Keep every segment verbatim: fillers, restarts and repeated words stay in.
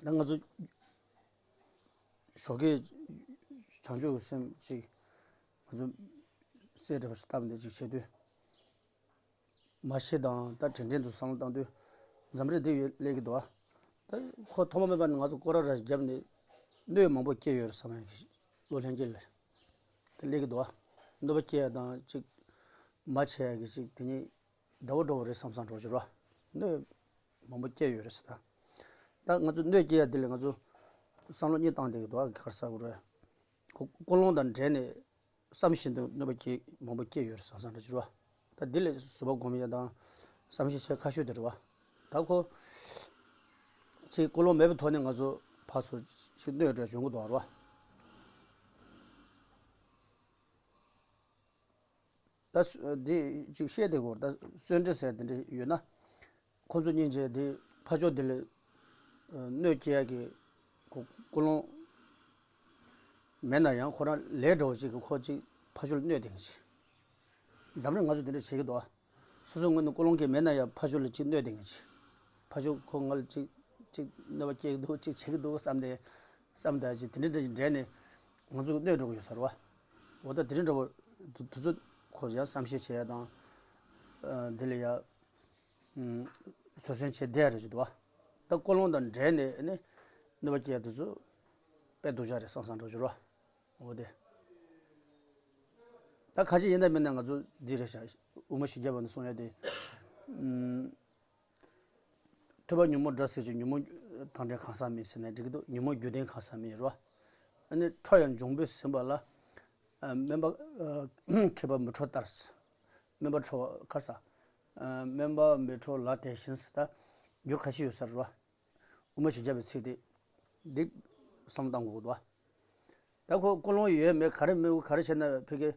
ད་ང་ཚོ་ཞོགས་ཀས་བྱང་ཆུབ་ཀྱི་སེམས་ཅིག་ང་ཚོ་སེ་འདྲ་བ་ཞིག་བཏབ་ནས་ཅིག་བྱེད་དུས། མ་ཤི་དང་ད་དྲན་དྲན་དུ་བསམ་བློ་བཏང་དུས་འཛམ་རིག་འདི་ཡོད་སླེབས་ཀྱི་འདུག་ད་ཁོ་ཐོག་མ་མེད་པ་ནས་ང་ཚོ་སྐོར་ར་ར་བརྒྱབ་ནས་གནོད་མང་པོ་སྐྱེལ་ཡོད་རེད་བསམ་ཡང་གི་བློ་ལྷན་སྐྱེས་ལ་དེ་སླེབས་ཀྱི་འདུག་གནོད་པ་སྐྱེལ་ཡ་དང་ཅིག་མ་བྱེད་ཡ་གི་ཅིག་དེ་ཉིད་འདྲ་བོ་འདྲ་བོ་རེད་བསམ་བསམ་འགྲོ་ཞུ་རོགས། གནོད་མང་པོ་སྐྱེལ་ཡོད་རེད་ཟེར། ད་ང་ཚོ་གནོད་སྐྱེལ་ཡ་འདི་ལ་ང་ཚོ་བསམ་བློ་གཉིས་བཏང་བསྡད་ཀྱི་འདུག་ག་རེ་ཟེར་དགོས་རེད། ཀོ་ཀོ་ལོང་དང་འབྲེལ་ནས་བསམ་བཞིན་དུ་གནོད་པ་སྐྱེལ་མང་པོ་སྐྱེལ་ཡོད་རེད་བསམ་བསམ་འདྲ་ཞུ་རོགས། ད་འདི་ལས་བཟོད་པ་སྒོམ་ཡ་དང་བསམ་ཤེས་བྱེད་ཁ་ཤོས་དེ་རེད་བ། ད་ཁོ་ཅིག་ཀོ་ལོང་མེད་པའི་ཐོག་ནས་ང་ཚོ་ཕར་ཚུར་ཅིག་གནོད་འགྲོ་བྱུང་གི་འདུག་རེད་བ། ད་སུ་འདི་ཅིག་བཤད་བསྡད་དགོས་ད་གསོན་འདྲེ་ཟེར་དེ་འདྲ་ཡོད་ན། ཁོ་ཚོ་སྙིང་རྗེ་དེ་ཕ་ཕྱོགས་དེ་ལ་གནོད་སྐྱེལ་ཡ་གི་ཀོ་ཀོ་ལོང་མེད་ན་ཡང་ཁོ་རང་ལས་འདྲ་བོ་ཅིག་གི་ཁོ་ཅིག་ཕ་ཕྱོགས་ལ་གནོད་དེ་ངེས་ཅིག་འཛམ་གླིང་ང་ཚོ་དེ་འདྲ་བྱེད་ཀྱི་འདུག་སོ་སོ་ངོས་ནས་ཀོ་ལོང་གི་མེད་ན་ཡང་ཕ་ཕྱོགས་ལ་ཅིག་གནོད་དེ་ངེས་ཅིག་ཕ་ཕྱོགས་ཁོ་ང་ལ་ཅིག་ཅིག་གནོད་པ་སྐྱེལ་གྱི་འདུག་ཅིག་བྱེད་ཀྱི་འདུག་བསམ་སྟེ་བསམ་ད་ཅིག་དེ་འདྲ་འདྲ་ཞིག་འདྲེས་ནས་ང་ཚོ་གི་གནོད་འགྲོ་གི་ཡོད་ས་རེད་བ། འོ་ད་དེ་འདྲ་འདྲ་བོ་དུ་དུ་ཚོད་ཁོ་ཡང་བསམ་ཤེས་བྱེད་ཡ་དང་། ཨ་འདི་ལ་ཡ། ཨུམ། བཟོད་བསྲན་བྱེད་བསྡད་རེད་ཅེས་འདུག་བ། ད་ཀོ་ལོང་དང་འབྲེལ་ནས་ནི་གནོད་པ་སྐྱེལ་དུས་སུ་དཔེ་སྡུག་ཅག་རེད་བསམ་བསམ་འགྲོ་ཅེས་རོ། འོ་དེ། ད་ཁ་ཤས་ཡིན་དང་མིན་དང་ང་ཚོ་འདི་རེད་ཤག་དབུ་མ་བཞི་བརྒྱ་པ་ནས་གསུང་ཡ་དེ། ཨུམ། ཐོས་པ་ཉོན་མོངས་དགྲ་ཟེར་ཅིང་ཉོན་མོངས་དང་འབྲེལ་གང་ཟག་མེད་ཟེར་ནས་འགྲིག་གི་འདུག་ཉོན་མོངས་རྒྱུ་ལྡན་གང་ཟག་མེད་རོ། ཨ་ནི་ཁྲོ་ཡང་འབྱུང་པོས་ཟིན་པ་ལ། ཨ་སྨན་པ་ཨ་མཁས་པ་མི་ཁྲོ་ལྟར། སྨན་པ་ཁྲོ་བ་ཁར་ས། ཨ་སྨན་པ་མི་ཁྲོ་ལ་དེ་བཞིན་ཟེར་ད་འགྱུར་ཁ་ཤས་ཡོད་ས་རེད་བ། དབུ་མ་བཞི་བརྒྱ་པའི་ཚིག་དེ་འདི་བསམ་བློ་བཏང་དགོས་འདུག་བ། ད་ཁོ་ཀུན་སློང་ཡོད་མེད་ག་རེ་མེད་ག་རེ་བྱས་ན་ཕ་གི་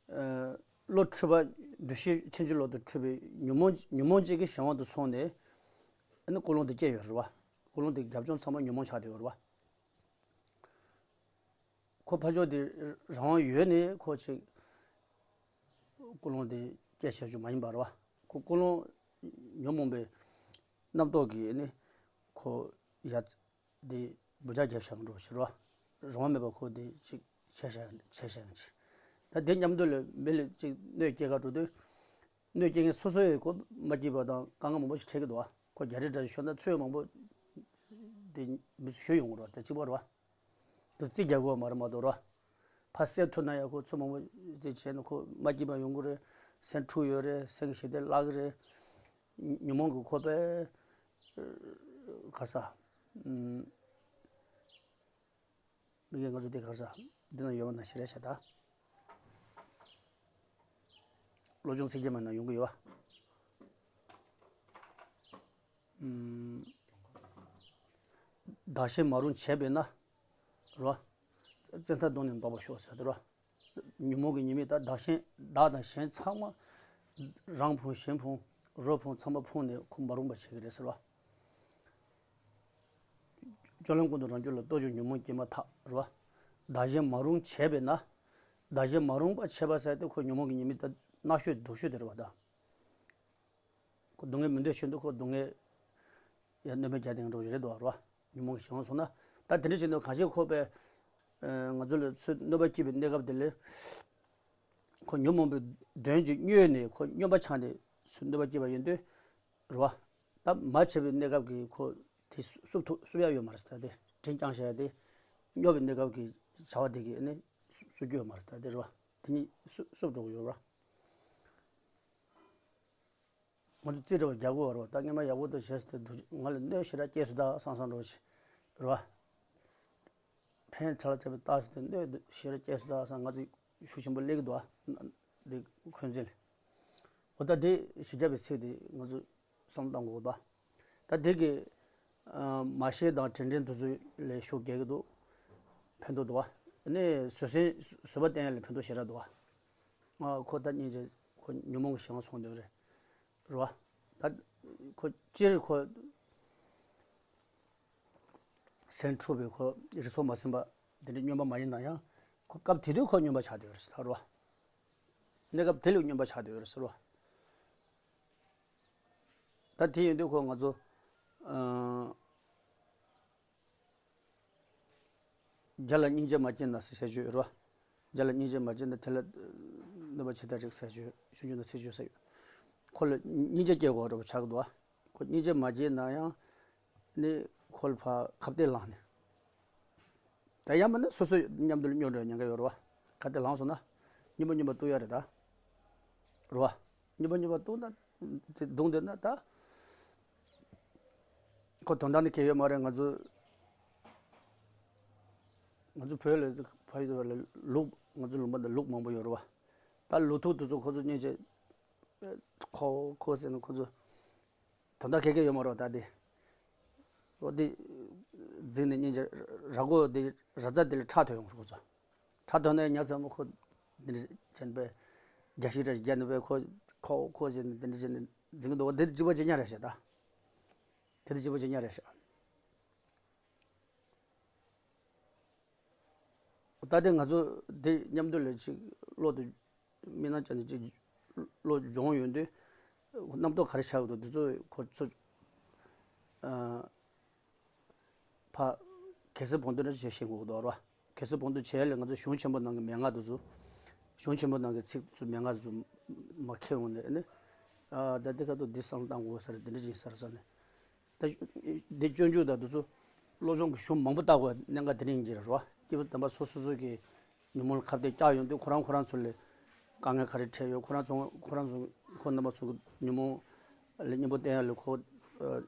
ཨ་བློ་འཁྲུལ་པ་འདུ་ཤེས་ཕྱིན་ཅི་ལོག་ཏུ་འཁྲུལ་པའི་ཉོན་མོངས་ཉོན་མོངས་ཅན་གྱི་གཞན་དབང་དུ་སོང་ནས་ཨ་ནི་ཀུན་སློང་དེ་སྐྱེ་ཡོད་རེད་བ། ཀུན་སློང་དེ་རྒྱབ་ལྗོངས་ཚང་མ་ཉོན་མོངས་ཆགས་བསྡད་ཡོད་རེད་བ། ཁོ་ཕ་ཕྱོགས་དེ་རང་དབང་ཡོད་ནས་ཁོ་ཅིག་ཀུན་སློང་དེ་སྐྱེ་བྱ་རྒྱུ་མ་ཡིན་པ་རེད་བ། ཁོ་ཀུན་སློང་ཉོན་མོངས་པའི་རྣམ་རྟོག་གིས་ནི་ཁོ་ཡ་དེ་འབུད་རྒྱག་བྱ་འགྲོ་ཕྱིར་རོ། རང་དབང་མེད་པ་ཁོ་དེ་ཅིག་བྱས་བྱས་བྱས་བྱས་ཅིག་ད་དེ་མཉམ་དུ་ལ་མི་ལ་ཅིག་གནོད་སྐྱེལ་ག་འགྲོ་དུས། གནོད་སྐྱེལ་མཁན་སོ་སོ་ཡི་ཁོ་མ་སྐྱིད་པ་དང་དཀའ་ངལ་མང་པོ་ཞིག་འཕྲད་ཀྱི་འདུག་བ། ཁོ་རྒྱ་རི་འདྲ་ཞིག་ཤོར་ན་ཚོད་མང་པོ་དེ་མི་ཚོ་ཞུ་ཡོང་གི་རེད་བ། དེ་གཅིག་པ་རེད་བ། དུ་རྩིས་རྒྱག་དགོས་མ་རེད་མ་གཏོགས་རོ། ཕར་བསད་ཐུབ་ན་ཡང་ཁོ་ཚོ་མང་པོ་དེ་བྱས་ན་ཁོ་མ་སྐྱིད་པ་ཡོང་གི་རེད། སེམས་འཁྲུག་ཡོད་རེད། སེམས་ཀྱི་ཞི་བདེ་བརླག་གི་རེད། ཉོན་མོངས་ཀྱི་ཁོ་པས་ག་ས། ཨུམ། མི་གིས་ང་ཚོ་དེ་ག་ས་འདི་ན་ཡོད་པ་ན་ཞེ་རེ་བྱ་ད། བློ་སྦྱོང་ཚིག་བརྒྱད་མ་ན་ཡོང་གི་ཡོད་བ། ཨུམ། བདག་གཞན་མ་རུངས་བྱས་པས་ན། རོ། བཙན་ཐབས་གདོང་ནས་བཟློག་པར་ཤོག་ཟེར་དེ་རོ། ཉོན་མོངས་ཀྱི་ཉེས་དམིགས་ད་བདག་གཞན་བདག་དང་གཞན་ཚང་མ། རང་ཕུང་གཞན་ཕུང་རོ་ཕུང་ཚང་མ་ཕུང་ནས་ཁོ་མ་རུངས་པ་བྱེད་ཀྱི་རེད་ཟེར་བ། སྤྱོད་ལམ་ཀུན་ཏུ་རང་རྒྱུད་ལ་རྟོག་ཞིང་ཉོན་མོངས་སྐྱེས་མ་ཐག་རེད་བ། བདག་གཞན་མ་རུངས་བྱས་པས་ན། བདག་གཞན་མ་རུངས་པ་བྱས་པ་ཟེར་ཏེ་ཁོ་ཉོན་མོངས་ཀྱི་ཉེས་དམིགས་ད་མནར་གཅོད་སྡུག་ཤོས་དེ་རེད་བ་ད། ཁོ་སྡུག་བསྔལ་མི་འདོད་བཞིན་དུ་ཁོ་སྡུག་བསྔལ་ཡང་གནོད་མེད་རྒྱ་དེང་འགྲོ་བཞིན་རེད་དོ་རེད་བ། ཉོན་མོངས་ཀྱི་གཞན་དབང་སོང་ན་ད་དེ་འདྲ་བྱས་ན་གང་ཞིག་ཁོ་པས། ང་ཚོ་ལ་ཚུར་གནོད་པ་སྐྱེལ་བའི་གནས་སྐབས་དེ་ལས། ཁོ་ཉོན་མོངས་པའི་གདོན་གྱིས་མྱོས་ནས་ཁོ་སྨྱོན་པ་ཆགས་ནས་ཚུར་གནོད་པ་སྐྱེལ་བ་ཡིན་དུས། རེད་བ། ད་མ་བྱས་པའི་གནས་སྐབས་ཀྱི་ཁོ་དེ་བསུབ་ཐུབ་བསུབ་ཡ་ཡོད་མ་རེད་ད་དེ་དྲིན་བསྐྱངས་བཞག་ཡ་དེ། སྨྱོ་བའི་གནས་སྐབས་ཀྱི་བྱ་བ་དེ་གིས་ནི་བསུབ་རྒྱུ་ཡོད་མ་རེད་ད་དེ་རེད་བ། དེ་གཉིས་བསུབ་བསུབ་འགྲོ་གི་ཡོད་རེད་བ། ང་ཚོ་རྩིས་འདྲ་བ་རྒྱག་དགོས་བ་རེད་བ། ད་སྔས་མ་ཡག་པོ་དུ་བྱས་ཟེར་ཏེ་འདུག་ང་ལ་གནོད་ཞེ་དྲག་སྐྱེལ་སོང་ད་བསམ་བསམ་འགྲོ་བ་ཞིག་རེད་བ། ཕན་ཆ་ལ་བྱས་པའི་རྟགས་སུ་དེ་གནོད་ཞེ་དྲག་སྐྱེལ་སོང་ད་བསམ་ང་ཚོ་ཤུགས་ཆེན་པོ་སླེབས་ཀྱི་འདུག་བ། འདི་འཁོན་འཛིན་ལས། འོ་ད་དེ་བཞི་བརྒྱ་པའི་ཚིག་དེ་ང་ཚོ་བསམ་བློ་བཏང་དགོས་པ། ད་དེ་གི་ཨ་མ་ཤེས་དང་དྲན་དྲན་དུ་ཚོད་ལས་ཤུགས་རྒྱག་གི་འདུག་ཕན་ཐོགས་འདུག་བ། ཨ་ནི་བཟོད་བསྲན་བཟོད་པ་བསྟེན་ཡ་ལས་ཕན་ཐོགས་ཞེ་དྲག་འདུག་བ། ཨ་ཁོ་ད་སྙིང་རྗེ་ཁོ་ཉོན་མོངས་ཀྱི་གཞན་དབང་སོང་དོན་རེད། རེད་བ། ད་ཁོ་སྤྱིར་ཁོ་སེམས་འཁྲུགས་པའི་ཁོ་རི་སོགས་མ་ཟིན་པ་འདི་འདྲའི་སྨྱོན་པ་མ་ཡིན་ན་ཡང་ཁོ་སྐབས་དེ་དུས་ཁོ་སྨྱོན་པ་ཆགས་བསྡད་ཡོད་རེད་ཟེར་བ། གནས་སྐབས་དེ་ལ་སྨྱོན་པ་ཆགས་བསྡད་ཡོད་རེད་ཟེར་བ། ད་དེ་ཡིན་དུས་ཁོ་ང་ཚོ་ཨ་ རྒྱ་ལ་སྙིང་རྗེ་མ་སྐྱེས་ན་ཟེར་བཤད་རྒྱུ་ཡོད་རེད་བ། རྒྱ་ལ་སྙིང་རྗེ་མ་སྐྱེས་ན་དེ་ལ་གནོད་པ་ཇི་ལྟར་རིགས་ཟེར་རྒྱུ་ཆུང་ཆུང་ན་ཚིག་ཆུང་ཟེར་ཡོད། ཁོ་ལ་སྙིང་རྗེ་སྐྱེ་དགོས་རེད་བ་ཆགས་འདུག་བ། ཁོ་སྙིང་རྗེ་མ་སྐྱེས་ན་ཡང་ནི་ཁོ་ལ་ཕར་ཁ་གཏད་ལངས་ནས། ད་ཡང་མིན་ན་སོ་སོ་མཉམ་དུ་སྙོམས་འགྲོ་ཉེན་ཁ་ཡོད་རེད་བ། ཁ་གཏད་ལངས་སོང་ན་གཉིས་པ་གཉིས་པ་གཏུག་ཡ་རེད་ད། རེད་བ། གཉིས་པ་གཉིས་པ་གཏུག་ན་དེ་རྡུང་བསྡད་ན་ད། ཁོ་དོན་དག་ནི་གལ་ཡོད་མ་རེད། ང་ཚོ་ང་ཚོ་བོད་ལ་ཕ་ཡུལ་ལ་ལུག་ང་ཚོ་ལུང་པ་འདི་ལུག་མང་པོ་ཡོད་རེད་བ། ད་ལུག་ཐུག་དེ་ཚོ་ཁོ་ཚོ་སྙིང་རྗེ་ཁོ་ཁོ་ཟེར་ན་ཁོ་ཚོ་དོན་དག་གལ་གལ་ཡོད་མ་རེད་བ། ད་དེ་འོ་དེ་འཛིན་ནས་སྙིང་རྗེ་ར་མགོ་དེ་ར་རྩ་དེ་ལ་ཁྲག་ཐོན་ཡོང་ཁོ་ཚོ། ཁྲག་ཐོན་ནས་ཉ་ཚ་མོ་ཁོ་འདི་འདྲ་བྱས་པས་རྒྱ་ཤི་ར་རྒྱ་ནི་པས་ཁོ་ཁོ་ཁོ་བྱས་ནས་འདི་འདྲ་བྱས་ནས་འཛིན་གི་འདུག་བ། འདི་འཇིགས་པ་ཇི་སྙེད་རེད་ཤག་ད། དེ་དེ་ཅི་བ་ཅི་ཉ་རེད་ཤག་ད་ལྟ་ང་ཚོ་དེ་མཉམ་དུ་ལས་ཅིག་བློ་དུ་མི་སྣང་ཅན་ཅིག་བློ་སྦྱོང་ཡོང་དུས་རྣམ་རྟོག་ག་རེ་ཆགས་འདུག་དེ་ཚོ་ཁོ་ཚོ་ཨ་ཕ་གལ་སྲིད་བོང་དུ་ན་ཞེས་ཤེས་དགོས་འདུག་ར། གལ་སྲིད་བོང་དུ་བྱས་ལས་ང་ཚོ་གཞུང་ཆེན་པོ་ནང་གི་མན་ངག་དེ་ཚོ་གཞུང་ཆེན་པོ་ནང་གི་ཚིག་ཚོ་མན་ངག་དེ་ཚོ་མ་ཁེལ་འོང་ནས་ནི་ཨ་ད་དེ་ཁ་ཐུག་འདི་བསམ་བློ་བཏང་དགོས་ས་རེད། འདི་འདྲ་ཅིག་ས་རེད་ས་ནས། ད་འདི་སྤྱོད་འཇུག་དང་དེ་ཚོ་བློ་སྦྱོང་གི་གཞུང་མང་པོ་བལྟ་དགོས་གནད་འགག་དེ་རིང་གྱི་རེད་བ། སྐྱེས་བུ་དམ་པ་སོ་སོ་སོ་གི་ཉོན་མོངས་ལ་ཁ་གཏད་བཅག་ཡོང་དུས་ཁོ་རང་ཁོ་རང་ཚོ་ལ་དཀའ་ངལ་ག་རེ་འཕྲད་ཡོད། ཁོ་རང་ཚོ་ཁོ་རང་ཚོ་ཁོ་རྣམ་པ་ཚོ་གི་ཉོན་མོངས་ལ་སྙིང་པོ་བསྟན་ཡ་ལ་ཁོ་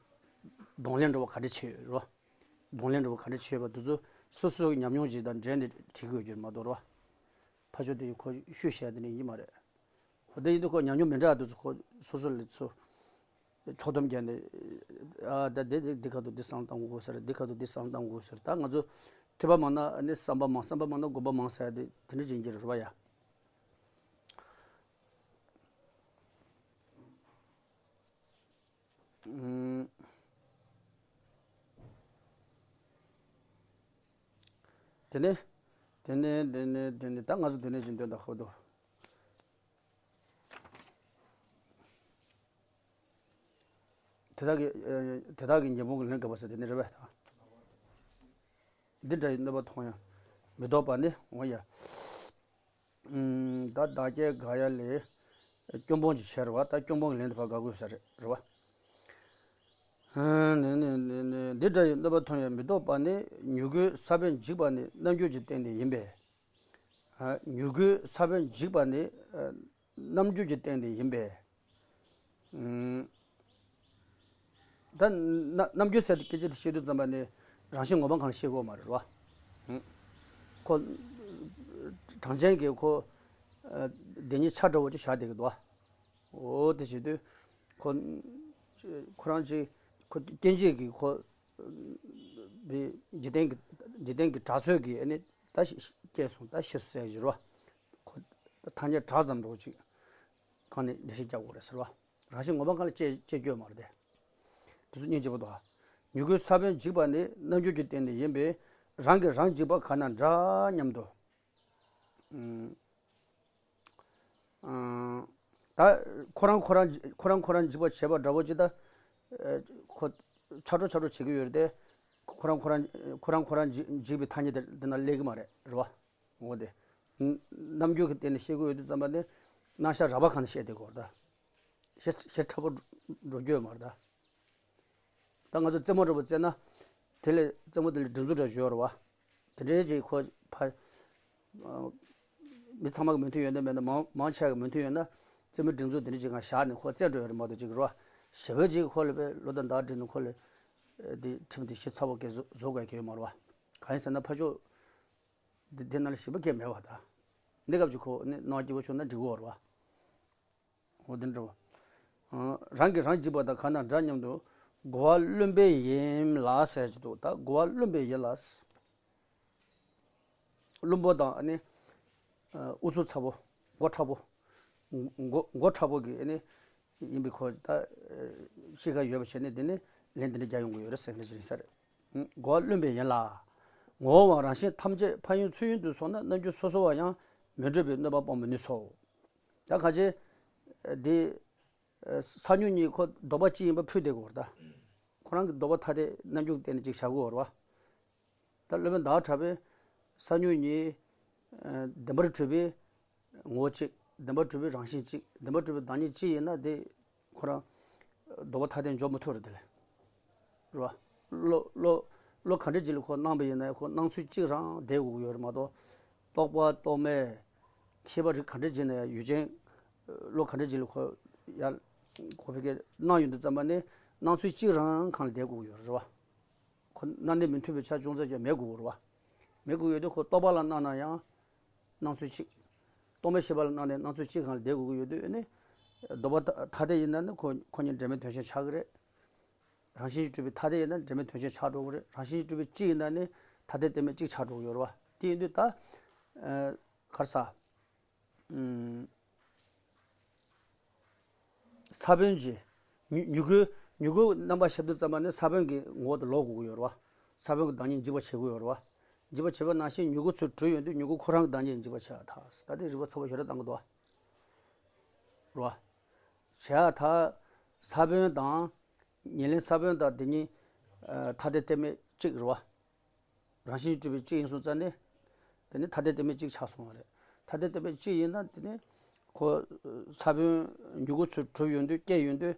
གདོང་ལེན་འདྲ་བ་ག་འདྲ་བྱས་ཡོད་རེད་བ། གདོང་ལེན་འདྲ་བ་ག་འདྲ་བྱས་པ་དེ་ཚོ་སོ་སོ་གི་ཉམས་མྱོང་ཅིག་དང་འབྲེལ་ནས་བྲིས་དགོས་རྒྱུ་མ་གཏོགས་རེད་བ། ཕ་ཆོས་དེ་ཁོ་ཤོད་བཤད་དེ་ནི་ཡིན་མ་རེད། འོ་དེ་ཡིན་དུས་ཁོ་ཉམས་མྱོང་མི་འདྲ་དེ་ཚོ་ཁོ་སོ་སོ་ལ་ཚོ། ཕྱོགས་སྡོམ་བརྒྱབ་ནས། ཨ་ད་འདི་འདི་འདི་ཁ་ཐུག་འདི་བསམ་བཏང་དགོས་ཟེར། འདི་ཁ་ཐུག་འདི་བསམ་བཏང་དགོས་ཟེར། ད་ང་ཚོ་ཐོས་པ་མང་ན་ཨ་ནི་བསམ་པ་མང་། བསམ་པ་མང་ན་སྒོམ་པ་མང་ཟེར་ཡ་དེ་དེ་འདྲ་ཡིན་གྱི་རེད་བ་ཡ། ཨུམ། དེ་ནས་དེ་ནས་དེ་ནས་དེ་ནས་ད་ང་ཚོ་དེ་ནས་ཅིག་འདོན་དང་ཧོ་དོ། དེ་དག་གི་ཨ་དེ་དག་གི་ཉོན་མོངས་ཀྱི་ལན་དགག་པ་ཟེར་དེ་ནི་རེད་པས། འདི་འདྲ་ཡི་གནོད་པ་མཐོང་ཡང་མི་ལྡོག་པ་ནི་འོང་ཡ། ཨུམ། ད་བདག་བསྐྱེད་དགག་ཡ་ལས་སྐྱོན་སྤོང་ཅིག་བྱས་རེད་བ། ད་སྐྱོན་སྤོང་གི་ལན་དུ་ཕར་དགག་དགོས་ས་རེད་རེད་བ། ཨ་ནི་ནི་ནི་ནི་འདི་འདྲ་ཡི་གནོད་པ་མཐོང་ཡང་མི་ལྡོག་པ་ནི་མྱུ་གུའི་ས་བོན་འཇིག་པ་ནི་རྣམ་འགྱུར་གྱི་སྟེང་ནས་ཡིན་པས། ཨ་མྱུ་གུའི་ས་བོན་འཇིག་པ་ནི་ཨ་རྣམ་འགྱུར་གྱི་སྟེང་ནས་ཡིན་པས། ཨུམ། ད་རྣ་རྣམ་འགྱུར་ཟེར་དེ་སྐད་ཆ་དེ་བཤད་དུས་ཙམ་པ་ནི་རང་བཞིན་ངོ་བོ་གང་ལ་བཤད་དགོས་མ་རེད་བ། ཨུམ། ཁོ་གྲངས་ཅན་གྱི་ཁོ་ཨ་བདེན་གཉིས་ཆ་འདྲ་བོ་ཅིག་བཞག་བསྡད་ཀྱི་འདུག་བ། འོ་དེ་བྱེད་དུས་ཁོ་ཁོ་རང་ཅིག་ཁོ་སྐྱེ་མཆེད་ཀྱི་ཁོ་འདི་འཇིག་རྟེན་གྱི་འཇིག་རྟེན་གྱི་གྲགས་ཚོད་ཀྱི་ཨ་ནི་ད་ཤི་ཤི་སྐྱེས་སོང་ད་ཤི་སོང་ཟེར་གྱི་རེད་བ། ཁོ་ད་ཐ་སྙད་གྲགས་ཙམ་འདྲ་བོ་ཅིག་གང་ནས་འགྲེལ་བཤད་རྒྱག་དགོས་རེད་ཟེར་བ། རང་བཞིན་ངོ་བོ་གང་ལ་དཔྱད་དཔྱད་རྒྱུ་ཡོད་མ་རེད་དེ། དེ་ཚོ་སྙིང་རྗེ་པོ་འདུག་མྱུ་གུའི་ས་བོན་འཇིག་པ་ནི་རྣམ་འགྱུར་གྱི་སྟེང་ནས་ཡིན་པས་རང་གིས་རང་འཇིག་པ་ག་ན་འདྲ་སྙམ་དུ། ཨུམ། ཨང་། ད་ཁོ་རང་ཁོ་རང་ཁོ་རང་ཁོ་རང་འཇིག་པ་བྱས་པ་འདྲ་བོ་ཅིག་ད། ཨེ་ཁོ་ཆགས་འགྲོ་ཆགས་འགྲོ་བྱེད་ཀྱི་ཡོད་རེད་དེ། ཁོ་རང་ཁོ་རང་ཁོ་རང་ཁོ་རང་འཇིག་འཇིག་པའི་ཐ་སྙད་དེ་འདི་ན་སླེབས་ཀྱི་མ་རེད་རེད་བ། འོ་དེ། རྣམ་འགྱུར་གྱི་སྟེང་ནས་བཤད་ཀྱི་ཡོད་དུས་ཙམ་པ་ནི་རྣམ་གཞག་རགས་པ་གང་ནས་བཤད་བསྡད་ཀྱི་ཡོད་རེད་ད། ཞེ་ཞེ་ཕྲ་པོ་འགྲོ་རྒྱུ་ཡོད་མ་རེད་ད། ད་ང་ཚོ་རྩེད་མོ་འདྲ་པོ་རྩེས་ན། དེ་ལས་རྩེད་མོ་དེ་ལས་སྒྲིག་འཛུགས་འདྲ་ཞིག་ཡོད་རེད་བ། དེ་འདྲའི་ཅིག་ཁོ་ཕ། མི་ཚང་མ་གི་མོས་མཐུན་ཡོད་ན་མེད་ན་མང་མང་ཆེ་བ་གི་མོས་མཐུན་ཡོད་ན། རྩེད་མོའི་སྒྲིག་འཛུགས་དེ་འདྲ་ཅིག་གང་བཞག་ནས་ཁོ་རྩེད་འགྲོ་ཡོད་རེད་མ་གཏོགས་ཅིག་རེད་བ། ཞེ་པོ་ཅིག་ཁོ་ལ་དཔེ་བློ་དང་བདག་འདྲེས་ནས་ཁོ་ལ། དེ་ཁྲིམས་དེ་ཞིབ་ཚགས་པོ་གས་བཟོ་བཟོ་དགོས་ཀྱི་ཡོད་མ་རེད་བ། གང་ཡིན་ཟེར་ན་ཕ་ཕྱོགས། དེ་དེ་ནང་ལ་ཞིབ་པོ་གས་མེད་བ་ད། འདི་སྐབས་ཅིག་ཁོ་ནི་སྣང་སྐྱིད་པོ་བྱུང་ན་འགྲིག་གི་ཡོད་རེད་བ། འོ་དེ་འདྲ་བ། ཨ་རང་གིས་རང་འཇིགས་པ་དང་གང་དང་འདྲ་སྙམ་དུ། རྒོལ་བ་བླུན་པོའི་ཡིན་ལ་ཟེར་གྱི་འདུག་ད་རྒོལ་བ་བླུན་པོའི་ཡིན་ལ། བླུན་པོ་དང་ཨ་ནི། ཨ་ཨུ་ཚུགས་ཚ་པོ། མགོ་མཁྲེགས་པོ། མགོ་མགོ་མཁྲེགས་པོ་གི་ཨ་ནི། ཡིན་པའི་ཁོ་ད། ཤེས་ཁ་ཡོད་པ་བྱས་ནས་དེ་ནི་ལན་དེ་འདྲ་རྒྱག་ཡོང་གི་ཡོད་རེད་ཟེར་ནས་ཞིག་ཡིན་ས་རེད། རྒོལ་བ་བླུན་པོའི་ཡིན་ལ། ངོ་བོའང་རང་བཞིན་ཐམས་ཅད་ཕན་ཡོན་ཚུལ་ཡིན་དུ་སོང་ན་རྣམ་འགྱུར་སོ་སོ་བ་ཡང་མི་འགྲོ་བའི་གནོད་པ་སྤོང་མི་ནུས་སོ། ད་ག་ཅི། འདི། ས་མྱུག་གཉིས་ཁོ་ལྡོག་པ་གཅིག་ཡིན་པ་ཕུད་བསྡད་དགོས་རེད་ད། ཁོ་རང་གི་ལྡོག་པ་ཐ་དད་རྣམ་འགྱུར་བསྟན་ནས་ཅིག་བཞག་དགོས་རེད་བ། ད་སློབ་དཔོན་ཟླ་བ་གྲགས་པས། ས་མྱུག་གཉིས། ཨ། བདེན་པར་གྲུབ་པའི་ངོ་བོ་གཅིག། བདེན་པར་གྲུབ་པའི་རང་བཞིན་གཅིག། བདེན་པར་གྲུབ་པའི་བདག་ཉིད་གཅིག་ཡིན་ན་དེ་ཁོ་རང་ལྡོག་པ་ཐ་དད་འཇོག་མི་ཐུབ་རེད་དེ་ལས། རེད་བ། བློ་བློ་བློ་ག་འདྲ་ཅིག་ལ་ཁོ་སྣང་བ་ཡིན་ན་ཡང་ཁོ་སྣང་ཚུལ་གཅིག་རང་བསྡད་དགོས་ཀྱི་ཡོད་རེད་མ་གཏོགས། རྟོག་པ་རྟོག་མེད་ཤེས་པ་རིགས་ག་འདྲ་ཅིག་ཡིན་ན་ཡང་ཡུལ་ཅན། བློ་ག་འདྲ་ཅིག་ལ་ཁོ་ཡར་ཁོ་ཕ་གིར་སྣང་ཡོང་དུས་ཙམ་པ་ནི་སྣང་ཚུལ་གཅིག་རང་སྒང་ལ་བསྡད་དགོས་ཀྱི་ཡོད་རེད་བ། ཁོ་སྣང་གནས་མི་མཐུན་པའི་ཆ་ཅུང་ཙམ་ཀྱང་མེད་དགོས་རེད་བ། མེད་དགོས་ཡོད་དུས་ཁོ་རྟོག་པ་ལ་སྣང་ན་ཡང་སྣང་ཚུལ་གཅིག། རྟོག་མེད་ཤེས་པ་ལ་སྣང་ནས་སྣང་ཚུལ་གཅིག་སྒང་ལ་བསྡད་དགོས་ཀྱི་ཡོད་དུས་ནི། ལྡོག་པ་ཐ་ཐ་དད་ཡིན་ན་ནི་ཁོ་ཁོ་གཉིས་འབྲེལ་མེད་དོན་གཞན་ཆགས་ཀྱི་རེད། རང་བཞིན་གྱིས་གྲུབ་པའི་ཐ་དད་ཡིན་ན་འབྲེལ་མེད་དོན་གཞན་ཆགས་འགྲོ་གི་རེད། རང་བཞིན་གྱིས་གྲུབ་པའི་གཅིག་ཡིན་ན་ནི་ཐ་དད་གཏན་མེད་གཅིག་ཆགས་འགྲོ་གི་ཡོད་རེད་བ། དེ་ཡིན་དུས་ད། ཨ། ག་རེ་ཟ། ཨུམ། ས་བོན་གྱི། མྱུ་མྱུ་གུ། མྱུ་གུ་རྣམ་པར་ཤར་དུས་ཙམ་པ་ནི་ས་བོན་གྱི་ངོ་བོ་དེ་ལོག་དགོས་ཀྱི་ཡོད་རེད་བ། ས་བོན་གྱི་བདག་ཉིད་འཇིག་པར་བྱེད་དགོས་ཡོད་རེད་བ། འཇིག་པར་བྱེད་པ་ནང་བཞིན་མྱུ་གུ་ཚུར་གྲུབ་ཡོང་དུས་མྱུ་གུ་ཁོ་རང་གི་བདག་ཉིད་འཇིག་པར་བྱེད་ཡག་ཐག་ད་དེ་རིགས་པ་ཚོགས་པ་ཞེ་དྲག་བཏང་གི་འདུག་བ། རེད་བ། བྱེད་ཡག་ཐག་ས་བོན་དང་། ཉེར་ལེན་ས་བོན་དང་དེ་གཉིས། ཨ། ཐ་དད་གཏན་མེད་གཅིག་རེད་བ། རང་བཞིན་གྱིས་གྲུབ་པའི་གཅིག་ཡིན་སོང་ཙང་ནི། དེ་ནི་ཐ་དད་གཏན་མེད་གཅིག་ཆགས་སོང་བ་རེད། ཐ་དད་གཏན་མེད་གཅིག་ཡིན་ན་དེ་ནི། ཁོ་ས་བོན་མྱུ་གུ་ཚུར་གྲུབ་ཡོང་དུས་སྐྱེས་ཡོང་དུས།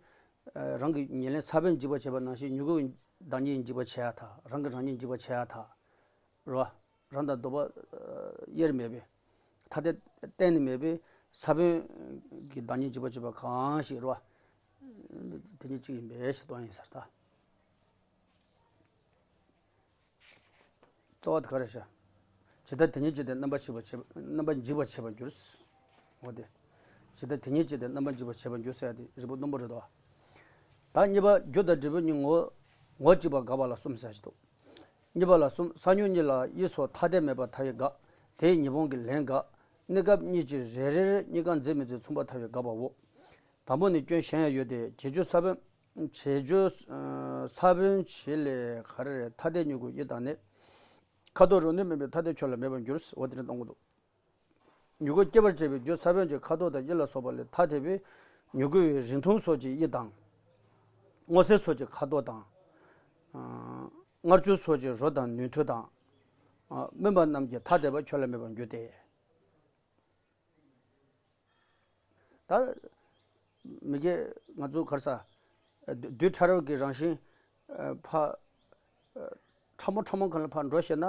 ཨ། རང་གི་ཉེར་ལེན་ས་བོན་འཇིག་པར་བྱེད་པ་ནང་བཞིན་མྱུ་གུ་བདག་ཉིད་འཇིག་པར་བྱེད་ཡག་ཐག་རང་གི་རང་ཉིད་འཇིག་པར་བྱེད་ཡག་ཐག་རེད་བ། རང་དང་ལྡོག་པ་དབྱེར་མེད་པའི། ཐ་དད་གཏན་ནས་མེད་པའི་ས་བོན་གྱི་བདག་ཉིད་འཇིག་པར་བྱེད་པ་གང་ཞིག་རེད་བ། དེ་ཉིད་གཅིག་ཡིན་པས་ཞེས་སྟོན་ཡིན་ཟེར་ད། རྩ་བ་དེ་ག་རེ་བྱ། ཇི་ལྟར་དེ་ཉིད་ཀྱིས་ཏེ་རྣམ་པར་འཇིག་པར་བྱེད་པ། རྣམ་པར་འཇིག་པར་བྱེད་པར་འགྱུར། འོ་དེ། ཇི་ལྟར་དེ་ཉིད་ཀྱིས་ཏེ་རྣམ་པར་འཇིག་པར་བྱེད་པར་འགྱུར་ཟེར་ཡ་དེ་རིགས་པ་རྣོན་པོ་རེད་དོ། ད་གཉིས་པ་རྒྱུ་དང་འབྲས་བུ་གཉིས་ངོ་། ངོ་གཅིག་པ་དགག་པ་ལ་གསུམ་ཟེར་ཞིག་འདུག་གཉིས་པ་ལ་གསུམ། ས་མྱུག་གཉིས་ལ་དབྱིབས་སོགས་ཐ་དད་མེད་པར་ཐལ་བས་དགག་དེའི་ཉེས་སྤོང་གི་ལན་དགག་གནས་སྐབས་གཉིས་ཀྱི་རེ་རེར་གཉིས་ཀ་འཛིན་མི་འཛིན་མཚུངས་པར་ཐལ་བས་དགག་པའོ། དང་པོ་ནི་སྐྱོན་གཞན་ཡང་ཡོད་དེ། བྱེད་རྒྱུ་ས་བོན། བྱེད་རྒྱུ་ས་བོན་བྱེད་ལས་ག་རེ་རེད། ཐ་དད་མྱུ་གུ་དབྱིབས་དང་ནི། ཁ་དོག་རོ་ནུས་མིན་པའི་ཐ་དད་ཁྱོན་ལ་མེད་པར་འགྱུར། འོ་དེ་འདྲ་གཏོང་གི་འདུག་མྱུ་གུ་སྐྱེ་བར་བྱེད་པའི་རྒྱུ་ས་བོན་གྱི་ཁ་དོག་དང་དབྱིབས་ལ་སོགས་པ་ལས་ཐ་དད་པས་མྱུ་གུ་བའི་རིང་ཐུང་སོགས་ཀྱི་དབྱིབས་དང་། སྔོ་སེར་སོགས་ཀྱི་ཁ་དོག་དང་། ཨ། མངར་སྐྱུར་སོགས་ཀྱི་རོ་དང་ནུས་མཐུ་དང་། ཨ། སྨིན་པ་རྣམས་ཀྱི་ཐ་དད་པ་ཁྱོན་ལ་མེད་པར་འགྱུར་ཏེ། ད་མི་དགེ་ང་ཚོ་ག་རེ་ཟ། རྡུལ་ཕྲ་རབ་ཀྱི་རང་བཞིན་ཕ་ཕྲ་མོ་ཕྲ་མོ་གང་ལ་ཕར་འགྲོ་ཤེས་ན།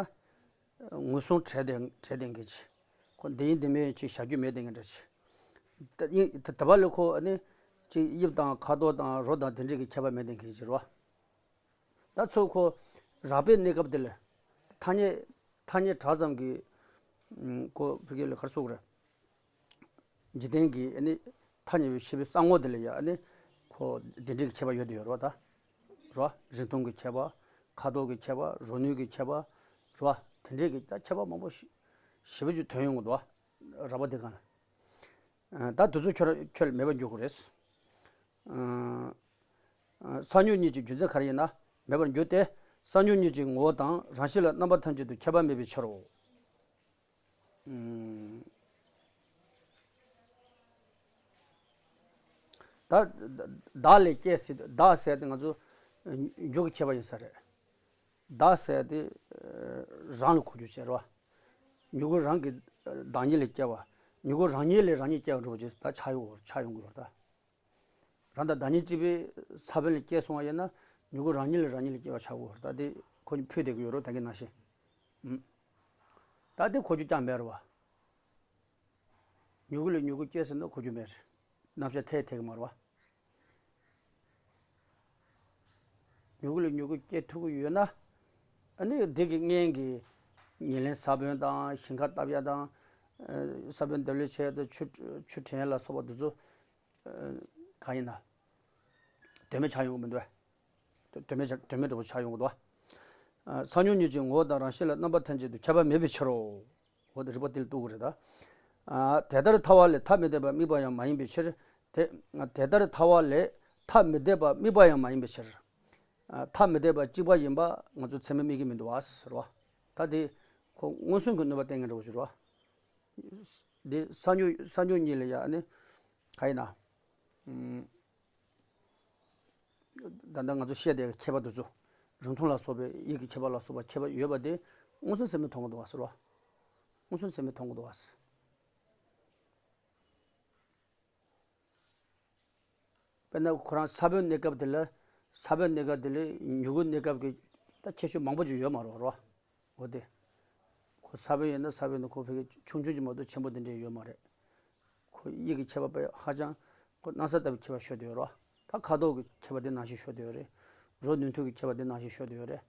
ངོས་བཟུང་བྲལ་བསྡད་བྲལ་བསྡད་མཁན་ཅིག་ཁོ་འདི་ཡིན་འདི་མིན་ཅིག་བྱ་རྒྱུ་མེད་བསྡད་མཁན་འདྲ་ཅིག་ད་ཡིན་ད་ད་བར་ལ་ཁོ་ཨ་ནི་ཅིག་དབྱིབས་དང་ཁ་དོག་དང་རོ་དང་དེ་འདྲས་ཀྱི་ཁྱད་པར་མེད་བསྡད་མཁན་ཅིག་རེད་བ། ད་ཚུར་ཁོ་རགས་པའི་གནས་སྐབས་དེ་ལ་ཐ་སྙད་ཐ་སྙད་གྲགས་ཙམ་གྱི་ཁོ་ཕ་གི་ལ་ག་རེ་ཟེར་དགོས་རེད། འཇིག་རྟེན་གྱི་ཨ་ནི་ཐ་སྙད་པའི་ཤེས་པའི་ས་ངོ་དེ་ལ་ཡ་ཨ་ནི་ཁོ་དེ་འདྲའི་ཁྱད་པར་ཡོད་དེ་ཡོད་རེད་བ་ད། རེད་བ། རིང་ཐུང་གི་ཁྱད་པར། ཁ་དོག་གི་ཁྱད་པར། རོ་ནུས་ཀྱི་ཁྱད་པར། རེད་བ། དེ་འདྲའི་གི་ད་ཁྱད་པར་མང་པོ་ཞེ་ཞེ་པོ་ཅིག་ཐོན་ཡོང་གི་འདུག་བ། རགས་པ་དེ་གང་ལ། ད་དེ་ཚོ་ཁྱོད་ཁྱོད་ལ་མེད་པར་འགྱུར་དགོས་རེད། ས་མྱུག་གཉིས་ཀྱི་རྒྱུ་མཚན་ག་རེ་ཡིན་ན་མེད་པར་འགྱུར་ཏེ། ས་མྱུག་གཉིས་ཀྱི་ངོ་བོ་དང་རང་བཞིན་ལ་རྣམ་པ་ཐམས་ཅད་དུ་ཁྱད་པར་མེད་པའི་ཕྱིར་རོ། ད་བདག་ལས་སྐྱེས་ཟེར་བདག་ཟེར་ཏེ་ང་ཚོ་མྱུ་གུ་ཁྱད་པར་ཡིན་ས་རེད། བདག་ཟེར་ཏེ་རང་ལ་གོ་རྒྱུ་བྱས་རོ། མྱུ་གུ་རང་གི་བདག་ཉིད་ལས་སྐྱེ་བ། མྱུ་གུ་རང་ཉིད་ལས་རང་ཉིད་སྐྱེ་བ་འགྲོ་བ་ཅིག་ད་ཆགས་ཡོང་གི་ཆགས་ཡོང་གི་ཡོད་རེད་ད། རང་དང་བདག་ཉིད་གཅིག་པའི་ས་བོན་ལས་སྐྱེས་སོང་བ་ཡིན་ན་མྱུ་གུ་རང་ཉིད་ལས་རང་ཉིད་ལས་སྐྱེ་བ་ཆགས་དགོས་རེད་ད། དེ་ཁོ་གཉིས་ཕུད་བསྡད་ཀྱི་ཡོད་རེད་ད་གིན་ནང་བཞིན། ཨུམ། ད་དེ་གོ་རྒྱུ་ཅང་མེད་རེད་བ། མྱུ་གུ་ལས་མྱུ་གུ་སྐྱེས་ཟེར་ན་གོ་རྒྱུ་མེད་རེད། རྣམ་གཞག་འཐད་འཐད་ཀྱི་མ་རེད་བ། མྱུ་གུ་ལས་མྱུ་གུ་སྐྱེ་ཐུབ་ཀྱི་ཡོད་ན། ཨ་ནི་འདི་གི་སྔོན་གྱི་ཉེར་ལེན་ས་བོན་དང་ཞིང་ཁ་བཏབ་ཡ་དང་། ས་བོན་འདེབས་ལས་བྱས་ཏེ་ཆུ་ཆུ་བྲན་ལ་སོགས་པ་འདི་ཚོ། གང་ཡིན་ན། དོན་མེད་ཆགས་ཡོང་གི་མི་འདུག་བ། དོན་མེད་ཆགས་དོན་མེད་འདྲ་པོ་ཆགས་ཡོང་གི་འདུག་བ། ས་མྱུག་གཉིས་ཀྱི་ངོ་བོ་དང་རང་བཞིན་ལ་རྣམ་པ་ཐམས་ཅད་དུ་ཁྱད་པར་མེད་པའི་ཕྱིར་རོ། འོ་དེ་རིགས་པ་དེ་ལ་གཏུག་གི་རེད་ད། དེ་ལྟར་ཐལ་བ་ལས་ཐ་མི་དད་པ་དམིགས་པ་ཡང་མ་ཡིན་པའི་ཕྱིར། དེ་དེ་ལྟར་ཐལ་བ་ལས་ཐ་མི་དད་པ་དམིགས་པ་ཡང་མ་ཡིན་པའི་ཕྱིར། ཐ་མི་དད་པ་གཅིག་པ་ཡིན་པ་ང་ཚོ་ཚད་མས་དམིགས་ཀྱི་མི་འདུག་བ་ཟེར་བ། ད་དེ་ཁོ་མངོན་སུམ་གྱི་གནོད་པ་བསྟན་མཁན་འདྲ་པོ་ཞིག་རེད་བ། འདི་ས་མྱུག་ས་མྱུག་གཉིས་ལ་ཡ་ནི་ག་ཡིན་ན། ད་ལྟ་ང་ཚོ་བཤད་བསྡད་ཀྱི་ཁྱད་པར་དེ་ཚོ། རིང་ཐུང་ལ་སོགས་པའི་དབྱིབས་ཀྱི་ཁྱད་པར་ལ་སོགས་པ་ཁྱད་པར་ཡོད་པ་དེ་མངོན་སུམ་ཚད་མས་མཐོང་གི་འདུག་བ་ཟེར་བ། མངོན་སུམ་ཚད་མས་མཐོང་གི་འདུག་བ། དཔེར་ན་ཁོ་རང་ས་བོན་གནས་སྐབས་དེ་ལ། ས་བོན་གནས་སྐབས་དེ་ལ་མྱུ་གུ་གནས་སྐབས་ཀྱི་ད་ཁྱད་ཆོས་མང་པོ་ཅིག་ཡོད་མ་རེད་བ། འོ་དེ། ཁོ་ས་བོན་ཡིན་ན་ས་བོན་ནི་ཁོ་ཕ་གི་ཆུང་ཆུང་ཅིག་མ་གཏོགས་ཆེན་པོ་དེ་འདྲས་ཡོད་མ་རེད། ཁོ་དབྱིབས་ཀྱི་ཁྱད་པར་དཔེ་ཧ་ཅང་ཁོ་སྣང་ས་ལྟ་བུའི་ཁྱད་པར་ཤོར་བསྡད་ཡོད་རེད་བ། ད་ཁ་དོག་གི་ཁྱད་པར་དེ་ནང་བཞིན་ཤོར་བསྡད་ཡོད་རེད། རོ་ནུས་མཐུ་གི་ཁྱད་པར་དེ་ནང་བཞིན་ཤོར་བསྡད་ཡོད་རེད།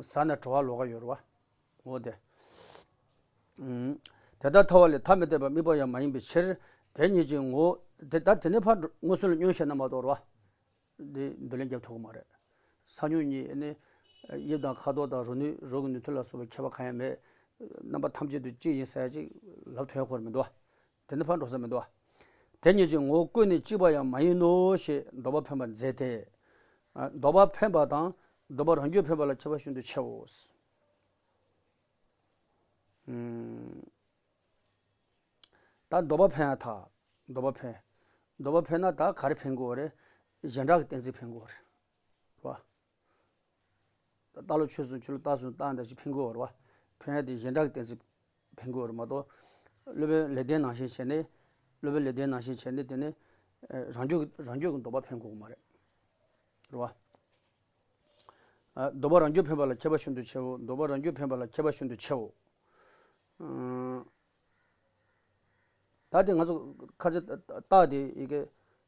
ཟ་ན་བྲོ་བ་ལོག་ག་ཡོད་རེད་བ། འོ་དེ། ཨུམ། དེ་ལྟར་ཐལ་བ་ལས་ཐ་མི་དད་པ་དམིགས་པ་ཡང་མ་ཡིན་པའི་ཕྱིར། དེ་ཉིད་ཀྱི་ངོ་བོ་དེ་ད་དེ་ནས་ཕར་མངོན་སུམ་ལ་བསྙོན་བཤད་ན་མ་གཏོགས་རེད་བ། འདི་འདུ་ལེན་རྒྱབ་ཐུབ་ཀྱི་མ་རེད། ས་མྱུག་གཉིས་ནི་དབྱིབས་དང་ཁ་དོག་དང་རོ་ནུས་རོ་གི་ནུས་མཐུ་ལ་སོགས་པའི་ཁྱད་པར་གང་ཡང་མེད། རྣམ་པ་ཐམས་ཅད་དུ་གཅིག་ཡིན་ཟེར་ཡ་ཅིག་ལབ་ཐུབ་ཡ་ཁོ་རང་མི་འདུག་བ། དེ་འདི་ཕར་འགྲོ་ས་མི་འདུག་བ། དེ་ཉིད་ཀྱི་ངོ་བོ་ཀུན་ནས་གཅིག་པ་ཡང་མ་ཡིན་ནོ་ཞེས་འདོད་པ་འཕེན་པར་མཛད་དེ། ཨ། འདོད་པ་འཕེན་པ་དང་འདོད་པ་རང་རྒྱུད་འཕེན་པ་ལ་ཁྱད་པར་ཤིན་ཏུ་ཆེའོ། ཨུམ། ད་འདོད་པ་འཕེན་ཡ་ཐ། འདོད་པ་འཕེན། འདོད་པ་འཕེན་ན་ད་ག་རེ་འཕེན་དགོས་རེད། གཞན་དག་གི་གཏན་ཚིགས་འཕེན་དགོས་རེད། རེད་བ། ད་ལྟ་ལོ་ཆོས་སུ་ཆོས་ལ་རྟགས་སུ་རྟགས་འདྲ་ཞིག་འཕེན་དགོས་རེད་བ། འཕེན་ཡ་དེ་གཞན་དག་གི་གཏན་ཚིགས་འཕེན་དགོས་རེད་མ་གཏོགས། སློབ་དཔོན་ལེགས་ལྡན་ནང་བཞིན་བྱས་ནས། སློབ་དཔོན་ལེགས་ལྡན་ནང་བཞིན་བྱས་ནས་དེ་ནས། ཨ། རང་རྒྱུད་རང་རྒྱུད་ཀྱི་འདོད་པ་འཕེན་དགོས་ཀྱི་མ་རེད། རེད་བ། ཨ། འདོད་པ་རང་རྒྱུད་འཕེན་པ་ལ་ཁྱད་པར་ཤིན་ཏུ་ཆེའོ། འདོད་པ་རང་རྒྱུད་འཕེན་པ་ལ་ཁྱད་པར་ཤིན་ཏུ་ཆེའོ། ཨང་། ད་དེ་ང་ཚོ་ཁ་ཆེ་རྟགས་དེ་ཡི་གེ།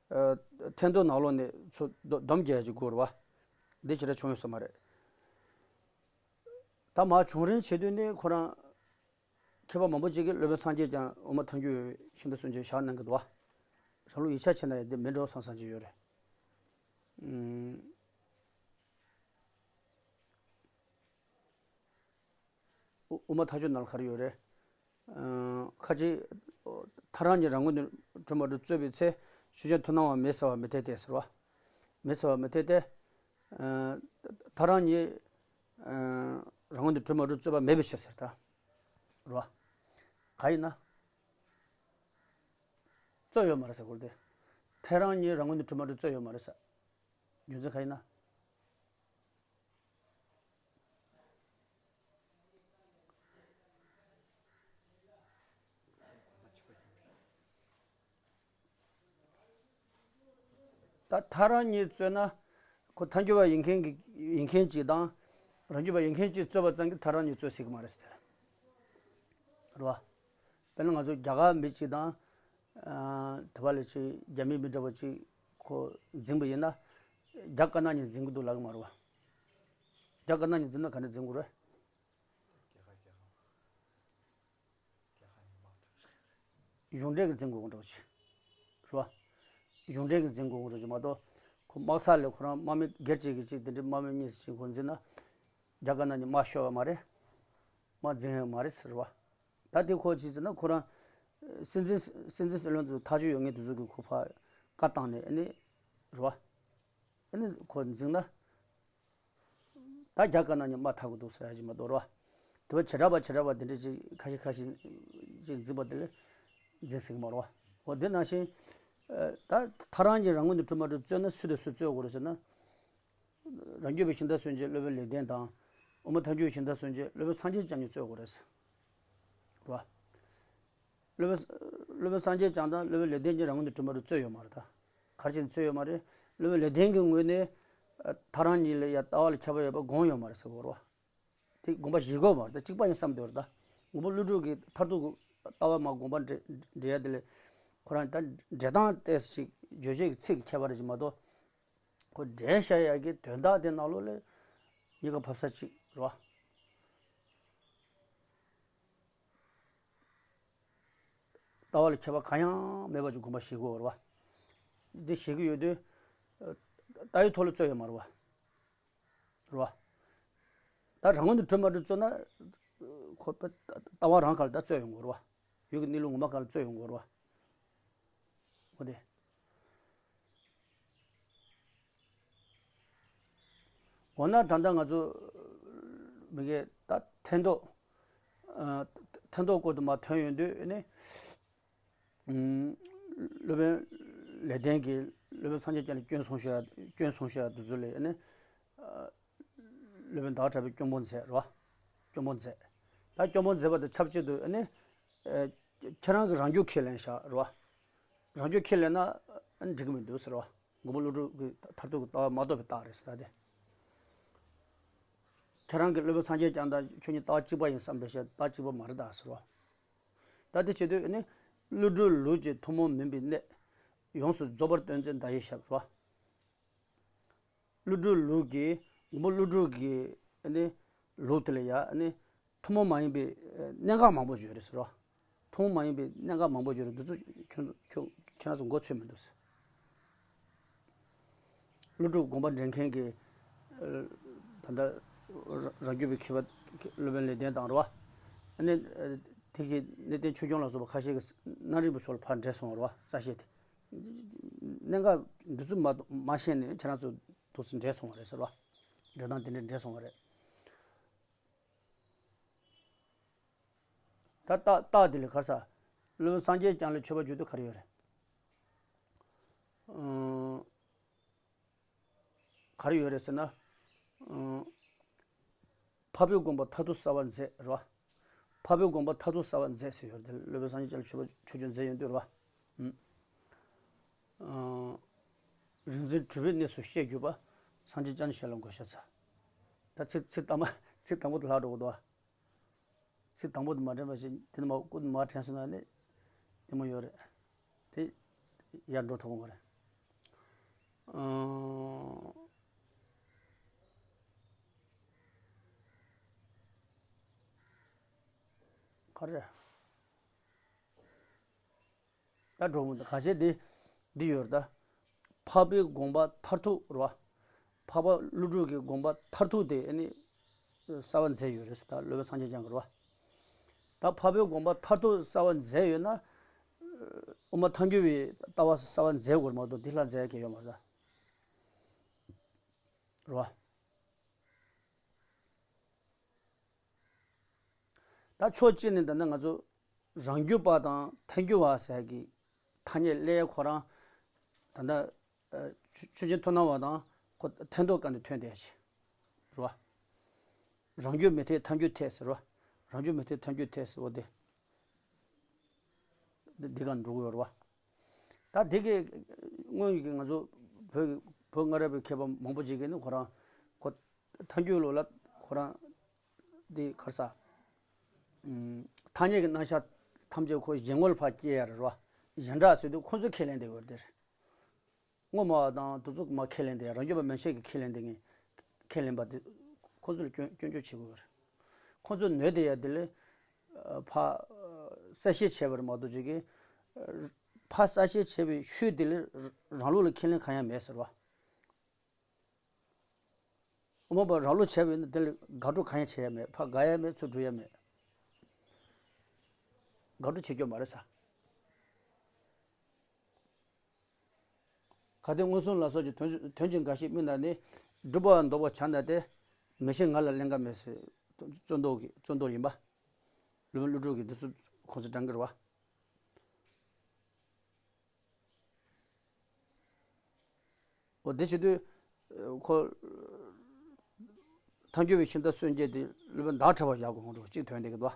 ཨ། འཐེན་ཐོག་ནང་ལོགས་ནས་ཚུར་སྡོམ་རྒྱག་ཅིག་དགོས་རེད་བ། འདི་ཞེ་དྲག་བྱུང་ཡོད་ས་མ་རེད། ད་མར་བྱུང་རིམ་བྱེད་དུས་ནི་ཁོ་རང་། མཁས་པ་མང་པོ་ཅིག་གིས་སློབ་དཔོན་སངས་རྒྱས་བསྐྱངས། དབུ་མ་ཐལ་འགྱུར་བའི་ཤིང་རྟ་སུན་འབྱིན་བཞག་གནང་གི་འདུག་བ། རང་ལུགས་ཡིག་ཆ་ཕྱེ་ན་ཡང་འདི་མིན་འགྲོ་བསམ་བསམ་ཅིག་ཡོད་རེད། ཨུམ། དབུ་དབུ་མ་ཐལ་འགྱུར་ནང་ལ་ག་རེ་ཡོད་རེད། ཨ། ཁ་ཅིག་ཐལ་རང་ཉིད་རང་ངོས་ནས་གྲུབ་མ་གྲུབ་རྩོད་པའི་ཚེ། ཆོས་ཅན་མཐུན་སྣང་བ་མེད་ཟེར་བ་མི་འཐད་དེ་ཟེར་བ། མེད་ཟེར་བ་མི་འཐད་དེ། ཨ། ཐལ་རང་ཉིད། ཨ། རང་ངོས་ནས་གྲུབ་མ་གྲུབ་རྩོད་པ་མེད་པའི་ཕྱིར་ཟེར་ད། རེད་བ། ག་ཡིན་ན། རྩོད་ཡོད་མ་རེད་ཟེར་དགོས་རེད་དེ། ཐལ་རང་ཉིད་རང་ངོས་ནས་གྲུབ་མ་གྲུབ་རྩོད་ཡོད་མ་རེད་ཟེར། རྒྱུ་མཚན་ག་ཡིན་ན། ད་ཐལ་རང་ཉིད་རྩོད་ན། ཁོ་ཐལ་འགྱུར་བ་ཡིན་མཁན་གྱི་ཡིན་མཁན་གཅིག་དང་། རང་རྒྱུད་པ་ཡིན་མཁན་གཅིག་རྩོད་པ་ཙམ་གྱིས་ཐལ་རང་ཉིད་རྩོད་སྲིད་ཀྱི་མ་རེད་ཟེར། རེད་བ། དཔེར་ན་ང་ཚོ་རྒྱ་གར་མི་གཅིག་དང་། ཨ། དེ་བ་ལས་ཅིག་རྒྱ་མི་མི་འདྲ་བ་ཅིག་ཁོ་འཛིང་པ་ཡིན་ན། རྒྱ་དཀར་ནག་གཉིས་འཛིང་གི་འདུག་ལབ་ཀྱི་མ་རེད་བ། རྒྱ་དཀར་ནག་གཉིས་འཛིང་ན་ག་འདྲ་འཛིང་དགོས་རེད། གཞུང་འབྲེལ་གྱི་འཛིང་དགོས་འདྲ་བ་ཅིག་རེད་བ། གཞུང་འབྲེལ་གྱི་འཛིང་དགོས་འདྲ་ཅིག་མ་གཏོགས། ཁོ་དམག་ས་ལས་ཁོ་རང་དམག་མི་སྒེར་གཅིག་གིས་གཅིག་དེ་འདྲའི་དམག་མི་གཉིས་གཅིག་ཁོ་འཛིང་ན། རྒྱ་དཀར་ནག་གཉིས་དམག་ཤོར་བ་མ་རེད། དམག་འཛིང་ཡོད་མ་རེད་ཟེར་བ། ད་དེ་ཁོ་ཅི་ཟེར་ན་ཁོ་རང་། སྲིད་འཛིན་སྲིད་འཛིན་སྲིད་བློན་དུ་ཐག་གཅོད་ཡོད་མཁན་དེ་ཚོ་གིས་ཁོ་ཕར་བཀའ་བཏང་ནས་ཨ་ནི། རེད་བ། ཨ་ནི་ཁོ་འཛིང་ན། ད་རྒྱ་དཀར་ནག་གཉིས་དམག་འཐབ་ཀྱི་འདུག་ཟེར་ཡ་ཅིག་མ་གཏོགས་རེད་བ། དེ་བ་བྱེ་བྲག་པ་བྱེ་བྲག་པ་དེ་འདྲ་ཅིག་ཁ་ཤས་ཁ་ཤས་ཅིག་འཛིང་པ་དེ་ལས་འཛིང་སྲིད་ཀྱི་མ་རེད་བ། འོ་དེ་ནང་བཞིན། ཨ། ད་ཐལ་རང་གིས་རང་ངོས་ནས་གྲུབ་མ་གྲུབ་རྩོད་ན་སུ་དང་སུ་རྩོད་དགོས་རེད་ཟེར་ན། རང་རྒྱུད་པའི་ཤིང་རྟ་སུན་འབྱིན་སློབ་དཔོན་ལེགས་ལྡན་དང་། དབུ་མ་ཐལ་འགྱུར་ཤིང་རྟ་སུན་འབྱིན་སློབ་དཔོན་སངས་རྒྱས་བསྐྱངས་གཉིས་རྩོད་དགོས་རེད་ཟེར། རེད་བ། སློབ་དཔོན་སློབ་དཔོན་སངས་རྒྱས་བསྐྱངས་དང་སློབ་དཔོན་ལེགས་ལྡན་གཉིས་རང་ངོས་ནས་གྲུབ་མ་གྲུབ་རྩོད་ཡོད་མ་རེད་ད། ག་རེ་བྱས་ནས་རྩོད་ཡོད་མ་རེད། སློབ་དཔོན་ལེགས་ལྡན་གྱི་ངོས་ནས། ཨ། ཐལ་རང་གཉིས་ལ་ཡ་ལྟ་བ་ལ་ཁྱད་པར་ཡོད་པ་དགོངས་ཡོད་མ་རེད་ཟེར་གོ་རེད་བ། དེ་དགོངས་པ་བཞེས་གོ་མ་རེད་ད། གཅིག་པ་ཡིན་བསམ་སྡོད་རེད་ད། དངོས་པོ་ཀླུ་སྒྲུབ་ཀྱི་མཐར་ཐུག་གི་ལྟ་བ་མར་དགོངས་པ་འགྲེལ་འགྲེལ་ཡ་དེ་ལས། ཁོ་རང་ད་འགྲེལ་སྟངས་ཏོག་ཙམ་ཅིག་བརྗོད་བྱེད་ཀྱི་ཚིག་གི་ཁྱད་པར་རེད་ཅིག་མ་གཏོགས། ཁོ་འགྲེལ་བཤད་ཡ་གི་དོན་དག་དེ་ནང་ལོགས་ལ་གཉིས་ཀ་ཕབ་ས་གཅིག་རེད་བ། ལྟ་བ་ལ་ཁྱད་པར་གང་ཡང་མེད་པ་ཅིག་དགོངས་པ་བཞེས་དགོས་རེད་བ། འདི་བཞེས་ཀྱི་ཡོད་དུས། ལྟ་བའི་ཐོག་ལ་རྩོད་ཡོད་མ་རེད་བ། རེད་བ། ད་རང་ངོས་ནས་གྲུབ་མ་གྲུབ་རྩོད་ན། ཁོ་པ་ལྟ་བ་རང་སྒང་ལ་ད་རྩོད་ཡོང་དགོས་རེད་བ། ཡུལ་གྱི་གནས་ལུགས་ངོ་མ་སྒང་ལ་རྩོད་ཡོང་དགོས་རེད་བ། འོ་དེ། འོ་ན་ད་ལྟ་ང་ཚོ་མི་གའི་ད་འཐེན་ཐོག་ཨ། འཐེན་ཐོག་སྐོར་དུ་མར་ཐོན་ཡོང་དུས་ནི། ཨུམ། སློབ་དཔོན་ལེགས་ལྡན་གྱིས་སློབ་དཔོན་སངས་རྒྱས་བསྐྱངས་ལ་སྐྱོན་གསུངས་བཞག་སྐྱོན་གསུངས་བཞག་དེ་ཚོ་ལ་ནི། ཨ། སློབ་དཔོན་ཟླ་བ་གྲགས་པས་སྐྱོན་པོ་མཛད་རེད་བ། སྐྱོན་པོ་མཛད། ད་སྐྱོང་བར་མཛད་པ་དང་ཆབས་ཅིག་ཏུ་ཨ་ནི། ཨེ། ཁྱེད་རང་གིས་རང་རྒྱུད་ཁས་ལེན་བཞག་རེད་བ། རང་རྒྱུད་ཁས་ལེན་ན་ཨ་ནི་འགྲིག་གི་མི་འདུག་ཟེར་བ། མགོན་པོ་ཀླུ་སྒྲུབ་ཀྱི་མཐར་ཐུག་གི་ལྟ་བ་མ་རྟོགས་པའི་རྟགས་རེད་ཟེར་ད་དེ། ཁྱེད་རང་གིས་སློབ་དཔོན་སངས་རྒྱས་བསྐྱངས་དང་ཁྱོད་གཉིས་ལྟ་བ་གཅིག་པ་ཡིན་བསམ་པའི་ཕྱིར་ལྟ་བ་གཅིག་པ་མ་རེད་ད་ཟེར་བ། ད་དེ་བྱེད་དུས་ཨ་ནི། ཀླུ་སྒྲུབ་ལུགས་ཀྱི་ཐུན་མོང་མིན་པའི་གནད། ཡོངས་སུ་རྫོགས་པར་སྟོན་མཛད་མདའ་ཡི་ཞབས་རེད་བ། ཀླུ་སྒྲུབ་ལུགས་ཀྱི་མགོན་པོ་ཀླུ་སྒྲུབ་ཀྱི་ཨ་ནི་ལུགས་དེ་ལ་ཡ་ཨ་ནི་ཐུན་མོང་མ་ཡིན་པའི་གནད་འགག་མང་པོ་ཡོད་རེད་ཟེར་རོ། ཐུན་མོང་མ་ཡིན་པའི་གནད་འགག་མང་པོ་ཡོད་རེད། འདི་ཚོ་ཁྱོད་ཁྱོད་ཁྱེད་རང་ཚོ་མགོ་ཚོས་མི་འདུག་ཟེར། ཀླུ་སྒྲུབ་དགོངས་པ་འདྲེན་མཁན་གྱི་ད་ལྟ་རང་རྒྱུད་པའི་མཁས་པ་སློབ་དཔོན་ལེགས་ལྡན་དང་རེད་བ། ཨ་ནི་དེ་གི་གནས་བརྟན་ཆོས་སྐྱོང་ལ་སོགས་པ་ཁ་ཤས་ཀྱིས་རྣམ་རིག་པའི་ཕྱོགས་ལ་ཕར་འདྲེས་སོང་བ་རེད་བ། རྩ་ཤེ་དེ། གནད་འགག་འདི་ཚོ་མ་མ་ཤེས་ནས་ཁྱེད་རང་ཚོ་འདུག་སེ་འདྲེས་སོང་བ་རེད་ཟེར་བ། འདྲེས་སྟངས་དེ་འདྲས་འདྲེས་སོང་བ་རེད། ད་རྟགས་རྟགས་དེ་ལས་གར་ས། སློབ་དཔོན་སངས་རྒྱས་བསྐྱངས་ལས་མཆོད་པ་བརྗོད་དུས་ག་རེ་ཡོད་རེད། ཨང་། ག་རེ་ཡོད་རེད་ཟེར་ན། ཨང་། འཕགས་པའི་དགོངས་པ་མཐར་ཐུག་གསལ་བར་མཛད་རེད་བ། འཕགས་པའི་དགོངས་པ་མཐར་ཐུག་གསལ་བར་མཛད་ཟེར་ཡོད་རེད་དེ། སློབ་དཔོན་སངས་རྒྱས་བསྐྱངས་ལ་མཆོད་པ་མཆོད་བརྗོད་མཛད་ཡོང་དུས་རེད་བ། ཨང་། རིག་འཛིན་གྲུབ་པའི་གནས་སུ་བཤད་གྱུར་པ། སངས་རྒྱས་བསྐྱངས་ཞལ་ལ་མགོས་ཕྱག་འཚལ། ད་ཚིག་ཚིག་དང་པོ་ཚིག་དང་པོ་དེ་ལྷག་འགྲོ་གི་འདུག་བ། ཚིག་དང་པོ་དེ་མ་དྲན་པ་ཞིག་དེ་ནི་མ་སྐུ་མ་དྲན་སོང་ན་ནི་བདེ་མོ་ཡོད་རེད། དེ་ཡར་འགྲོ་ཐུབ་ཀྱི་མ་རེད། ཨང་། ག་རེ། ད་འགྲོ་མི་འདུག་ཁ་ཤས་འདི་འདི་ཡོད་རེད་ད། འཕགས་པའི་དགོངས་པ་མཐར་ཐུག་རེད་བ། འཕགས་པ་ཀླུ་སྒྲུབ་ཀྱི་དགོངས་པ་མཐར་ཐུག་དེ་ཨ་ནི་གསལ་བར་མཛད་ཡོད་རེད་ཟེར། ད་སློབ་དཔོན་སངས་རྒྱས་བསྐྱངས་ཀྱིས་རེད་བ། ད་འཕགས་པའི་དགོངས་པ་མཐར་ཐུག་གསལ་བར་མཛད་ཡོད་ན། དབུ་མ་ཐལ་འགྱུར་བའི་ལྟ་བ་གསལ་བར་མཛད་དགོས་རེད་མ་གཏོགས་འདི་ལྷག་མཛད་ཡ་གང་ཡང་ཡོད་མ་རེད་ད། རེད་བ། ད་ཕྱོགས་གཅིག་ནས་ད་ནི་ང་ཚོ་རང་རྒྱུད་པ་དང་ཐལ་འགྱུར་བ་ཟེར་གྱི་ཐ་སྙད་ལས་ཁོ་རང་ད་ལྟ་ཆོས་ཆོས་ཅན་མཐོང་སྣང་བ་དང་ཁོ་ཐལ་འདོགས་སྐབས་ནས་ཐོན་བསྡད་ཤིང་རེད་བ། རང་རྒྱུད་མི་འཐད་ཐལ་འགྱུར་འཐད་ཟེར་བ། རང་རྒྱུད་མི་འཐད་ཐལ་འགྱུར་འཐད་ཟེར་བ་དེ། འདི་འདི་ག་འགྲོ་གི་ཡོད་རེད་བ། ད་དེ་གི་སྔོན་གྱི་ང་ཚོ་བོད་ཀྱི་བོད་སྔ་རབས་པའི་མཁས་པ་མང་པོ་ཅིག་གིས་ནི་ཁོ་རང་ཁོ་ཐལ་འགྱུར་ལོ་ལ་ཁོ་རང་འདི་གར་ས། ཨུམ། ཐ་སྙད་ཀྱི་རྣམ་གཞག་ཐམས་ཅད་ཁོ་གཞན་ངོ་ལ་ཕར་སྐྱེལ་ཡ་རེད་བ། གཞན་དག་ཟེར་དུས་ཁོ་ཚོས་ཁས་ལེན་བསྡད་ཡོད་རེད་དེ། ངོ་མ་བ་དང་དེ་ཚོ་མ་ཁས་ལེན་བསྡད་ཡ། རང་རྒྱུད་པ་མན་ཆད་ཀྱིས་ཁས་ལེན་བསྡད་མཁན་ཁས་ལེན་པ་དེ་ཁོ་ཚོ་ལ་སྐྱོན་སྐྱོན་བརྗོད་བྱེད་དགོས་རེད། ཁོ་ཚོས་ནོར་བསྡད་ཡ་དེ་ལས་ཕར་གསལ་བཤད་བྱས་པ་རེད་མ་གཏོགས་ཅིག་གིས་ཕར་གསལ་བཤད་བྱས་པའི་ཤུལ་དེ་ལས་རང་ལུགས་ལ་ཁས་ལེན་གང་ཡང་མེད་ཟེར་བ། དབུ་མ་པ་རང་ལུགས་བྱས་པ་ཡིན་ན་དེ་ལ་དགག་སྒྲུབ་གང་ཡང་བྱེད་ཡ་མེད། ཕར་དགག་ཡ་མེད། ཚུར་སྒྲུབ་ཡ་མེད། དགག་སྒྲུབ་བྱེད་རྒྱུ་མ་རེད་ས། གལ་ཏེ་མངོན་སུམ་ལ་སོགས་ཀྱི་དོན་དོན་ཅན་འགའ་ཞིག་དམིགས་ན་ནི། སྒྲུབ་པ་འདོགས་པར་བྱ་ན་སྟེ། མི་ཤེས་ང་ལ་ཀླན་ཀ་མེད་ཟེར། རྩོད་ཟློག་གི་རྩོད་ཟློག་ཡིན་པ། སློབ་དཔོན་ཀླུ་སྒྲུབ་ཀྱིས་འདི་ཚོ་ཁོང་ཚོ་དྲན་གྱི་རེད་བ། འོ་དེ་བྱེད་དུས། ཁོ། ཐལ་འགྱུར་བའི་ཤིང་རྟ་གསོད་བྱེད་དེ་སློབ་དཔོན་ཟླ་གྲགས་པ་བཞག་དགོས་ཁོང་ཚོ་གཅིག་ཐོན་བསྡད་ཀྱི་འདུག་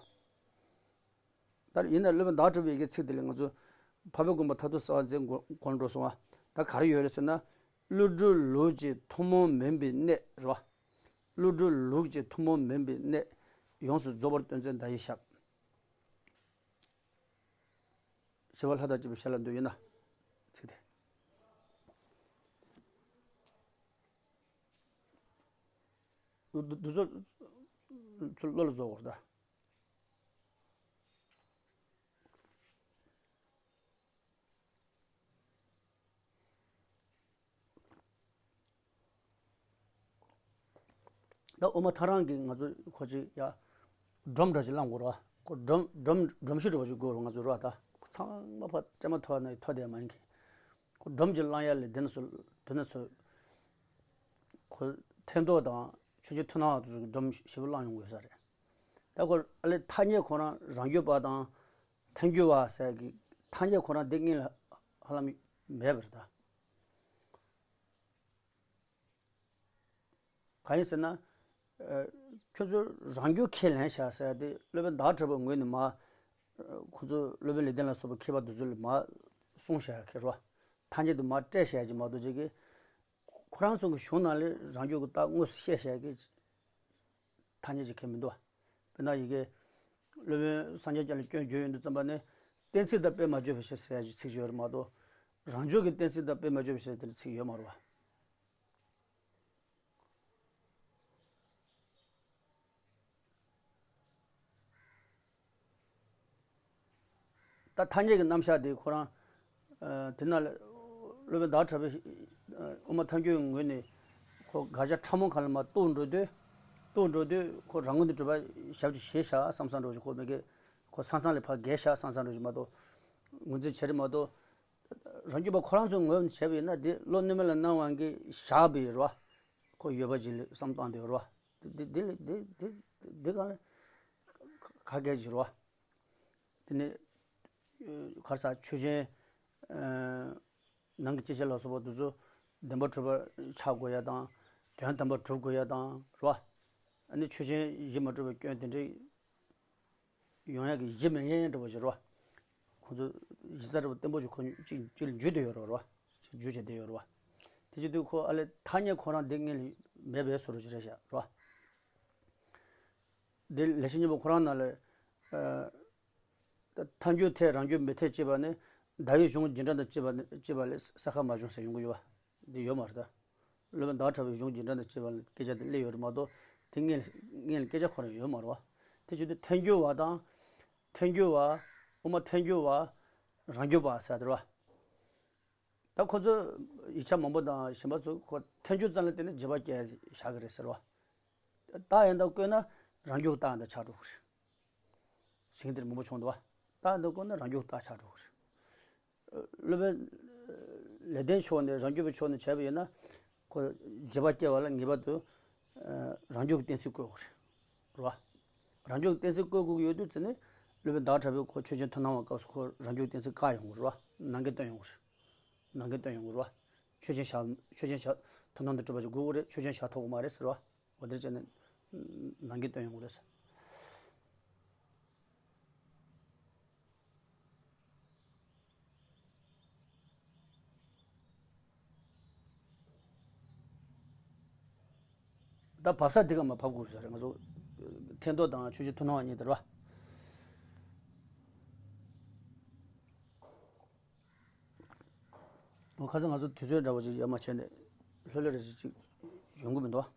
ད་ཡིན་ན་སློབ་དཔོན་ཟླ་གྲགས་པའི་གི་ཚིག་དེ་ལས་ང་ཚོ་འཕགས་པའི་དགོངས་པ་མཐར་ཐུག་གསལ་བར་མཛད་གོ་གོ་འགྲོ་སོང་བ། ད་ག་རེ་ཡོད་རེད་ཟེར་ན། ཀླུ་སྒྲུབ་ལུགས་ཀྱི་ཐུན་མོང་མིན་པའི་གནད་རེད་བ། ཀླུ་སྒྲུབ་ལུགས་ཀྱི་ཐུན་མོང་མིན་པའི་གནད་ཡོངས་སུ་རྫོགས་པར་སྟོན་མཛད་མདའ་ཡི་ཞབས། ཞི་བ་ལྷ་དང་བཅས་པའི་ཞལ་ལ་འདུད་ཡོད་ན། ཚིག་དེ། འདུ་འདུ་འདུ་ཚོ་ཚོ་བློ་ལ་བཟོ་དགོས་ད། ད་དབུ་མ་ཐལ་རང་གིས་ང་ཚོ་ཁོ་ཅིག་ཡ། སྒྲོམ་འདྲ་ཞིག་བསླང་དགོས་རེད་བ། ཁོ་སྒྲོམ་སྒྲོམ་སྒྲོམ་གཞི་འདྲ་བ་ཞིག་དགོས་རེད་ང་ཚོ་རེད་བ་ད། ཚང་མ་ཕར་སྤྲད་མ་ཐུབ་ན་ཐོ་དེ་མ་ཡིན་གི། ཁོ་སྒྲོམ་གྱི་བསླང་ཡ་ལས་དེ་ནས་སུ་དེ་ནས་སུ། ཁོ་ཐལ་འདོགས་དང་ཆོས་ཀྱི་མཐུན་སྣང་བ་དེ་ཚོ་གི་སྒྲོམ་ཞིབ་པོ་བསླང་ཡོང་དགོས་ས་རེད། ད་ཁོ་ཨ་ལས་ཐ་སྙད་ཁོ་རང་རང་རྒྱུད་པ་དང་། ཐལ་འགྱུར་བ་ཟེར་གི་ཐ་སྙད་ཁོ་རང་འདི་གཉིས་ལ་ཧ་ལམ་མེད་པ་རེད་ད། གང་ཡིན་ཟེར་ན། ཁྱོད་ཚོས་རང་རྒྱུད་ཁས་ལེན་བྱ་ཟེར་ཏེ་སློབ་དཔོན་ཟླ་བ་གྲགས་པའི་ངོས་ནས་མར། ཁོ་ཚོ་སློབ་དཔོན་ལེགས་ལྡན་ལ་སོགས་པའི་མཁས་པ་དེ་ཚོ་ལ་མར་གསུངས་བཞག་གི་རེད་བ། ཐ་སྙད་དུ་མར་སྤྲད་བཞག་གི་མ་གཏོགས་ཅིག་གིས། ཁོ་རང་ཚོ་གི་གཞུང་ནང་ལ་རང་རྒྱུད་ཀྱི་རྟགས་དངོས་སུ་བཤད་བཞག་གི་ཐ་སྙད་ཅིག་གང་ཡང་མི་འདུག་བ། དཔེར་ན་ཡི་གེ། སློབ་དཔོན་སངས་རྒྱས་བསྐྱངས་ལ་སྐྱོན་བརྗོད་ཡོང་དུས་ཙམ་པ་ནས། གཏན་ཚིགས་དང་དཔེ་མ་བརྗོད་པའི་ཕྱིར་ཟེར་ཡག་གི་ཚིག་ཅིག་ཡོད་རེད་མ་གཏོགས། རང་རྒྱུད་ཀྱི་གཏན་ཚིགས་དང་དཔེ་མ་བརྗོད་པའི་ཕྱིར་དེ་འདྲ་ཚིག་ཡོད་མ་རེད་བ། ད་ཐ་སྙད་ཀྱི་རྣམ་གཞག་དེ་ཁོ་རང་། ཨ། དེ་ན་ལ་སློབ་དཔོན་ཟླ་བ་གྲགས་པས། ཨ། དབུ་མ་ཐལ་འགྱུར་ངོས་ནས་ཁོ་དགག་བྱ་ཕྲ་མོ་གང་ལ་མར་གཏུགས་འགྲོ་དུས། གཏུགས་འགྲོ་དུས་ཁོ་རང་ངོས་ནས་གྲུབ་པ་ཞབས་ཀྱིས་བཞེས་བཞག་བསམ་བསམ་འདྲ་བོ་ཞིག་ཁོ་མི་དགེ་ཁོ་ཚང་ཚང་ལ་ཕར་བརྒལ་བཞག་བསམ་བསམ་འདྲ་བོ་ཞིག་མ་གཏོགས། ངོས་འཛིན་བྱེད་རེད་མ་གཏོགས། རང་རྒྱུད་པ་ཁོ་རང་ཚོའི་ངོས་ནས་བྱས་པ་ཡིན་ན་དེ་བློ་གནས་མེད་ལ་སྣང་བ་གིས་བཞག་པ་ཡོད་རེད་བ། ཁོ་ཡོད་པ་ཅིག་ལ་བསམ་བཏང་དེ་ཡོད་རེད་བ། དེ་དེ་ལ་དེ་དེ་དེ་གང་ལ་ག་གེ་ཅིག་རེད་བ། དེ་ནས་ག་རེ་ཟེར། ཆོས་ཅན། ཨ། ནང་གི་སྐྱེ་བྱེད་ལ་སོགས་པ་དེ་ཚོ་བདེན་པར་གྲུབ་པ་ཆགས་དགོས་ཡ་དང་། དོན་དམ་པར་གྲུབ་དགོས་ཡ་དང་རེད་བ། ཨ་ནི་ཆོས་ཅན་གཞི་མ་གྲུབ་པའི་སྐྱོན་དེ་འདྲ་ཡོང་ཡག་གི་གཞི་མེད་མཁན་འདྲ་བོ་ཞིག་རེད་བ། ཁོ་ཚོ་གཞི་རྩ་འདྲ་བོ་བརྟན་པོ་ཞིག་ཁོ་གཅིག་གཅིག་ལ་འཇུས་བསྡད་ཡོད་རེད་བ། གཅིག་འཇུས་བྱས་བསྡད་ཡོད་རེད་བ། དེ་བྱེད་དུས་ཁོ་ཨ་ལས་ཐ་སྙད་ཁོ་རང་འདི་སྔོན་ལ་མེད་པའི་བཟོ་འདྲ་ཞིག་རེད་ཤག་རེད་བ། འདི་ལེགས་བཤད་སྙིང་པོ་ཁོ་རང་ནང་ལ། ཨ། ཐལ་འགྱུར་འཐད་རང་རྒྱུད་མི་འཐད་ཅེས་པ་ནི། ཟླ་བའི་གཞུང་རྗེས་འབྲང་དང་བཅས་པ་ནི་བཅས་པ་ལས་ས་ཁ་མ་བྱུང་ཟེར་ཡོང་གི་ཡོད་བ། འདི་ཡོད་མ་རེད་ད། སློབ་དཔོན་ཟླ་བ་གྲགས་པའི་གཞུང་རྗེས་འབྲང་དང་བཅས་པ་ལ་སྐད་ཆ་དེ་སླེབས་ཡོད་རེད་མ་གཏོགས། དེ་སྔོན་ལ་སྔོན་ལ་སྐད་ཆ་ཁོ་རང་ཡོད་མ་རེད་བ། དེ་བྱེད་དུས་ཐལ་འགྱུར་བ་དང་། ཐལ་འགྱུར་བ། དབུ་མ་ཐལ་འགྱུར་བ། རང་རྒྱུད་པ་ཟེར་དེ་རེད་བ། ད་ཁོ་ཚོ་ཡིག་ཆ་མང་པོ་དང་གཞན་པ་ཚོ་ཁོ་ཐལ་འགྱུར་ཙམ་ལ་བརྟེན་ནས་རྗེས་དཔག་སྐྱེ་བཞག་གི་རེད་ཟེར་བ། རྟགས་ཡང་དག་བཀོད་ན་རང་རྒྱུད་རྟགས་ཡང་དག་ཆགས་འགྲོ་གི་རེད། ཟེར་མཁན་དེ་མང་པོ་བྱུང་འདུག་བ། རྟགས་ཡང་དག་བཀོད་ན་རང་རྒྱུད་རྟགས་ཆགས་འགྲོ་གི་རེད། སློབ་དཔོན་ལེགས་ལྡན་ཕྱོགས་ནས་རང་རྒྱུད་པའི་ཕྱོགས་ནས་བྱས་པ་ཡིན་ན། ཁོ་རྗེས་དཔག་སྐྱེ་བ་ལ་ངེས་པར་དུ་རང་རྒྱུད་ཀྱི་གཏན་ཚིགས་བཀོད་དགོས་རེད། རེད་བ། རང་རྒྱུད་ཀྱི་གཏན་ཚིགས་བཀོད་དགོས་ཀྱི་ཡོད་དུས་ཙི་ནས་སློབ་དཔོན་ཟླ་བ་གྲགས་པས་ཁོ་ཆོས་ཅན་མཐུན་སྣང་བའི་སྐབས་སུ་ཁོ་རང་རྒྱུད་ཀྱི་གཏན་ཚིགས་བཀག་ཡོང་གི་རེད་བ། ནང་འགལ་སྟོན་ཡོང་གི་རེད། ནང་འགལ་སྟོན་ཡོང་གི་རེད་བ། ཆོས་ཅན་བཞག་ཆོས་ཅན་བཞག་མཐུན་སྣང་དུ་གྲུབ་པ་ཞིག་དགོས་ཀྱི་རེད། ཆོས་ཅན་བཞག་ཐུབ་ཀྱི་མ་རེད་ཟེར་བ། འོ་དེར་བྱས་ནས་ནང་འགལ་སྟོན་ཡོང་གི་རེད་ཟེར། ད་བབས་ས་འདི་ག་མ་བབས་དགོས་ས་རེད། ང་ཚོ་ཐལ་འགྱུར་དང་ཆོས་ཅན་མཐུན་སྣང་བ་གཉིས་དེ་རེད་བ། འོ་ཁ་སང་ང་ཚོ་དུས་ཚོད་འདྲ་བོ་ཅིག་ཡར་མར་བྱས་ནས་ལྷོད་ལྷོད་རེ་ཅིག་ཡོང་གི་མི་འདུག་བ།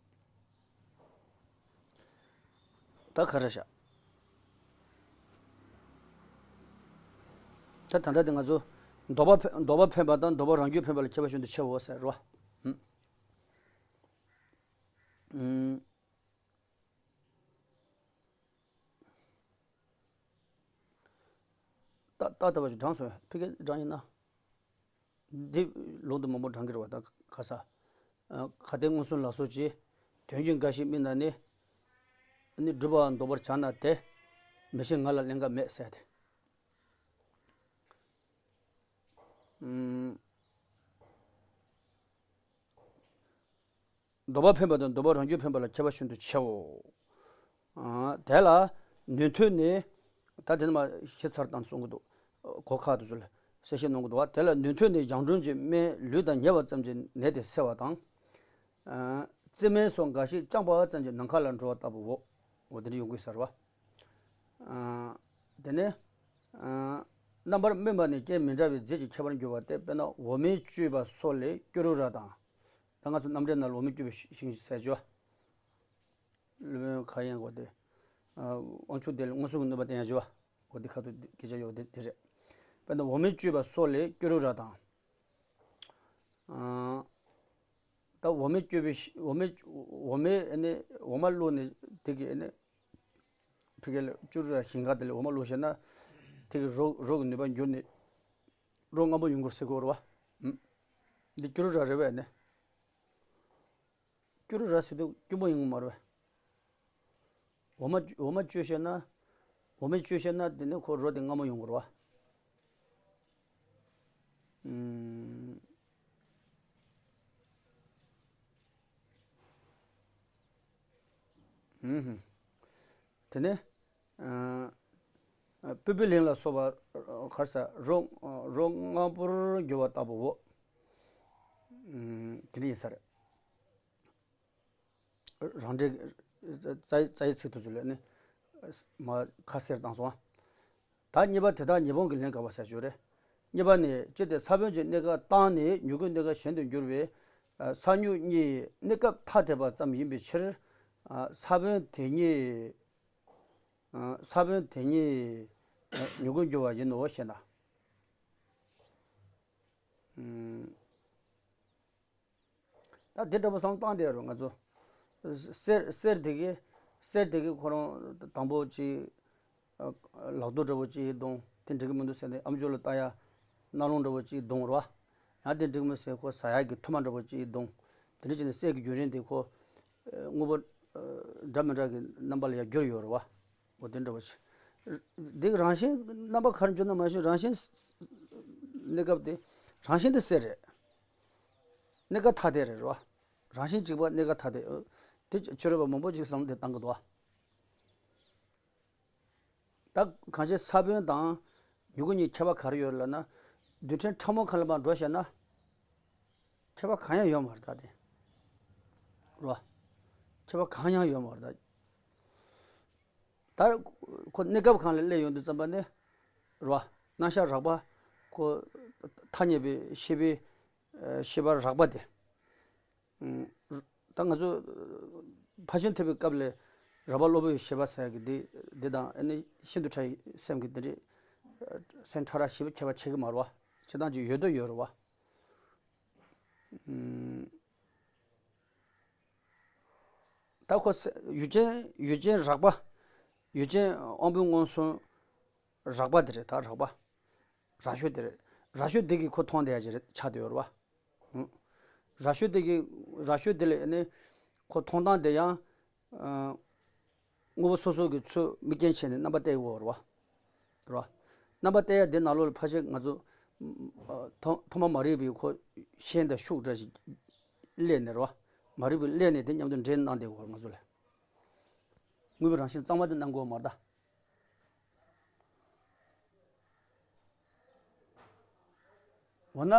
ད་ག་རེ་བྱ། ད་ད་ལྟ་དེ་ང་ཚོ་ལྡོག་པ་ཕན་ལྡོག་པ་འཕེན་པ་དང་ལྡོག་པ་རང་རྒྱུད་འཕེན་པ་ལ་ཁྱད་པར་ཤིན་ཏུ་ཆེའོ་ཟེར་རོ། ཨུམ། ཨུམ། ཏག་ཏག་ལྟ་བ་ཞིག་བགྲངས་སོང་། ཕ་གི་བགྲངས་ཡིན་ན། འདི་ལུང་དུ་མང་པོ་བགྲང་གི་རེད་བ། ད་ག་ས། ཨ། ཁ་དན་མངོན་སུམ་ལ་སོགས་ཀྱི། དོན་གྱི་འགའ་ཞིག་དམིགས་ན་ནི། ནི་སྒྲུབ་པ་ལྡོག་པར་བྱ་ན་སྟེ། མི་ཤེས་ང་ལ་ཀླན་ཀ་མེད་ཟེར་ཏེ། ཨུམ། ལྡོག་པ་འཕེན་པ་དང་ལྡོག་པ་རང་རྒྱུད་འཕེན་པ་ལ་ཁྱད་པར་ཤིན་ཏུ་ཆེའོ། ཨ། དེ་ལ་ནུས་མཐུ་ནི། ད་དེ་ནི་མ་ཤེས་ཚར་དང་གསུང་གི་འདུག་གོ་ཁ་དུ་ཚུལ་གསལ་བཤད་གནང་གི་འདུག་བ། དེ་ལ་ནུས་མཐུ་ནི་གཞང་འབྲུམ་གྱི་སྨན་ལུས་དང་ཉེ་བ་ཙམ་གྱི་ནད་དེ་སེལ་བ་དང་། ཨ། རྩི་སྨན་སོགས་འགའ་ཞིག་བཅངས་པ་ཙམ་གྱིས་ནམ་མཁའ་ལ་འགྲོ་བ་ལྟ་བུའོ། འོ་དེ་འདྲ་ཡོང་གི་ཟེར་བ། ཨ། དེ་ནས། ཨ། རྣམ་པར་སྨིན་པ་ནི་རྐྱེན་མི་འདྲ་བའི་རྫས་ཀྱི་ཁྱད་པར་འགྱུར་བ་སྟེ། དཔེར་ན་འོ་མས་བསྐྱོད་པ་སོགས་ལས་སྐྱུ་རུ་ར་དང་། ད་ང་ཚོ་རྣམ་འགྲེལ་ནང་ལ་འོ་མས་བསྐྱོད་པའི་ཤིང་ཟེར་ཅོ། སློབ་དཔོན་ཁ་ཡན་གོ་དེ། ཨ། དབང་ཕྱུག་དེ་ལ་མངོན་སུམ་གྱི་གནོད་པ་བསྟན་ཡ་ཅོ། འོ་དེ་ཁ་ཐུག་སྐད་ཆ་ཡོད་དེ་དེ་རེད། དཔེར་ན་འོ་མས་བསྐྱོད་པ་སོགས་ལས་སྐྱུ་རུ་ར་དང་། ཨ། ད་འོ་མས་བསྐྱོད་པའི་ཤི་འོ་མས་འོ་མས་ཨ་ནི་འོ་མ་བླུགས་ནས་དེ་གི་ཨ་ནི་ཕ་གི་ལ་སྐྱུ་རུ་ར་ཞིང་ཁ་དེ་ལ་འོ་མ་བླུགས་བྱས་ན། དེ་གི་རོ་རོ་གི་ནུས་པ་འགྱུར་ནས་རོ་སྔ་མོ་ཡོང་གི་རེད་ཟེར་གོ་རེད་བ། ཨུམ། འདི་སྐྱུ་རུ་ར་རེད་བས་ནི། སྐྱུ་རུ་ར་ཟེར་དུས་སྐྱུར་མོ་ཡོང་གི་མ་རེད་བས། འོ་མ་འོ་མ་བསྐྱོད་བྱས་ན། འོ་མས་བསྐྱོད་བྱས་ན་དེ་ནི་ཁོ་རོ་དེ་སྔ་མོ་ཡོང་གི་རེད་བ། ཨུམ། ཨུམ། དེ་ནས། ཨ། པི་པི་ལིང་ལ་སོགས་པ་ག་རེ་ཟེར། རོ། རོ་ལྔ་པོར་གྱུར་པ་ལྟ་བུའོ། ཨུམ། དེ་འདྲ་ཡིན་ས་རེད། རང་འགྲེལ། རྩ། རྩ་བའི་ཚིག་དེ་ཚོ་ལ་ནི་མར་ཁ་གསལ་བཏང་སོང་ཨ། ད་གཉིས་པ་དེ་དག་ཉེས་སྤོང་གི་ལན་དགག་པ་ཟེར་ཞུ་རེད། གཉིས་པ་ནི། ཅི་སྟེ་ས་བོན་གྱི་གནས་སྐབས་བཏང་ནས་མྱུ་གུའི་གནས་སྐབས་གཞན་དུ་འགྱུར་བའི་ས་མྱུག་གཉིས་གནས་སྐབས་ཐ་དད་པ་ཙམ་ཡིན་པའི་ཕྱིར། ས་བོན་དེ་ཉིད། ས་བོན་དེ་ཉིད་མྱུ་གུར་འགྱུར་བ་ཡིན་ནོ་ཞེ་ན། ད་དེ་འདྲ་པོ་བསམ་བློ་བཏང་བསྡད་རོགས་ང་ཚོ། གསེར། གསེར་དེ་གི། གསེར་དེ་གི་ཁོ་རང་དང་པོ་ཅིག་ལག་རྡོ་འདྲ་པོ་ཅིག་བརྡུངས། དེ་འགྲིག་གི་མི་འདུག་ཟེར་ནས་ཨ་མཆོག་ལ་ལྟ་ཡ་རྣ་ལུང་འདྲ་པོ་ཅིག་བརྡུངས་རོགས། ཡང་དེ་འགྲིག་མི་སྲིད་ཁོ་ཟ་ཡག་གི་ཐུར་མ་འདྲ་པོ་ཅིག་བརྡུངས། དེ་འདྲ་བྱས་ནས་གསེར་གྱི་རྒྱུན་རིང་དེ་ཁོ་དངོས་པོ་འདྲ་མི་འདྲ་གི་རྣམ་པ་ལ་ཡང་བསྒྱུར་ཡོད་རེད་བ། འོ་དེ་འདྲ་བ་ཞིག་འདི་གི་རང་བཞིན་རྣམ་པ་ག་རེ་འགྱུར་ན་མ་ཤེས། རང་བཞིན་གནས་སྐབས་དེ། རང་བཞིན་དེ་གསེར་རེད། གནས་སྐབས་ཐ་དད་རེད་རེད་བ། རང་བཞིན་གཅིག་པ་གནས་སྐབས་ཐ་དད། དེ་ཆོས་རབ་པ་མང་པོ་ཅིག་བསམ་བློ་དེ་བཏང་གི་འདུག་བ། ད་གང་ཞིག་ས་བོན་དང་མྱུ་གུ་གཉིས་ཁྱད་པར་ག་རེ་ཡོད་ལབ་ན། རྡུལ་ཕྲན་ཕྲ་མོ་ཁ་ལ་མར་འགྲོ་བྱས་ན། ཁྱད་པར་གང་ཡང་ཡོད་མ་རེད་ད་དེ། རོ། ཁྱད་པར་གང་ཡང་ཡོད་མ་རེད་ད། ད་ཁོ་གནས་སྐབས་གང་ལ་སླེབས་ཡོང་དུས་ཙམ་པ་ནས། རོ། རྣམ་གཞག་རགས་པ། ཁོ་ཐ་སྙད་པའི་ཤེས་པའི་ཤེས་པ་རགས་པ་དེ། ད་ང་ཚོ་ཕར་ཕྱིན་ཐེབས་པའི་སྐབས་ལ་རགས་པ་གློ་བུར་བའི་ཤེས་པ་ཟེར་གི་འདི་འདི་དང་ཨ་ནི་ཤིན་ཏུ་ཕྲ་བའི་སེམས་ཀྱི་འདི་འདྲའི་སེམས་ཕྲ་རགས་ཤེས་པ་ཁྱད་པར་ཕྱེ་གི་མ་རེད་བ། ཕྱེ་སྟངས་ཅིག་ཡོད་དོ་ཡོད་རེད་བ། ད་ཁོ་ཡུལ་ཅན་ཡུལ་ཅན་རགས་པ། ཡུལ་ཅན་དབང་པོའི་མངོན་སུམ་རགས་པ་དེ་རེད། ད་རགས་པ། རགས་ཤོས་དེ་རེད། རགས་ཤོས་དེ་གིས་ཁོ་མཐོང་བསྡད་ཡ་ཅིག་རེད་ཆགས་བསྡད་ཡོད་རེད་བ། རགས་ཤོས་དེ་གིས། རགས་ཤོས་དེ་ལས་ནི་ཁོ་མཐོང་སྟངས་དེ་ཡང་དངོས་པོ་སོ་སོ་གི་ཚུར་དམིགས་རྐྱེན་བྱས་ནས་རྣམ་པ་གཏད་ཡོད་རེད་བ། རེད་བ། རྣམ་པ་གཏད་ཡ་དེ་ནང་ལོགས་ལ་ཕལ་ཆེར་ང་ཚོ་ཐོག་ཐོག་མ་མ་རིག་པའི་ཁོ་ཤེས་དང་ཤུགས་འདྲ་ཞིག་སླེབས་ནས་རེད་བ། མ་རིག་པའི་སླེབས་ནས་དེ་མཉམ་དུ་འདྲེས་གནང་བསྡད་ཡོད་རེད་ང་ཚོ་ལ། དངོས་པོའི་རང་བཞིན་གཙང་མ་དེ་གནང་དགོས་མ་རེད་ད། འོ་ན།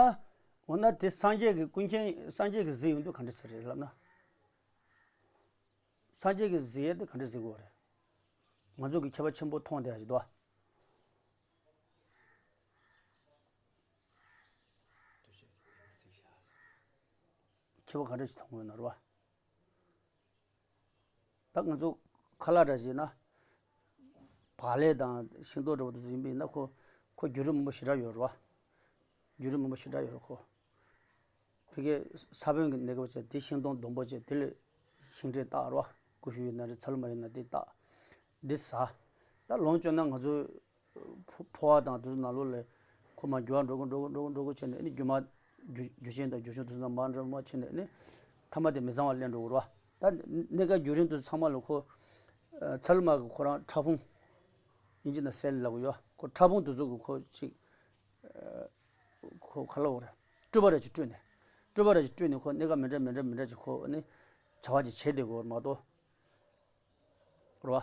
འོ་ན་དེ་སངས་རྒྱས་ཀྱི་ཀུན་མཁྱེན་སངས་རྒྱས་ཀྱིས་གཟིགས་ཡོང་དུས་ག་འདྲ་ཟེར་རེད་ལབ་ན། སངས་རྒྱས་ཀྱིས་གཟིགས་ཡས་དེ་ག་འདྲ་གཟིགས་དགོས་རེད། ང་ཚོ་གི་ཁྱད་པར་ཆེན་པོ་མཐོང་བསྡད་ཡ་ཞིག་འདུག་བ། ཁྱད་པར་ག་འདྲ་ཞིག་མཐོང་དགོས་ན་རེད་བ། ད་ང་ཚོ་ཁ་ལག་འདྲ་བྱས་ན། བག་ལེབ་དང་ཤིང་ཏོག་འདྲ་བོ་དེ་ཚོ་ཡིན་པ་ཡིན་ན་ཁོ། ཁོ་བརྒྱུད་རིམ་མང་པོ་ཞེ་དྲག་ཡོད་རེད་བ། བརྒྱུད་རིམ་མང་པོ་ཞེ་དྲག་ཡོད་རེད་ཁོ། ཕ་གིའི་ས་བོན་གྱི་གནས་སྐབས་བྱས་དེ་ཤིང་སྡོང་སྡོང་པོ་བྱས་དེ་ལས་ཤིང་འབྲས་བཏགས་རེད་བ། ཀུ་ཤུ་ཡིན་ན་རེད། ཚ་ལུ་མ་ཡིན་ན་དེ་བཏགས། འདི་ཟ། ད་ལོངས་སྤྱོད་ན་ང་ཚོ་ཕོ་ཕོ་བ་དང་དེ་ཚོ་ནང་ལོགས་ལ་ཁོ་མར་རྒྱུ་བ་འགྲོ་གི་འགྲོ་གི་འགྲོ་གི་འགྲོ་གི་བྱས་ནས་ཨ་ནི་རྒྱུ་མ་རྒྱུ་རྒྱུ་ཆེན་དང་རྒྱུ་ཆུང་དེ་ཚོ་ནང་མར་འགྲོ་མར་བྱས་ནས་ཨ་ནི་མཐའ་མ་དེ་མི་གཙང་བ་ལེན་འགྲོ་གི་རེད་བ། ད་གནས་སྐབས་བརྒྱུད་རིམ་དེ་ཚོ་ཚང་མ་ལ་ཁོ། ཚ་ལུ་མ་གི་ཁོ་རང་ཕྲ་ཕུང་། དབྱིན་ཇི་ནང་སེལ་ལབ་གི་ཡོད། ཁོ་ཕྲ་ཕུང་དེ་ཚོ་གི་ཁོ་ཅིག་ཁོ་ག་ལབ་དགོས་རེད། སྤྲུལ་པ་ར་ཅིག་སྤྲུལ་ནས། སྤྲུལ་པ་ར་ཅིག་སྤྲུལ་ནས་ཁོ་གནས་སྐབས་མི་འདྲ་མི་འདྲ་མི་འདྲ་ཅིག་ཁོ་ནི་བྱ་བ་ཅིག་བྱེད་བསྡད་དགོས་རེད་མ་གཏོགས། རེད་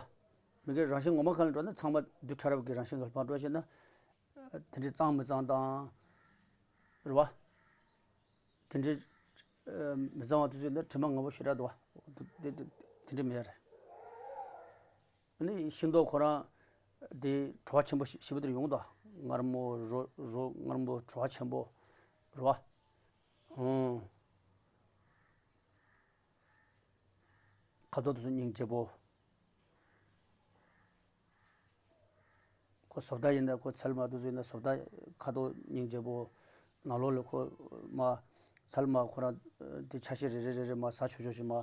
བ། མི་དགེ་རང་བཞིན་ངོ་མ་གང་ལ་འགྲོ་ན་ཚང་མ་རྡུལ་ཕྲ་རབ་ཀྱི་རང་བཞིན་གང་ལ་ཕར་འགྲོ་བྱས་ན། དེ་འདྲའི་གཙང་མི་གཙང་དང་། རེད་བ། དེ་འདྲའི་མི་གཙང་བ་དེ་ཚོ་ནི་དྲི་མ་ངོ་བོ་ཞེ་དྲག་འདུག་བ། དེ་དེ་དེ་འདྲ་མེད་རེད། ཨ་ནི་ཤིང་ཏོག་ཁོ་རང་དེ་བྲོ་བ་ཆེན་པོ་ཞེ་པོ་དེར་ཡོང་འདུག་མངར་མོ་རོ་རོ་མངར་མོ་བྲོ་བ་ཆེན་པོ། རེད་བ། ཨང་། ཁ་དོག་དེ་ཚོ་སྙིང་རྗེ་པོ། ཁོ་བཟོ་ལྟ་ཡིན་ན་ཁོ་ཚལ་མ་དེ་ཚོ་ཡིན་ན་བཟོ་ལྟ་ཁ་དོག་སྙིང་རྗེ་པོ། ནང་ལོགས་ལ་ཁོ་མ་ཚལ་མ་ཁོ་རང་དེ་ཆ་ཤས་རེ་རེ་རེ་རེ་མ་ཟ་ཆོག་ཆོག་ཞིག་མ་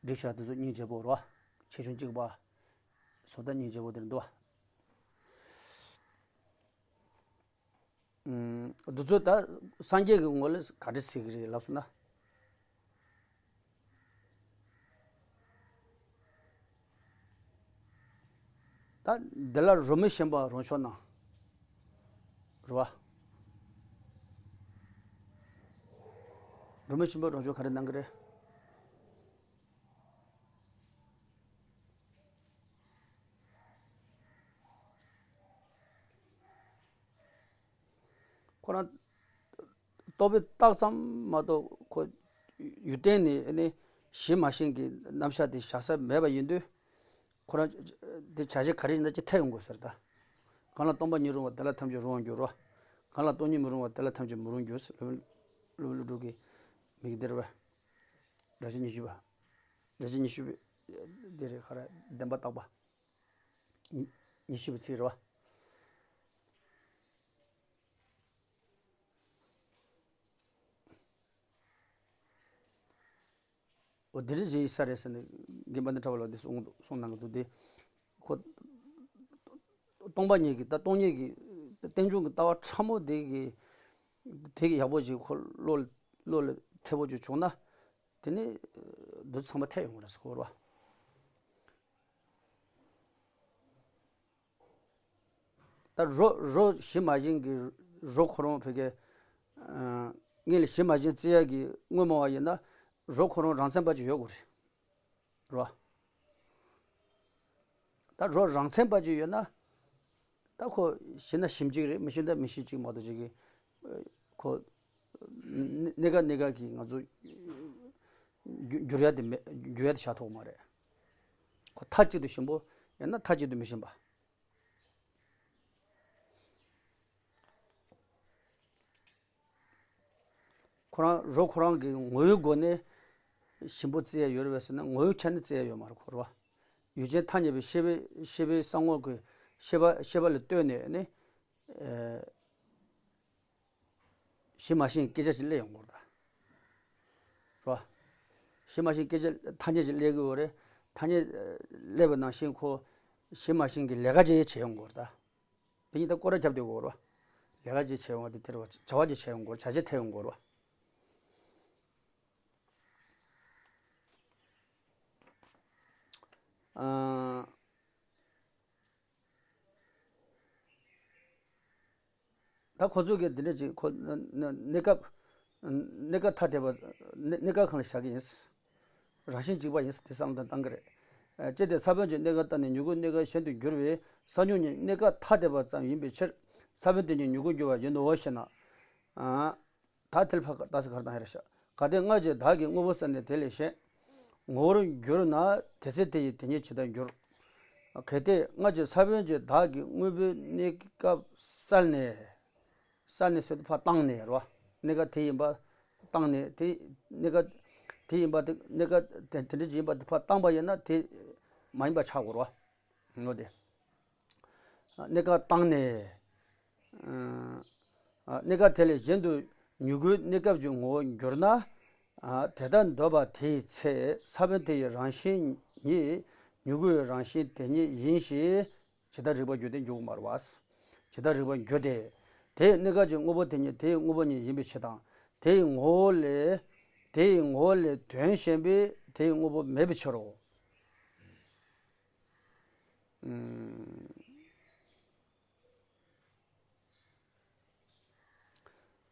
སྒྲིག་བྱ་དེ་ཚོ་སྙིང་རྗེ་པོ་རེད་བ། ཆེ་ཆུང་གཅིག་པ། བཟོ་ལྟ་སྙིང་རྗེ་པོ་དེ་འདུག་བ། འདི་ཚོ་ད་སངས་རྒྱས་ཀྱི་ངོ་ལ་ག་འདྲ་ཟེར་གྱི་རེད་ལབ་སོང་ན། ད་འདི་ལ་རོ་མི་ཞིམ་པ་རང་ཕྱོགས་ན། རེད་བ། རོ་མི་ཞིམ་པ་རང་ཕྱོགས་ག་རེ་གནང་གི་རེད། ཁོ་རང་རྟོག་པས་བཏགས་ཙམ་མ་གཏོགས་ཁོ་ཡུལ་གཏན་ནས་ཨ་ནི་གཞི་མ་ཞེན་གྱི་རྣམ་གཞག་དེ་བཞག་ས་མེད་པ་ཡིན་དུས། ཁོ་རང་དེ་བྱ་བྱེད་ག་རེ་ཡིན་ན་ཅི་ཐལ་ཡོང་དགོས་ཟེར་ད། གང་ལ་སྟོང་པ་ཉིད་རུང་བ་དེ་ལ་ཐམས་ཅད་རུང་བར་འགྱུར་རོ། གང་ལ་སྟོང་ཉིད་མི་རུང་བ་དེ་ལ་ཐམས་ཅད་མི་རུང་འགྱུར་ཟེར། སློབ་དཔོན་ཀླུ་སྒྲུབ་ཀྱི་མིག་འདིར་བ། སྒྲ་བཤད་ཉི་ཤུ་པ། སྒྲ་བཤད་ཉི་ཤུ་པའི་འདི་རེད། ག་རེ་བདེན་པ་བརྟག་པ། ཉི་ཉི་ཤུ་པའི་ཚིག་རེད་བ། འོ་དེ་འདྲ་ཞིག་ས་རེད་ཟེར་ནས་དགེ་འཕེལ་གནས་ཁྲ་བ་ལགས་འདི་གསུང་གསུང་གནང་གི་འདུག་སྟེ། ཁོ་སྟོང་པ་ཉིད་ཀྱི་ད་སྟོང་ཉིད་ཀྱི་རྟེན་འབྱུང་གི་ལྟ་བ་ཕྲ་མོ་དེ་གི་དེ་གི་ཡག་པོ་ཞིག་ཁོ་བློ་ལ་བློ་ལ་ཐེ་བོ་ཅིག་བྱུང་ན། དེ་ནི་འདི་ཚང་མ་ཐལ་ཡོང་གི་རེད་ཟེར་གོ་རེད་བ། ད་རོ་རོ་གཞི་མ་ཞེན་གྱི་རོ་ཁོ་རང་བོད་སྐད་ཨ་ངེད་ལ་གཞི་མ་ཞེན་བརྩི་ཡག་གི་དངོས་མ་བ་ཡིན་ན། རོ་ཁོ་རང་རང་མཚན་པ་ཅིག་ཡོད་དགོས་རེད། རོ། ད་རོ་རང་མཚན་པ་ཅིག་ཡོད་ན། ད་ཁོ་ཞེན་ན་ཞེན་གཅིག་རེད། མི་ཞེན་ན་མི་ཞེན་གཅིག་མ་གཏོགས་ཅིག་གི་ཁོ་གནས་ག་གནས་ག་གི་ང་ཚོ་འགྱུར་འགྱུར་ཡ་དེ་མེད། འགྱུར་ཡ་དེ་བཞག་ཐུབ་མ་རེད། ཁོ་མཐའ་གཅིག་ཏུ་ཞེན་པོ་ཡང་ན་མཐའ་གཅིག་ཏུ་མི་ཞེན་པ། ཁོ་རང་རོ་ཁོ་རང་གི་ངོ་བོའི་སྒོ་ནས་ཞེན་པོ་བརྩི་ཡ་ཡོད་རེད་པས་ཟེར་ན། ངོ་བོའི་ཆ་ནས་བརྩི་ཡ་ཡོད་མ་རེད་ཁོ་ར་བ། ཡུལ་ཅན་ཐ་སྙད་པའི་ཤེས་པའི་ཤེས་པའི་གསང་ངོ་གི་ཤེས་པ་ཤེས་པ་ལ་ལྟོས་ནས་ནི། ཨེ། གཞི་མ་ཞེན་སྐད་ཆ་ཞིག་སླེབས་ཡོང་གི་རེད་ད། རོ། གཞི་མ་ཞེན་སྐད་ཆ་ཐ་སྙད་ཅིག་སླེབས་ཀྱི་ཡོད་རེད། ཐ་སྙད་ཨེ་སླེབས་པ་ནང་བཞིན་ཁོ་གཞི་མ་ཞེན་གྱི་ལས་ཀ་ཅིག་བྱེད་ཡོང་གི་རེད་ད། དེ་གཉིས་ད་སྐོར་ར་རྒྱབ་བསྡད་ཡོད་རེད་བ། ལས་ཀ་ཅིག་བྱེད་ཡོང་བ་དེ་དེ་རེད་བ། བྱ་བ་ཅིག་བྱེད་ཡོང་གི་རེད། བྱ་བྱེད་ཐེབས་ཡོང་གི་རེད་བ། ཨ། ད་ཁོ་ཚོ་གིས་འདི་འདྲ་ཅིག་ཁོ་གནས་སྐབས་གནས་སྐབས་ཐ་དད་པ་གནས་སྐབས་གང་ལ་བཞག་གི་ཡིན། རང་བཞིན་གཅིག་པ་ཡིན། དེ་བསམ་བློ་བཏང་གི་རེད། ཨ། ཅི་སྟེ་ས་བོན་གྱི་གནས་སྐབས་ལྟར་ནི་མྱུ་གུའི་གནས་སྐབས་གཞན་དུ་འགྱུར་བས། ས་མྱུག་ཉིད་གནས་སྐབས་ཐ་དད་པ་ཙམ་ཡིན་པའི་ཕྱིར། ས་བོན་དེ་ཉིད་མྱུ་གུར་འགྱུར་བ་ཡིན་ནོ་ཞེ་ན། ཨ། ད་དེ་ལ་ཕར་ལྟ་ས་ག་རེ་བཏང་ཡ་རེད་ཤག་གལ་ཏེ་སྔར་གྱི་བདག་གི་དངོས་པོ་བསལ་ནས་དེ་ལས་གཞན་ངོ་བོར་གྱུར་ན། དེ་ཚེ་དེ་ཡི་དེ་ཉིད་ཇི་ལྟར་འགྱུར། གལ་ཏེ་སྔར་གྱི་ས་བོན་གྱི་བདག་གི་དངོས་པོའི་གནས་སྐབས་བསལ་ནས། བསལ་ནས་ཟེར་དུས་ཕར་བཏང་ནས་རོ། གནས་སྐབས་དེ་ཡིན་པ་བཏང་ནས། དེ་གནས་སྐབས་དེ་ཡིན་པ་དེ་གནས་སྐབས་དེ་དེ་འདྲ་ཅིག་ཡིན་པ་དེ་ཕར་བཏང་པ་ཡིན་ན་དེ་མ་ཡིན་པ་ཆགས་དགོས་རོ། ངོ་དེ། གནས་སྐབས་བཏང་ནས། ཨ། གནས་སྐབས་དེ་ལས་གཞན་དུ་མྱུ་གུའི་གནས་སྐབས་ཀྱི་ངོ་བོར་གྱུར་ན། ཨ། དེ་ལྟར་འདོད་པ་དེའི་ཚེ་ས་བོན་དེ་ཡི་རང་བཞིན་ཉིད་མྱུ་གུའི་རང་བཞིན་དེ་ཉིད་ཡིན་ཞེས་ཇི་ལྟར་རིག་པར་འགྱུར་ཏེ། འགྱུར་དགོས་མ་རེད་བ། ཇི་ལྟར་རིག་པར་འགྱུར་ཏེ། དེའི་གནས་སྐབས་ཀྱི་དངོས་པོ་དེ་ཉིད་དེའི་དངོས་པོ་ཉིད་ཡིན་པའི་ཕྱིར་དང་། དེའི་ངོ་བོ་ལས་དེའི་ངོ་བོ་ལས་དོན་གཞན་པའི་དེའི་དངོས་པོ་མེད་པའི་ཕྱིར་རོ། ཨུམ།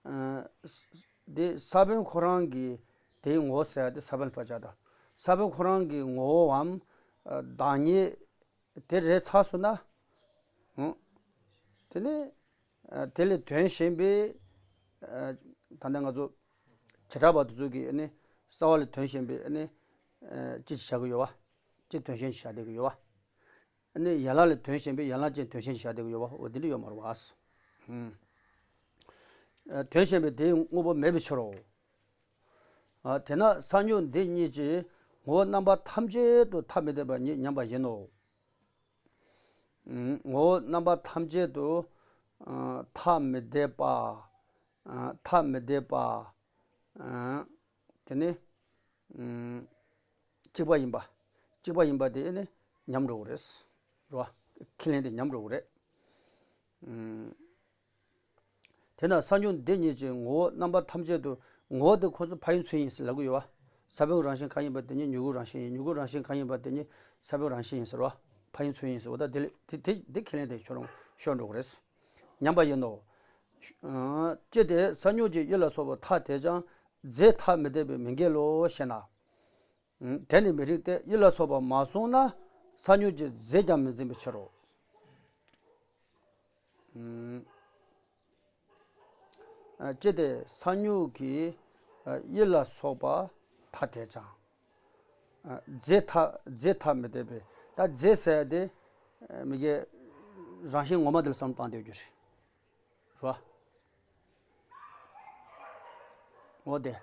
ཨ། ས་ས་དེ་ས་བོན་ཁོ་རང་གི་དེའི་ངོ་བོ་ཟེར་ཡ་དེ་ས་བོན་ལ་ཕར་བཞག་དང་། ས་བོན་ཁོ་རང་གི་ངོ་བོའམ་ཨ་བདག་ཉིད་དེ་རེད་ཚར་སོང་ན། ཨང་། དེ་ནི་ཨ་དེ་ལས་དོན་གཞན་པའི་ཨ་ད་ནི་ང་ཚོ་བྱེ་བྲག་པ་དེ་ཚོ་གིས་ཨ་ནི་རྩ་བ་ལས་དོན་གཞན་པའི་ཨ་ནི་ཨ་ཅི་ཞིག་བཞག་གི་ཡོད་བ། ཅི་དོན་གཞན་ཞིག་བཞག་བསྡད་ཀྱི་ཡོད་བ། ནི་ཡན་ལག་ལས་དོན་གཞན་པའི་ཡན་ལག་ཅན་དོན་གཞན་ཞིག་བཞག་བསྡད་ཀྱི་ཡོད་པ། འོ་དེ་འདྲ་ཡོད་མ་རེད་བ། ཧུམ། ཨ། དོན་གཞན་པའི་དེའི་དངོས་པོ་མེད་པའི་ཕྱིར་རོ། ཨ། དེས་ན་ས་མྱུག་འདི་ཉིད་ཀྱི་ངོ་བོ་རྣམ་པ་ཐམས་ཅད་དུ་ཐ་མི་དད་པ་ཉིད་ཉམས་པ་ཡིན་ནོ། ཨུམ། ངོ་བོ་རྣམ་པ་ཐམས་ཅད་དུ་ཨ་ཐ་མི་དད་པ། ཨ། ཐ་མི་དད་པ། ཨ། དེ་ནི། ཨུམ། གཅིག་པ་ཡིན་པ། གཅིག་པ་ཡིན་པ་དེ་ནི་ཉམས་འགྲོ་གི་རེད། རེད་བ། ཁས་ལེན་དེ་ཉམས་འགྲོ་གི་རེད། ཨུམ། དེས་ན་ས་མྱུག་འདི་ཉིད་ཀྱི་ངོ་བོ་རྣམ་པ་ཐམས་ཅད་དུ། ངོ་བོ་དེ་ཁོ་ཚོ་ཕ་ཡིན་ཚུལ་ཡིན་ཟེར་ལབ་ཀྱི་ཡོད་བ། ས་བོན་རང་བཞིན་གང་ཡིན་པ་དེ་ཉིད་མྱུ་གུ་རང་བཞིན་ཡིན། མྱུ་གུ་རང་བཞིན་གང་ཡིན་པ་དེ་ཉིད་ས་བོན་རང་བཞིན་ཡིན་ཟེར་བ། ཕ་ཡིན་ཚུལ་ཡིན་ཟེར་བ། ད་དེ་ལས་དེ་དེ་དེ་ཁས་ལེན་དེ་ཤོར་ཤོར་འགྲོ་གི་རེད། ཉམས་པ་ཡིན་ནོ། ཨ། ཅི་སྟེ་ས་མྱུག་གི་གཡུལ་ལ་སོགས་པ་ཐ་དད་ཀྱང་རྫས་ཐ་མི་དད་པས་མི་འགལ་ལོ་ཞེ་ན། ཨུམ། དེ་ནི་མི་རིགས་ཏེ། གཡུལ་ལ་སོགས་པ་མ་གསུངས་ན་ས་མྱུག་གི་རྫས་ཀྱང་མི་འཛིན་པའི་ཕྱིར་རོ། ཨུམ། ཅི་སྟེ་ས་མྱུག་གི་དབྱིབས་ལ་སོགས་པ་ཐ་དད་ཀྱང་། རྫས་ཐ་རྫས་ཐ་མི་དད་པས། ད་རྫས་ཟེར་ཡ་དེ་མི་དགེ་རང་བཞིན་ངོ་མ་དེ་ལ་བསམ་བློ་བཏང་བསྡད་རྒྱུ་རེད། རོ། འོ་དེ།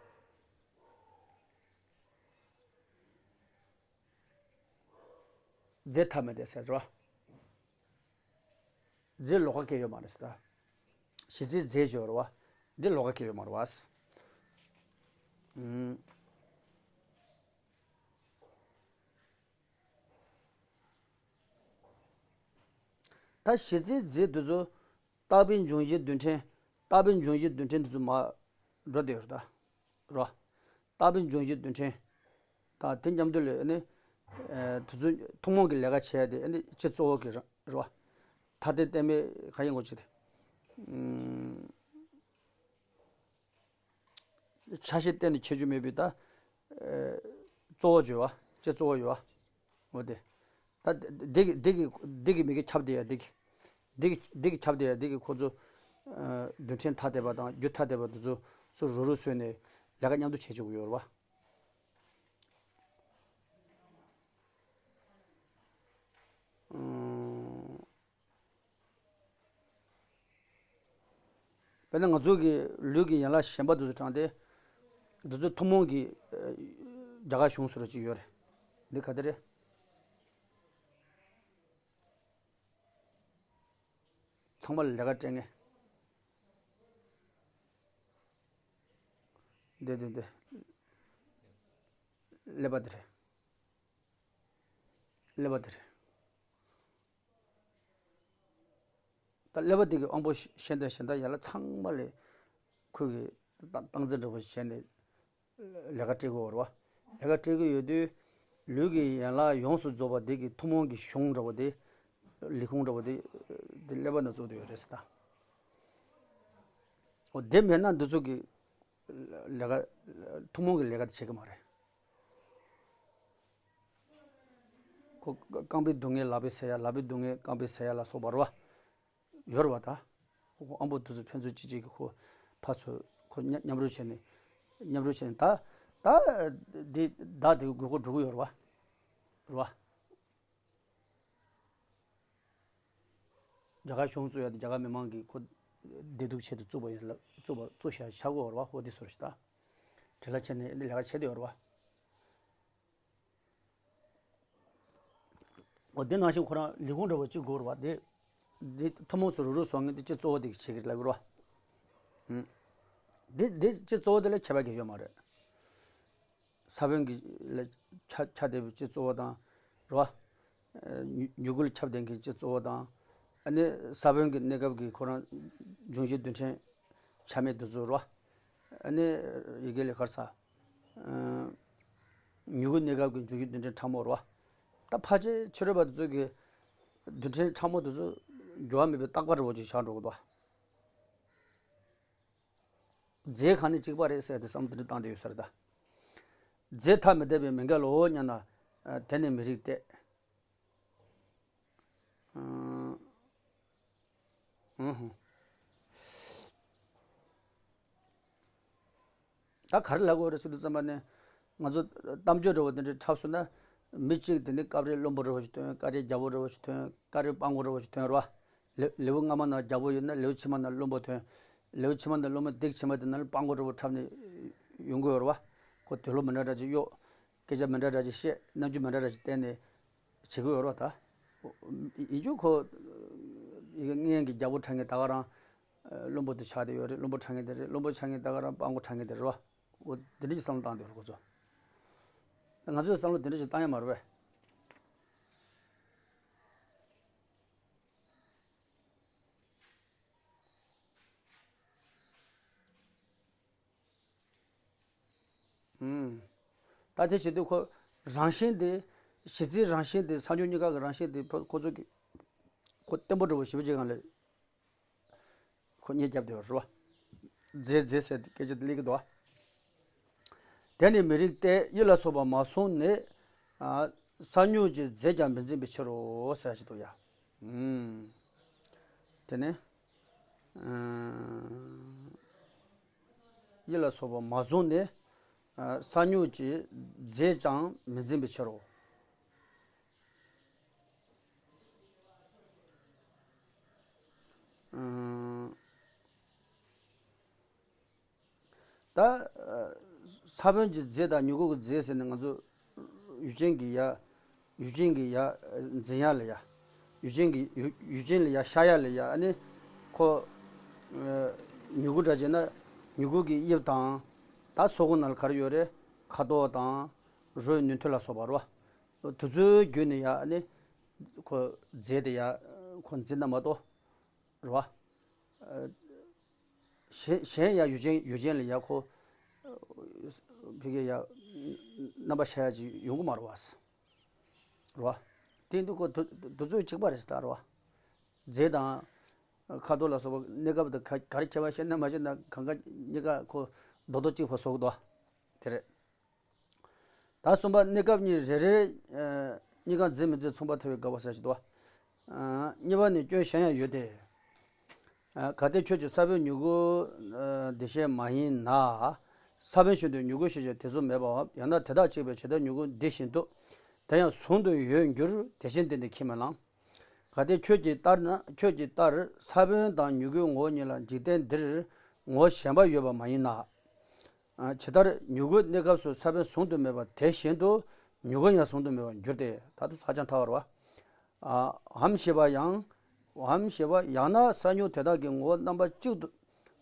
རྫས་ཐ་མི་དད་ཟེར་རོ། རྫས་ལོགས་ཀ་སྐྱེ་ཡོད་མ་རེད་ཟེར། གཞི་རྫས་རྫས་ཡོད་རེད་བ། འདི་ལོགས་ཀ་སྐྱེ་ཡོད་མ་རེད་བ། ཨུམ། ད་གཞི་རྫས་རྫས་དེ་ཚོ་རྟག་པའི་འབྱུང་གཞི་རྡུལ་ཕྲན། རྟག་པའི་འབྱུང་གཞི་རྡུལ་ཕྲན་དེ་ཚོ་མར་འགྲོ་བསྡད་ཡོད་རེད་ད། རོ། རྟག་པའི་འབྱུང་གཞི་རྡུལ་ཕྲན། ད་དེ་མཉམ་དུ་ལས་ནི། ཨེ། དེ་ཚོ་ཐུན་མོང་གི་ལས་ཀ་བྱས་ཏེ་ནི་སྤྱི་གཙོ་བོ་གི་ར་རོ། ཐ་དད་གཏན་མེད་ག་ཡིན་གོ་ཅི་དེ། ཨུམ། ཆ་ཤས་གཏན་ནས་ཁྱད་ཆོས་མེད་པའི་ད། ཨེ། གཙོ་བོ་བརྗོད་བ། སྤྱི་གཙོ་བོ་ཡོད་བ། འོ་དེ། ད་འདི་གི་འདི་གི་འདི་གི་མི་དགེ་ཁྱབ་བསྡད་ཡ་འདི་གི། འདི་གི་འདི་གི་ཁྱབ་བསྡད་ཡ་འདི་གི་ཁོ་ཚོ། ཨ། རྡུལ་ཕྲན་ཐ་དད་པ་དང་རྒྱུ་ཐ་དད་པ་དེ་ཚོ་ཚུར་རུ་རུ་བཟོས་ནས་ལས་ཀ་མཉམ་དུ་བྱེད་བཅུག་གི་ཡོད་རེད་བ། ཨང་། དཔེར་ན་ང་ཚོ་གི་ལུས་ཀྱི་ཡན་ལག་གཞན་པ་དེ་ཚོ་དྲངས་ཏེ། འདི་ཚོ་ཐུན་མོང་གི་ཨ། རྒྱ་གར་གཞུང་ཟེར་བ་ཅིག་ཡོད་རེད། འདི་ག་དེ་རེད། ཚང་མ་ལ་ལས་ཀ་སྤྲད་མཁན། འདི་འདི་འདི། ཀླད་པ་འདི་རེད། ཀླད་པ་འདི་རེད། ད་ཀླད་པ་འདི་གི་དབང་པོ་གཞན་དང་གཞན་དག་ཡན་ལག་ཚང་མ་ལ་ཁོས་ཀྱི་སྟངས་འཛིན་འདྲ་པོ་ཞིག་བྱས་ནས་ལས་ཀ་སྤྲད་ཀྱི་ཡོད་རེད་བ། ལས་ཀ་སྤྲད་ཀྱི་ཡོད་དུས། ལུས་ཀྱི་ཡན་ལག་ཡོངས་སུ་རྫོགས་པ་འདི་གི་ཐུན་མོང་གི་གཞུང་འདྲ་པོ་དེ། ལས་ཁུངས་འདྲ་པོ་དེ། དེ་ཀླད་པ་ནང་བཙུགས་བསྡད་ཡོད་རེད་ཟེར་ད། འོ་དེ་མེད་ན་འདི་ཚོ་གི་ལས་ཀ། ཐུན་མོང་གི་ལས་ཀ་དེ་བྱེད་ཀྱི་མ་རེད། ཁོ་རྐང་པའི་སྡུག་བསྔལ་ལག་པས་སེལ་ཡ། ལག་པའི་སྡུག་བསྔལ་རྐང་པས་སེལ་ཡ་ལ་སོགས་པ་རེད་བ། ཡོད་རེད་བ་ད། ཁོ་ཁོ་ཨམ་བུ་དེ་ཚོ་ཕན་ཚུན་གཅིག་གཅིག་གིས་ཁོ་ཕར་ཚུར་ཁོ་མཉམ་མཉམ་རུབ་བྱས་ནས། མཉམ་རུབ་བྱས་ནས་ད། ད་འདི་བདག་དེ་དགོས་མཁོ་འགྲོ་གི་ཡོད་རེད་བ། རེད་བ། རྒྱ་གར་གཞུང་བཙུགས་ཡ་དེ་རྒྱ་གར་མི་མང་གིས་ཁོ་བདེ་སྡུག་ཆེད་དུ་བཙུགས་པ་ཡིན་ལ། བཙུགས་པ་བཙུགས་བཞག་བཞག་གི་ཡོད་རེད་བ། ཧོ་དེ་ཚོ་རེད་ད། བྲེལ་བ་བྱས་ནས་འདི་ལས་ཀ་བྱེད་བསྡད་ཡོད་རེད་བ། འོ་དེ་ནང་བཞིན་ཁོ་རང་ལས་ཁུངས་འདྲ་པོ་གཅིག་དགོས་རེད་བ། དེ་དེ་ཐུན་མོང་སུ་རུ་རུ་བཟོ་མཁན་དེ་སྤྱི་གཙོ་བོ་དེ་གིས་བྱེད་ཀྱི་རེད་ལབ་ཀྱི་རེད་བ། ཨུམ། དེ་དེ་སྤྱི་གཙོ་བོ་དེ་ལ་ཁྱད་པར་གང་ཡང་ཡོད་མ་རེད། ས་བོན་གྱི་ལ་ཁྱབ་ཁྱབ་བསྡད་པའི་སྤྱི་གཙོ་བོ་དང་། རེད་བ། ཨ། མྱུ་མྱུ་གུ་ལ་ཁྱབ་བསྡད་མཁན་སྤྱི་གཙོ་བོ་དང་། ཨ་ནི་ས་བོན་གྱི་གནས་སྐབས་ཀྱི་ཁོ་རང་འབྱུང་བཞི་རྡུལ་ཕྲན་ཆ་མེད་དེ་ཚོ་རེད་བ། ཨ་ནི་ཡི་གེ་ལས་ཁར་ས། ཨ། མྱུ་གུ་གནས་སྐབས་ཀྱི་འབྱུང་བཞི་རྡུལ་ཕྲན་ཕྲ་མོ་རེད་བ། ད་ཕལ་ཆེར་ཕྱི་རོལ་པ་དེ་ཚོ་གིས་རྡུལ་ཕྲན་ཕྲ་མོ་དེ་ཚོ་འགྱུར་བ་མེད་པའི་རྟག་པ་འདྲ་པོ་ཅིག་བཞག་འགྲོ་གི་འདུག་བ། རྫས་གང་ནི་གཅིག་པ་རེད་ཟེར་ཏེ་བསམ་བློ་དེ་འདྲ་བཏང་བསྡད་ཡོད་ས་རེད་ད། རྫས་ཐ་མི་དད་པས་མི་འགལ་ལོ་སྙམ་ན། དེ་ནི་མི་རིགས་ཏེ། ཨང་། ཨང་། ད་ག་རེ་ལབ་དགོས་རེད་ཟེར་དུས་ཙམ་པ་ནས། ང་ཚོ་གཏམ་བརྗོད་འདྲ་པོ་དེ་འདྲ་འཁྲབ་སོང་ན། མི་གཅིག་དེ་ནི་སྐབས་རེ་བླུན་པོ་འདྲ་པོ་ཞིག་ཐོན། སྐབས་རེ་རྒྱལ་པོ་འདྲ་པོ་ཞིག་ཐོན། སྐབས་རེ་སྤྲང་པོ་འདྲ་པོ་ཞིག་ཐོན་རེད་བ། ལེའུ་ལེའུ་སྔ་མ་ན་རྒྱལ་པོ་ཡོད་ན་ལེའུ་ཕྱི་མ་ན་བླུན་པོ་ཐོན། ལེའུ་ཕྱི་མ་ན་བླུན་པོ་འདི་གི་ཕྱི་མ་དེ་ན་ལ་སྤྲང་པོ་འདྲ་པོ་འཁྲབ་ནས་ཡོང་གི་ཡོད་རེད་བ། ཁོ་དུག་ལོག་མི་འདྲ་འདྲ་ཅིག་གཡོག་སྐད་ཆ་མི་འདྲ་འདྲ་ཅིག་བཤད། རྣམ་འགྱུར་མི་འདྲ་འདྲ་ཅིག་བསྟན་ནས་བྱེད་ཀྱི་ཡོད་རེད་བ་ད། ཡིན་རྒྱུ་ཁོ་ཡི་གེ་ངན་གྱི་རྒྱལ་པོ་འཁྲབ་མཁན་ད་ག་རང་། བླུན་པོ་དེ་ཆགས་བསྡད་ཡོད་རེད། བླུན་པོ་འཁྲབ་མཁན་དེ་རེད། བླུན་པོ་འཁྲབ་མཁན་ད་ག་རང་སྤྲང་པོ་འཁྲབ་མཁན་དེ་རེད་བ། འོ་དེ་འདྲ་ཅིག་བསམ་བློ་བཏང་བསྡད་ཡོད་རེད་ཁོ་ཚོ། ང་ཚོས་བསམ་བློ་དེ་འདྲ་ཅིག་བཏང་ཡ་མ་རེད་པས། ཨུམ། ད་དེ་བྱེད་དུས་ཁོ་རང་བཞིན་དེ། གཞི་རྩའི་རང་བཞིན་དེ། ས་མྱུག་གཉིས་ཀ་གི་རང་བཞིན་དེ་ཁོ་ཁོ་ཚོ་གི་ཁོ་བརྟན་པོ་འདྲ་པོ་ཞེ་པོ་ཅིག་སྒང་ལ་ཁོ་གཉེར་རྒྱབ་བསྡད་ཡོད་རེད་བ། རྫས་རྫས་ཟེར་སྐད་ཆ་དེ་སླེབས་ཀྱི་འདུག་བ། དེ་ནི་མི་རིགས་ཏེ། དབྱིབས་ལ་སོགས་པ་མ་བཟུང་ནས། ཨ། ས་མྱུག་གི་རྫས་ཀྱང་མི་འཛིན་པའི་ཕྱིར་རོ་ཟེར་ཞིག་འདུག་ཡ། ཨུམ། དེ་ནས། ཨ། ཡིད་ལ་སོགས་པ་མ་བཟུང་ནས། ས་མྱུག་གི་རྫས་ཀྱང་མི་འཛིན་པའི་ཕྱིར་རོ། ད་ས་བོན་གྱི་རྫས་དང་མྱུ་གུ་གི་རྫས་ཟེར་ནས་ང་ཚོ་ཡུལ་ཅན་གྱི་ཡ། ཡུལ་ཅན་གྱི་ཡ། འཛིན་ཡ་ལ་ཡ། ཡུལ་ཅན་གྱི་ཡུལ་ཡུལ་ཅན་ལ་ཡ་ཤ་ཡ་ལ་ཡ། ཨ་ནི་ཁོ་མྱུ་གུ་འདྲ་བྱས་ན་མྱུ་གུ་གི་དབྱིབས་དང་། ད་སོ་ཁོ་ན་ལ་ག་རེ་ཡོད་རེད། ཁ་དོག་དང་། རོའི་ནུས་མཐུ་ལ་སོགས་པ་རོ། དེ་ཚོའི་བརྒྱུད་ནས་ཡ་ཨ་ནི་ཁོ་རྫས་དེ་ཡ་ཁོ་འཛིན་ན་མ་གཏོགས། རེད་བ། གཞན་གཞན་ཡ་ཡུལ་ཅན་ཡུལ་ཅན་ལ་ཡ་ཁོ་ཕ་གི་ཡ་རྣམ་པ་ཤ་ཡ་ཅིག་ཡོང་གི་མ་རེད་བ། རེད་བ། དེ་འདུག་ཁོ་དུ་དུ་ཚོད་གཅིག་པ་རེད་ཟེར་ད་རེད་བ། རྫས་དང་ཁ་དོག་ལ་སོགས་པ་གནས་སྐབས་དང་ག་ག་རེ་ཁྱད་པར་ཤེས་ན་མ་ཤེས་ན་གང་ག་གཉིས་ཀ་ཁོ་རྡོག་རྡོག་གཅིག་པ་བཟོ་གི་འདུག་བ། དེ་རེད། ད་གསུམ་པ་གནས་སྐབས་གཉིས་རེ་རེ། གཉིས་ཀ་འཛིན་མི་འཛིན་མཚུངས་པ་ཐལ་བའི་དགག་པ་ཟེར་ཞིག་འདུག་བ། གཉིས་པ་ནི་སྐྱོན་གཞན་ཡང་ཡོད་དེ། གལ་ཏེ་ཁྱོད་ཀྱིས་ས་བོན་མྱུ་གུ་འདི་བཞིན་མ་ཡིན་ན། ས་བོན་བཞིན་དུ་མྱུ་གུ་ཞེས་བྱ་དེ་ཚོ་མེད་པའམ། ཡང་ན་དེ་དག་གཅིག་པས་ཇི་ལྟར་མྱུ་གུ་འདི་བཞིན་དུ། དེ་ཡང་ཟུང་དུ་ཡོད་འགྱུར་དེ་བཞིན་དེ་ནི་ཁས་མི་བླང་། གལ་ཏེ་ཁྱོད་ཀྱིས་ལྟར་ན། ཁྱོད་ཀྱིས་ལྟར་ས་བོན་དང་མྱུ་གུའི་ངོ་བོ་ཉིད་ལ་འཇིག་རྟེན་འདིར་ངོ་བོ་གཞན་པ་ཡོད་པ་མ་ཡིན་ན། ཇི་ལྟར་མྱུ་གུའི་གནས་སྐབས་སུ་ས་བོན་ཟུང་དུ་མེད་པ་དེ་བཞིན་དུ་མྱུ་གུ་ཡང་ཟུང་དུ་མེད་པར་འགྱུར་ཏེ། ད་དུ་ས་ཆ་མཐའ་བར་བ། འམ་ཞེས་པ་ཡང་། འམ་ཞེས་པ་ཡང་ན་ས་མྱུག་དེ་དག་གི་ངོ་བོ་རྣམ་པ་གཅིག་ཏུ་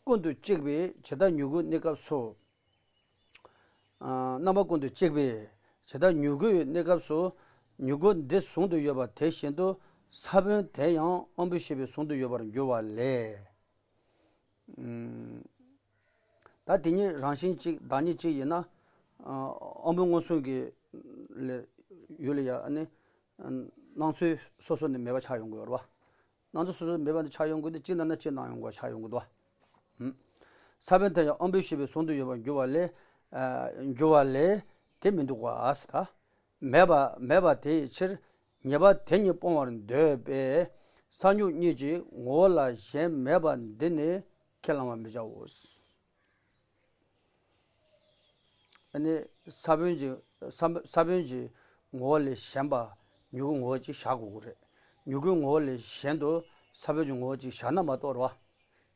ཀུན་ཏུ་གཅིག་པས་ཇི་ལྟར་མྱུ་གུའི་གནས་སྐབས་སུ། རྣམ་པ་ཀུན་ཏུ་གཅིག་པས་ཇི་ལྟར་མྱུ་གུའི་གནས་སྐབས་སུ་མྱུ་གུ་འདི་ཟུང་དུ་ཡོད་པ་དེ་བཞིན་དུ་ས་བོན་དེ་ཡང་ཨམ་བུ་ཞེས་པས་ཟུང་དུ་ཡོད་པར་འགྱུར་བ་ལས། ད་དེ་ཉིད་རང་བཞིན་གཅིག་བདག་ཉིད་གཅིག་ཡིན་ན། ཨམ་བུ་མངོན་སུམ་གྱི་ལས་ཡུལ་ལ་ཡ་ནི་སྣང་ཚུལ་སོ་སོ་ནས་མེད་པ་ཆགས་ཡོང་གི་ཡོད་རེད་བ། སྣང་ཚུལ་སོ་སོ་མེད་པ་ནི་ཆགས་ཡོང་གི་འདུག་གཅིག་ན་ན་གཅིག་སྣང་ཡོང་གི་ཆགས་ཡོང་གི་འདུག་བ། ས་བོན་དེ་ཡང་ཨམ་བུ་ཞེས་པས་ཟུང་དུ་ཡོད་པར་འགྱུར་བ་ལས། འགྱུར་བ་ལས་དེ་མི་འདུག་ག་ཟེར་ད། མེད་པ་མེད་པ་དེའི་ཕྱིར་ཉེས་པ་དེ་ཉིད་སྤོང་བར་འདོད་པས་ས་མྱུག་གཉིས་ཀྱི་ངོ་བོ་ལ་གཞན་མེད་པ་འདི་ནི་ཁས་བླང་བར་མི་བྱའོ། ཨ་ནི་ས་བོན་གྱི་ས་ས་བོན་གྱི་ངོ་བོ་ལས་གཞན་པ་མྱུ་གུའི་ངོ་བོ་ཅིག་བཞག་དགོས་ཀྱི་རེད། མྱུ་གུའི་ངོ་བོ་ལས་གཞན་དུ་ས་བོན་གྱི་ངོ་བོ་ཅིག་བཞག་ན་མ་གཏོགས་རེད་བ།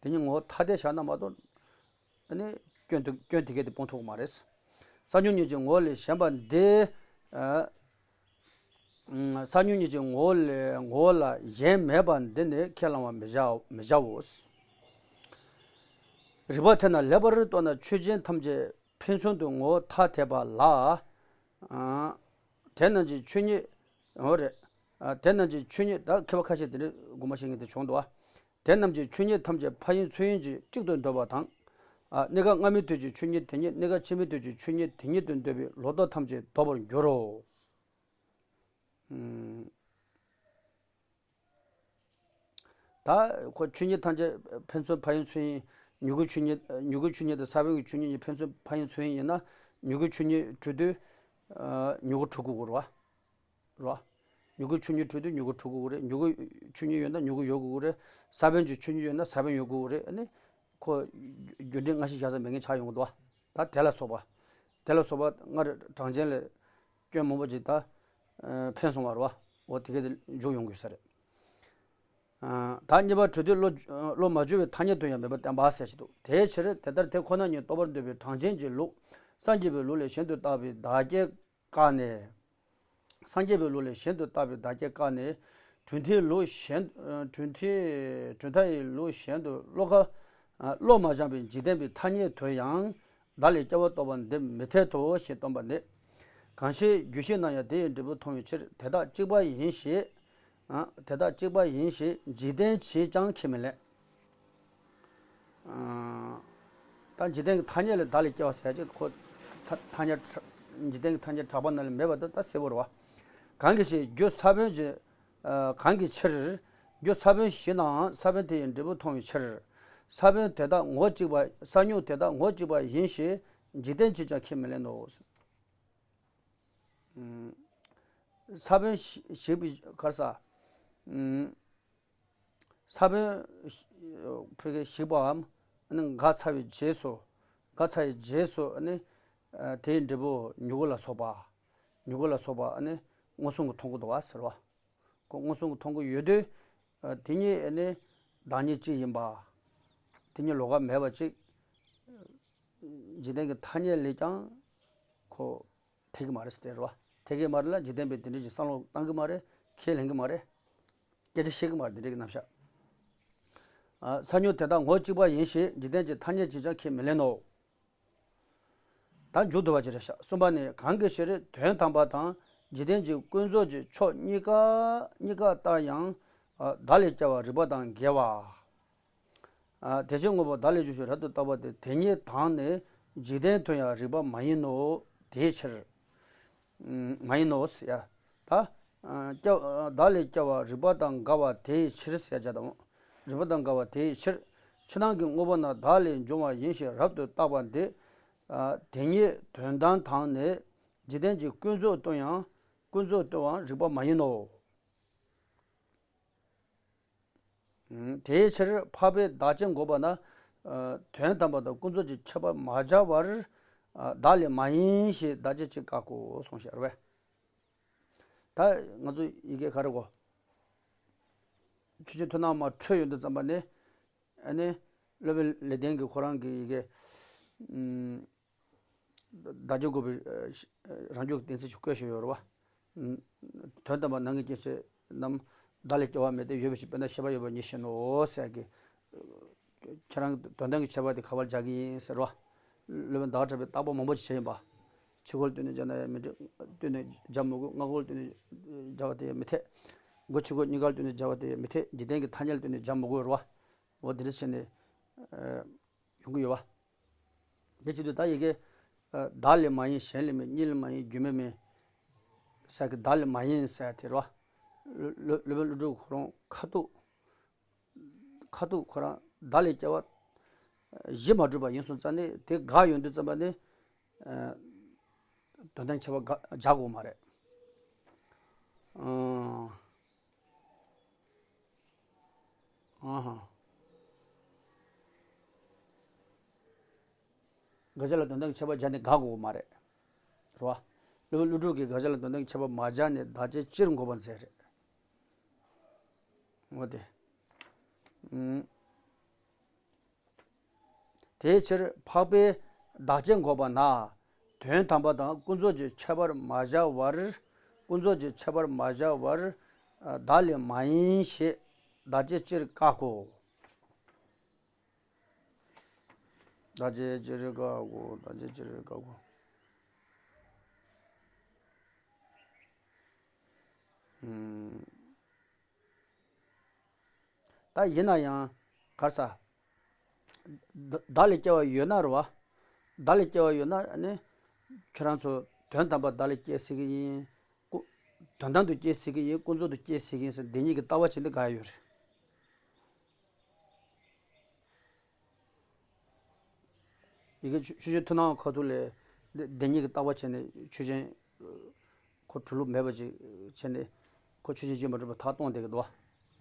དེ་ཉིད་ངོ་བོ་ཐ་དད་བཞག་ན་མ་གཏོགས། ཨ་ནི་སྐྱོན་དེ་སྐྱོན་དེ་གས་དེ་སྤོང་ཐུབ་ཀྱི་མ་རེད། ས་མྱུག་གཉིས་ཀྱི་ངོ་བོ་ལས་གཞན་པ་འདི། ཨ། ས་མྱུག་གཉིས་ཀྱི་ངོ་བོ་ལས་ངོ་བོ་ལ་གཞན་མེད་པ་འདི་ནི་ཁས་བླང་བར་མི་བྱའོ་མི་བྱའོ། རིགས་པ་དེ་ན་ལེགས་པར་རྟོགས་ན་ཆོས་ཅན་ཐམས་ཅད་ཕན་ཚུན་དུ་ངོ་བོ་ཐ་དད་པ་ལ། ཨ། དེ་རྣམས་ཀྱི་ཆོས་ཉིད། འོ་རེད། ཨ། དེ་རྣམས་ཀྱི་ཆོས་ཉིད་ད་མཁས་པ་ཁ་ཤས་དེ་འདྲའི་དགོངས་པ་བཞེས་མཁན་དེ་བྱུང་འདུག་བ། དེ་རྣམས་ཀྱི་ཆོས་ཉིད་ཐམས་ཅད་ཕ་ཡིན་ཚུལ་ཡིན་གྱི་གཅིག་ཏུ་འདོད་པ་དང་། ཨ། གནས་སྐབས་སྔ་མའི་དུས་ཀྱི་ཆོས་ཉིད་དེ་ཉིད་གནས་སྐབས་ཕྱི་མའི་དུས་ཀྱི་ཆོས་ཉིད་དེ་ཉིད་དུ་འདོད་པའི་ལོག་རྟོག་ཐམས་ཅད་ལྡོག་པར་འགྱུར་རོ། ཨུམ། ད་ཁོ་ཆོས་ཉིད་ཐམས་ཅད་ཕན་ཚུན་ཕ་ཡིན་ཚུལ་ཡིན། མྱུ་གུ་ཆོས་ཉིད་མྱུ་གུ་ཆོས་ཉིད་དང་ས་བོན་གྱི་ཆོས་ཉིད་གཉིས་ཕན་ཚུན་ཕ་ཡིན་ཚུལ་ཡིན་ཡིན་ན། མྱུ་གུ་ཆོས་ཉིད་གྲུབ་དུས། ཨ། མྱུ་གུ་གྲུབ་དགོས་ཀྱི་རེད་བ། རེད་བ། མྱུ་གུ་ཆོས་ཉིད་གྲུབ་དུས་མྱུ་གུ་གྲུབ་དགོས་ཀྱི་རེད། མྱུ་གུ་ཆོས་ཉིད་ཡོད་ན་མྱུ་གུ་ཡོད་དགོས་ཀྱི་རེད། ས་བོན་གྱི་ཆོས་ཉིད་ཡོད་ན་ས་བོན་ཡོད་དགོས་ཀྱི་རེད། ཨ་ནི། ཁོ་རྒྱུ་འབྲས་སྔ་ཕྱི་བཞག་ས་མེད་མཁན་ཆགས་ཡོང་གི་འདུག་བ། ད་དེ་ལ་སོགས་པ། དེ་ལ་སོགས་པ་སྔར་གྲངས་ཅན་ལས་སྐྱོན་མང་པོ་ཅིག་ད། ཨ། ཕན་སོང་བ་རེད་བ། འོ་དེ་གས་དེ་འཇུག་ཡོང་དགོས་ས་རེད། ཨ། ད་གཉིས་པ་གྲོལ་སྡེ་བློ་བློ་མ་བཅོས་པའི་ཐ་སྙད་དུ་ཡང་མེད་པར་བསྟན་པ་ཟེར་ཞིག་འདུག་དེའི་ཕྱིར་དེ་ལྟར་དེ་ཁོ་ན་ཉིད་རྟོགས་པར་འདོད་པའི་གྲངས་ཅན་གྱི་ལུགས་སངས་རྒྱས་པའི་ལུགས་ལས་གཞན་དུ་བཏགས་པའི་བདག་སྐྱེ་བཀག་ནས། སངས་རྒྱས་པའི་ལུགས་ལས་གཞན་དུ་བཏགས་པའི་བདག་སྐྱེ་བཀག་ནས། གྲུབ་མཐའི་ལུགས་གཞན་གྲུབ་མཐའི་གྲུབ་མཐའ་ཡི་ལུགས་གཞན་དུ་བློ་ཁ་བློ་མ་སྦྱངས་པའི་འཇིག་རྟེན་པའི་ཐ་སྙད་དུ་ཡང་བདག་ལས་སྐྱེ་བ་རྟོགས་པ་འདི་མི་འཐད་དོ་ཞེས་སྟོན་པ་ནི། གང་ཞིག་རྒྱུད་བཞི་ན་ཡང་དེ་ཡི་འབྲས་བུ་མཐོང་བའི་ཕྱིར་དེ་དག་གཅིག་པ་ཡིན་ཞེས། དེ་དག་གཅིག་པ་ཡིན་ཞེས་འཇིག་རྟེན་གྱིས་ཀྱང་ཁས་མི་ལེན། ད་འཇིག་རྟེན་གྱི་ཐ་སྙད་ལས་བདག་ལས་སྐྱེ་བ་ཟེར་ཅིག་ཁོ། ཐ་ཐ་སྙད་འཇིག་རྟེན་གྱི་ཐ་སྙད་གྲགས་པ་ན་ལས་མེད་པ་དེ་ད་གསལ་པོ་རེད་བ། གང་གི་ཕྱིར་རྒྱུ་ས་བོན་གྱི། གང་གི་ཕྱིར་རྒྱུ་ས་བོན་བཞི་ནའང་ས་བོན་དེ་ཡི་འབྲས་བུ་མཐོང་བའི་ཕྱིར། ས་བོན་དེ་དག་ངོ་བོ་གཅིག་པ་ས་མྱུག་དེ་དག་ངོ་བོ་གཅིག་པ་ཡིན་ཞེས་འཇིག་རྟེན་གྱིས་ཀྱང་ཁས་མི་ལེན་ནོ། ས་བོན་ཞིག་པའི་གར་ས། ས་བོན་ཕ་གི་ཞིག་པའམ་འགག་ཚར་བའི་རྗེས་སུ། བཀག་ཚར་བའི་རྗེས་སུ་ཨ་ནི་ཨ་དེའི་འབྲས་བུ་མྱུ་གུ་ལ་སོགས་པ། མྱུ་གུ་ལ་སོགས་པ་ཨ་ནི་མངོན་སུམ་གྱིས་མཐོང་གི་འདུག་བ་ཟེར་བ། ཁོ་མངོན་སུམ་གྱིས་མཐོང་གི་ཡོད་དུས། ཨ་དེ་ཉིད་ནི་བདག་ཉིད་གཅིག་ཡིན་པ། དེ་ཉིད་ལོགས་ཀ་མེད་པ་ཅིག་འཇིག་རྟེན་གྱི་ཐ་སྙད་ལས་ཀྱང་ཁོ་འཐད་ཀྱི་མ་རེད་ཟེར་ཏེ་རེད་བ། འཐད་ཀྱི་མ་རེད་ལ། འཇིག་རྟེན་པས་དེ་འདྲ་ཞིག་བསམ་བློ་བཏང་གི་མ་རེད། ཁས་ལེན་གྱི་མ་རེད། སྐད་ཆ་བཤད་ཀྱི་མ་རེད། དེ་འདྲ་གི་རྣམ་གཞག་ཨ་ས་མྱུག་དེ་དག་ངོ་གཅིག་པ་ཡིན་ཞེས་འཇིག་རྟེན་གྱི་ཐ་སྙད་ཅིས་ཀྱང་ཁས་མི་ལེན་ནོ། ད་མཇུག་བསྡུ་བ་ཅིག་རེད་ཤག་གསུམ་པ་ནི། གང་གི་ཕྱིར་དོན་དམ་པ་དང་འཇིག་རྟེན་གྱི་ཀུན་རྫོབ་ཀྱི་ཕྱོགས་གཉིས་ཀ་གཉིས་ཀ་ལྟར་ཡང་བདག་ལས་སྐྱེ་བ་རིགས་པ་དང་འགལ་བ། དེ་ཕྱིར་དངོས་པོ་བདག་ལས་སྐྱེ་ཞེས་རབ་ཏུ་བརྟག་པ་དེ་དེ་ཉིད་དང་ནི་འཇིག་རྟེན་དུ་ཡང་རིགས་པ་མ་ཡིན་ནོ། དེའི་ཕྱིར། མ་ཡིན་ནོ་ཟེར་ཡ། ད། སྐྱེ་བདག་ལས་སྐྱེ་བ་རིགས་པ་དང་འགལ་བ་དེའི་ཕྱིར་ཟེར་ཡ་བྱ་དང་། རིགས་པ་དང་འགལ་བ་དེའི་ཕྱིར། ཕྱི་ནང་གི་དངོས་པོ་རྣམས་བདག་ལས་འབྱུང་བ་ཡིན་ཞེས་རབ་ཏུ་བརྟག་པ་འདི། དེ་ཉིད་དོན་དམ་དང་ནི་འཇིག་རྟེན་གྱི་ཀུན་རྫོབ་ཏུ་ཡང་ཀུན་རྫོབ་ཏུའང་རིགས་པ་མ་ཡིན་ནོ། དེའི་ཕྱིར་འཕགས་པས་བདག་ཅེས་འགོག་པ་ན། དོན་དམ་པ་དང་ཀུན་རྫོབ་ཀྱི་ཁྱད་པར་མ་སྦྱར་བར། བདག་ལས་མ་ཡིན་ཞེས་བདག་ཅེས་གཅིག་བཀག་གོ་གསུངས་ཤར་བས། ད་ང་ཚོ་ཡི་གེ་ག་རེ་གོ། ཆོས་ཀྱི་མཐུན་སྣང་མ་འཕྲོད་ཡོང་དུས་ཙམ་པ་ནི། ཨ་ནི། སློབ་དཔོན་ལེགས་ལྡན་གྱིས་ཁོ་རང་གི་ཡི་གེ་བདག་ཅེས་འགོག་པའི་རང་རྒྱུད་ཀྱི་གཏན་ཚིགས་ཤིག་བཀོད་བཞག་ཡོད་རེད་བ། དོན་དམ་པར་ནང་གི་སྐྱེ་མཆེད་རྣམས་བདག་ལས་སྐྱེ་བ་མེད་དེ། ཡོད་པའི་ཕྱིར། དཔེར་ན་ཤེས་པ་ཡོད་པ་ཉིད་བཞིན་ནོ་ཟེར་གི། ཁྱེད་རང་གི་དོན་དམ་གྱི་ཁྱད་པར་དེ་ག་པར་སྦྱར་གྱི་ཡིན་ཟེར་བ། སློབ་དཔོན་ཟླ་བ་གྲགས་པས་བརྟག་པ་མང་པོ་ཅིག་བྱས་ཡིན་པ། ཕྱི་རྒོལ་བཏོན་ནས་སྦྱར་ན་ཡང་མི་འགྲིག་བཏོན་ནས་སྦྱར་མི་དགོས། སྔ་རྒོལ་བཏོན་ནས་སྦྱར་བ་དེ་ཡང་མི་འཐད། སྒོ་ཕྱི་རྒོལ་གཉིས་ཀར་བཏོན་ནས་སྦྱར་བ་དེ་ཡང་མི་འཐད། འཇིག་རྟེན་གྱི་ཐ་སྙད་ལ་བཏོན་ནས་སྦྱར་མི་དགོས་རེད་བ། འོ་དེ་འདྲ་བྱས་ནས་ཡོང་གི་ཡོད་བ། དེ་བྱེད་དུས་ད་ཡི་གེ་བདག་ལས་མ་ཡིན། གཞན་ལས་མིན། གཉིས་ལས་མ་ཡིན། རྒྱུ་མེད་མིན་ཟེར་གི། བདག་ལས་མ་ཡིན་ཟེར་དེ་རེད་བ། སློབ་དཔོན་ཀླུ་སྒྲུབ་ཁོ་རང་ཁ་ཐུག་ཁ་ཐུག་ཁོ་རང་བདག་ལས་སྐྱེ་བ་གཞི་མ་གྲུབ་པ་ཡིན་སོང་ཙང་ནི། དེ་དགག་ཡོང་དུས་ཙམ་པ་ནི། དོན་དམ་ཁྱད་པར་དགག་སྦྱར་དགོས་མ་རེད། ཨང་། ཨང་ཧ། དགག་བྱ་ལ་དོན་དམ་གྱི་ཁྱད་པར་སྦྱར་ནས་དགག་དགོས་མ་རེད། རེད་བ། སློབ་དཔོན་ཀླུ་སྒྲུབ་ཀྱིས་དགག་བྱ་ལ་དོན་དམ་གྱི་ཁྱད་པར་མ་སྦྱར་ནས་བདག་ཅེས་སྤྱིར་འགོག་པར་མཛད་རེད། འོ་དེ། ཨུམ། དེའི་ཕྱིར་འཕགས་པས་བདག་ཅེས་འགོག་པ་ན། དོན་དམ་པ་དང་ཀུན་རྫོབ་ཀྱི་ཁྱད་པར་མ་སྦྱར་བར། ཀུན་རྫོབ་ཀྱི་ཁྱད་པར་མ་སྦྱར་བར། བདག་ལས་མ་ཡིན་ཞེས་བདག་ཅེས་སྤྱིར་བཀག་གོ། བདག་ཅེས་སྤྱིར་བཀག་གོ། བདག་ཅེས་སྤྱིར་བཀག་གོ། ཨུམ། ད་ཡིན་ན་ཡང་ག་རེ་ཟ། བདག་བདག་ལས་སྐྱེ་བ་ཡོད་ན་རེད་བ། བདག་ལས་སྐྱེ་བ་ཡོད་ན་ནི། ཁྱོད་རང་ཚོ་དོན་དམ་པར་བདག་ལས་སྐྱེ་སྲིད་ཀྱི་ཡིན། ཀུ། དོན་དམ་དུ་སྐྱེ་སྲིད་ཀྱི་ཡིན། ཀུན་རྫོབ་ཏུ་སྐྱེ་སྲིད་ཀྱི་ཡིན་ཟེར་བདེན་གཉིས་ཀྱི་ལྟ་བ་བྱེད་འདི་ག་ཡོད་རེད། ཡི་གེ་ཆོས་ཆོས་ཀྱི་མཐུན་སྣང་ཁ་ཐུག་ལས་བདེན་གཉིས་ཀྱི་ལྟ་བ་བྱས་ནས་ཆོས་ཅན། ཁོ་གྲུབ་ལུགས་མེད་པ་ཅིག་བྱས་ནས། ཁོ་ཆོས་ཅན་བརྗོད་མ་གྲུབ་པ་ཐག་གཏོང་བསྡད་ཀྱི་འདུག་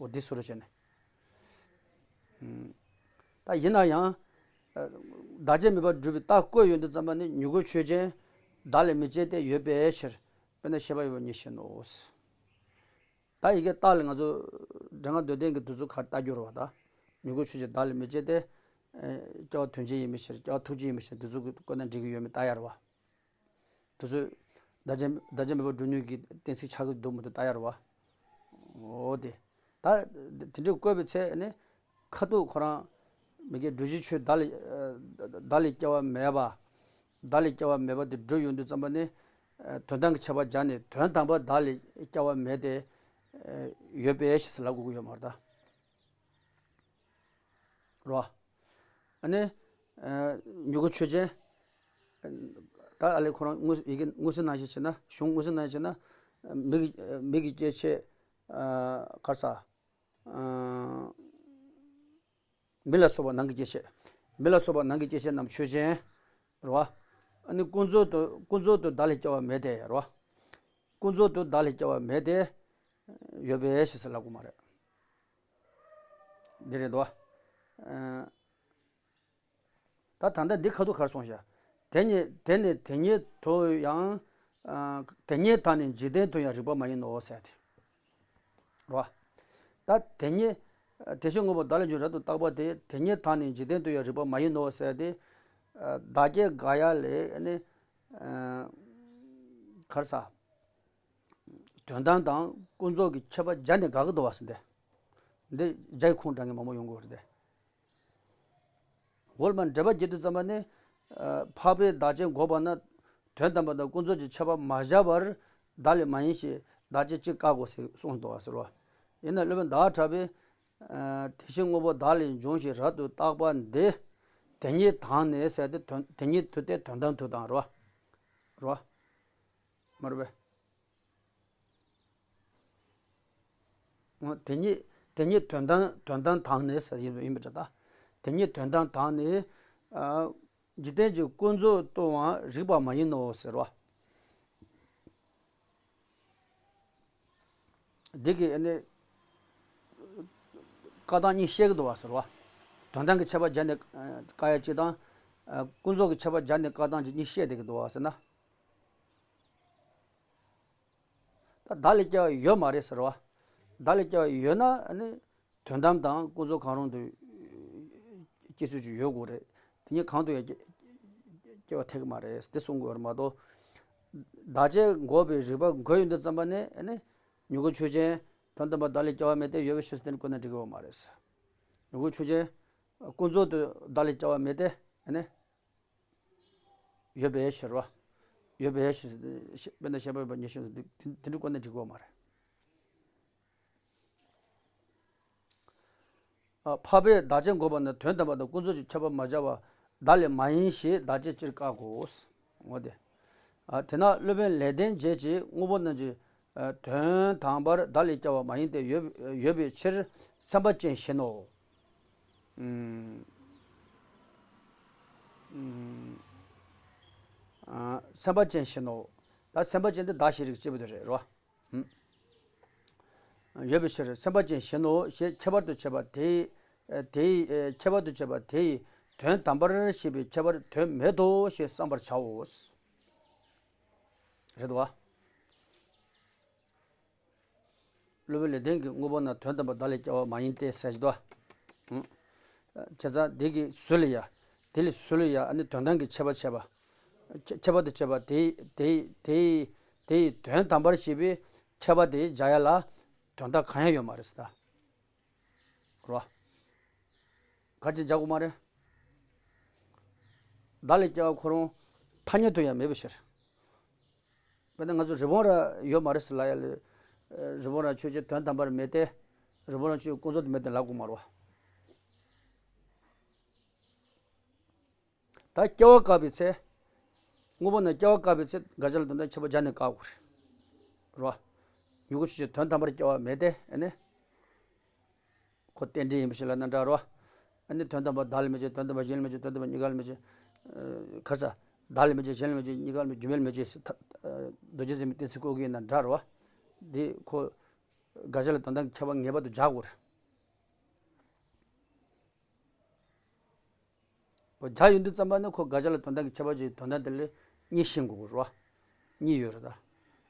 འོ་འདི་སུ་རུ་བྱས་ནས། ད་ཡིན་ན་ཡང་། བདག་ཅེས་མེད་པར་སྒྲུབ་པའི་རྟགས་བཀོད་ཡོང་དུས་ཙམ་པ་ནི། མྱུ་གུ་ཆོས་ཅན། བདག་ལས་མི་སྐྱེ་སྟེ། ཡོད་པའི་ཕྱིར། དཔེར་ན་ཤེས་པ་ཡོད་པ་ཉིད་བཞིན་ནོ། ད་ཡི་གེ་རྟགས་ལ་ང་ཚོ་འགྲེང་བུ་མདོར་བསྟན་གྱི་འདི་ཚོ་ག་རེ་ལྟ་རྒྱུ་རེད་བ་ད། མྱུ་གུ་ཆོས་ཅན། བདག་ལས་མི་སྐྱེ་སྟེ། སྐྱེ་བ་དོན་ཅན་ཡིན་པའི་ཕྱིར། སྐྱེ་བ་ཐུག་རྐྱེན་ཡིན་པའི་ཕྱིར། འདི་ཚོ་གི་བཀོད་ན་འགྲིག་གི་ཡོད་མེད་ལྟ་ཡ་རེད་བ། དེ་ཚོས་བདག་ཅེས་བདག་ཅེས་མེད་པར་སྒྲུབ་ནུས་ཀྱི་གཏན་ཚིགས་ཆགས་ཀྱི་འདུག་མི་འདུག་ལྟ་ཡ་རེད་བ། འོ་དེ། ད་དེ་འདྲའི་བཀོད་པའི་ཚེ་ནི། ཁ་ཐུག་ཁོ་རང་མི་དགེ་སྒྲུབ་བྱའི་ཆོས་བདག་ལས། བདག་ལས་སྐྱེ་བ་མེད་པ། བདག་ལས་སྐྱེ་བ་མེད་པ་དེ་སྒྲུབ་ཡོང་དུས་ཙམ་པ་ནི། དོན་དམ་གྱི་ཁྱད་པར་སྦྱར་ནས། དོན་དམ་པར་བདག་ལས་སྐྱེ་བ་མེད་དེ། ཡོད་པའི་ཕྱིར་ཟེར་ལབ་དགོས་ཀྱི་ཡོད་མ་རེད་ད། རོ། ཨ་ནི། མྱུ་གུ་ཆོས་ཅན། ད་ཨ་ལས་ཁོ་རང་དངོས་ཡི་གེ་དངོས་སུ་ནང་བཞིན་བྱས་ན། གཞུང་དངོས་སུ་ནང་བཞིན་བྱས་ན། མིག་གི་མིག་གི་སྐྱེ་མཆེད། ག་རེ་ཟ། མིག་ལ་སོགས་པ་ནང་གི་སྐྱེ་མཆེད། མིག་ལ་སོགས་པ་ནང་གི་སྐྱེ་མཆེད་རྣམས་ཆོས་ཅན། རོ། ཨ་ནི་ཀུན་རྫོབ་ཏུ་ཀུན་རྫོབ་ཏུ་བདག་ལས་སྐྱེ་བ་མེད་དེ། རོ། ཀུན་རྫོབ་ཏུ་བདག་ལས་སྐྱེ་བ་མེད་དེ། ཡོད་པའི་ཕྱིར་ཟེར་ལབ་དགོས་མ་རེད། འདི་རེད་དོ། ཨ། ད་ད་ལྟ་འདི་ཁ་ཐུག་ག་རེ་གསུངས་ཤག་དེ་ཉིད་དེ་ནི་དེ་ཉིད་དུ་ཡང་། ཨ། དེ་ཉིད་དང་ནི་འཇིག་རྟེན་དུ་ཡང་རིག་པ་མ་ཡིན་ནོ་ཟེར་ཏེ། རོ། ད་དེ་ཉིད། དེ་བཞིན་དངོས་པོ་བདག་ལས་བྱུང་རབ་ཏུ་བརྟགས་པ་དེ་དེ་ཉིད་དང་ནི་འཇིག་རྟེན་དུ་ཡང་རིག་པ་མ་ཡིན་ནོ་ཟེར་ཏེ། ཨ། བདག་བསྐྱེད་དགག་ཡ་ལས་ནི། ཨ། ག་རེ་ཟ། དོན་དམ་དང་ཀུན་རྫོབ་ཀྱི་ཁྱད་པར་སྦྱར་ནས་དགག་གི་འདུག་བ་ཟེར་ཏེ། འདི་རྒྱའི་ཁུངས་དྲངས་མཁན་མང་པོ་ཡོང་གི་ཡོད་རེད་དེ། འོལ་མ་འགྲེལ་པ་བརྒྱད་དུ་བརྩམས་པ་ནི། ཨ། འཕགས་པས་བདག་བསྐྱེད་འགོག་པ་ན། དོན་དམ་པ་དང་ཀུན་རྫོབ་ཀྱི་ཁྱད་པར་མ་སྦྱར་བར། བདག་ལས་མ་ཡིན་ཞེས་བདག་བསྐྱེད་སྤྱིར་བཀག་གོ་ཞེས་གསུངས་འདུག་བ་ཟེར་བ། ཡིན་ན་སློབ་དཔོན་ཟླ་བ་གྲགས་པས། ཨ། དེ་བཞིན་དངོས་པོ་བདག་ལས་བྱུང་ཞེས་རབ་ཏུ་བརྟགས་པ་འདི། དེ་ཉིད་དང་ནི་ཟེར་ཏེ་དོན་དེ་ཉིད་དུ་སྟེ་དོན་དམ་དུ་དང་རོ། རོ། མ་རེད་པས། འོ། དེ་ཉིད་དེ་ཉིད་དོན་དམ་དོན་དམ་དང་ནི་ཟེར་ཡིན་ཡིན་པ་འདྲ་ད། དེ་ཉིད་དོན་དམ་དང་ནི། ཨ། འཇིག་རྟེན་གྱི་ཀུན་རྫོབ་ཏུའང་རིག་པ་མ་ཡིན་ནོ་ཟེར་བ། འདི་གི་ཨ་ནི་བཀག་སྟངས་གཉིས་བཤད་ཀྱི་འདུག་བ་ཟེར་བ། དོན་དམ་གྱི་ཁྱད་པར་སྦྱར་ནས་བཀག་ཡ་གཅིག་དང་། ཨ། ཀུན་རྫོབ་ཀྱི་ཁྱད་པར་སྦྱར་ནས་བཀག་སྟངས་ཀྱི་གཉིས་བཤད་བསྡད་ཀྱི་འདུག་བ་ཟེར་ན། ད་བདག་ལས་སྐྱེ་བ་ཡོད་མ་རེད་ཟེར་བ། བདག་ལས་སྐྱེ་བ་ཡོད་ན་ཨ་ནི་དོན་དམ་དང་ཀུན་རྫོབ་གང་རུང་དུ་སྐྱེ་ཚུལ་ཅིག་ཡོད་དགོས་རེད། དེ་གཉིས་གང་དུ་ཡང་སྐྱེ་སྐྱེ་བ་ཐེག་གི་མ་རེད་དེ་གསུང་དགོས་རེད་མ་གཏོགས། བདག་བསྐྱེད་འགོག་པའི་རིགས་པ་འགོས་ཡོང་དུས་ཙམ་པ་ནས་ཨ་ནི་མྱུ་གུ་ཆོས་ཅན། དོན་དམ་པར་བདག་ལས་སྐྱེ་བ་མེད་དེ། ཡོད་པའི་ཕྱིར་དེ་འདྲ་བཀོད་ན་འགྲིག་གི་ཡོད་མ་རེད། མྱུ་གུ་ཆོས་ཅན། ཀུན་རྫོབ་ཏུ་བདག་ལས་སྐྱེ་བ་མེད་དེ་ཨ་ནི། ཡོད་པའི་ཕྱིར་རོ། ཡོད་པའི་ཕྱིར། དཔེར་ན་ཤེས་པ་ཉེར་ཞི་དེ་དེ་འདྲ་བཀོད་ན་འགྲིག་གི་ཡོད་མ་རེད། ཨ། འཕགས་པས་བདག་བསྐྱེད་འགོག་པ་ན་དོན་དམ་པ་དང་ཀུན་རྫོབ་ཀྱི་ཁྱད་པར་མ་སྦྱར་བར་བདག་ལས་མ་ཡིན་ཞེས་བདག་བསྐྱེད་སྤྱིར་བཀག་གོ། འོ་དེ། ཨ། དེས་ན་སློབ་དཔོན་ལེགས་ལྡན་འབྱེད་ཀྱིས་དངོས་པོ་རྣམས་ཀྱི། ཨ། དོན་དམ་པར་བདག་ལས་སྐྱེ་བ་མ་ཡིན་ཏེ། ཡོད་ཡོད་པའི་ཕྱིར་སེམས་པ་ཅན་བཞིན་ནོ། ཨུམ། ཨུམ། ཨ། སེམས་པ་ཅན་བཞིན་ནོ། ད་སེམས་པ་ཅན་དེ་བདག་ཤེས་རིག་གཅིག་པུ་དེ་རེད་རོ། ཨུམ། ཡོད་པའི་ཕྱིར་སེམས་པ་ཅན་བཞིན་ནོ་ཞེས་ཁྱད་པར་དུ་བྱས་པ་དེ། དེ་ཡི་ཁྱད་པར་དུ་བྱས་པ་དེ་ཡི་དོན་དམ་པར་ཤེས་པའི་ཁྱད་པར་དོན་མེད་དོ་ཞེས་བསམ་པར་བྱའོ། རེད་བ། སློབ་དཔོན་ལེགས་ལྡན་གྱིས་དངོས་པོ་རྣམས་དོན་དམ་པར་བདག་ལས་སྐྱེ་བ་མ་ཡིན་ཏེ་ཟེར་གྱི་འདུག་བ། བྱས་ཙང་དེ་གི་ཚུལ་ལ་ཡ། དེ་ལས་ཚུལ་ལ་ཡ་ཨ་ནི་དོན་དམ་གྱི་ཁྱད་པར་བྱས་པ། ཁྱད་པར་དུ་བྱས་པ་དེ་དེ་དེ་དེ་ཡི་དོན་དམ་པར་ཤེས་པའི་ཁྱད་པར་དེ་སྦྱར་ཡ་ལ་དོན་དག་གང་ཡང་ཡོད་མ་རེད་ཟེར་ད། རོ། ག་ཅི་སྦྱར་དགོས་མ་རེད། བདག་ལས་སྐྱེ་བ་ཁོ་རང་ཐ་སྙད་དུ་ཡང་མེད་པའི་ཕྱིར། དཔེར་ན་ང་ཚོ་རི་བོང་རྭ་ཡོད་མ་རེད་ཟེར་ལབ་ཡ་ལ། རི་བོང་རྭ་ཆོས་ཅན་དོན་དམ་པར་མེད་དེ། རི་བོང་རྭ་ཆོས་ཀུན་རྫོབ་ཏུ་མེད་དེ་ལབ་དགོས་མ་རེད་བ། ད་སྐྱེ་བ་བཀག་པའི་ཚེ། དངོས་པོ་རྣམས་སྐྱེ་བ་བཀག་པའི་ཚེ་དགག་བྱ་ལ་དོན་དམ་ཁྱད་པར་སྦྱར་ནས་བཀག་དགོས་རེད། རོ། མྱུ་གུ་ཆོས་ཅན་དོན་དམ་པར་སྐྱེ་བ་མེད་དེ་ཨ་ནི། ཁོ་རྟེན་འབྲེལ་ཡིན་པ་ཞིག་ལབ་ན་འདྲ་རོ། ཨ་ནི་དོན་དམ་པར་བདག་ལ་མི་བྱེད། དོན་དམ་པར་གཞན་ལ་མི་བྱེད། དོན་དམ་པར་གཉིས་ཀ་ལ་མི་བྱེད། ཨ། ག་རེ་ཟ། བདག་ལ་མི་བྱེད། གཞན་ལ་མི་བྱེད། གཉིས་ཀ་ལ་མི་སྒྱུ་མ་ལ་མི་བྱེད་ཟེར་ད། ཨ། རྡོ་རྗེ་འཛིན་པའི་གཏན་ཚིགས་བཀོད་ཀྱི་ཡིན་ན་འདྲ་རོ། འདི་ཁོ་དགག་བྱ་ལ་དོན་དམ་ཁྱད་པར་ངེས་པར་དུ་སྦྱར་དགོས་རེད། ཁོ་སྦྱར་ཡོང་དུས་ཙམ་པ་ནི་ཁོ་དགག་བྱ་ལ་དོན་དམ་གྱི་ཁྱད་པར་གྱི་དོན་དམ་དེ་ལ་གཉིས་ཤེས་དགོས་རེད་བ། གཉིས་ཡོད་རེད་ད།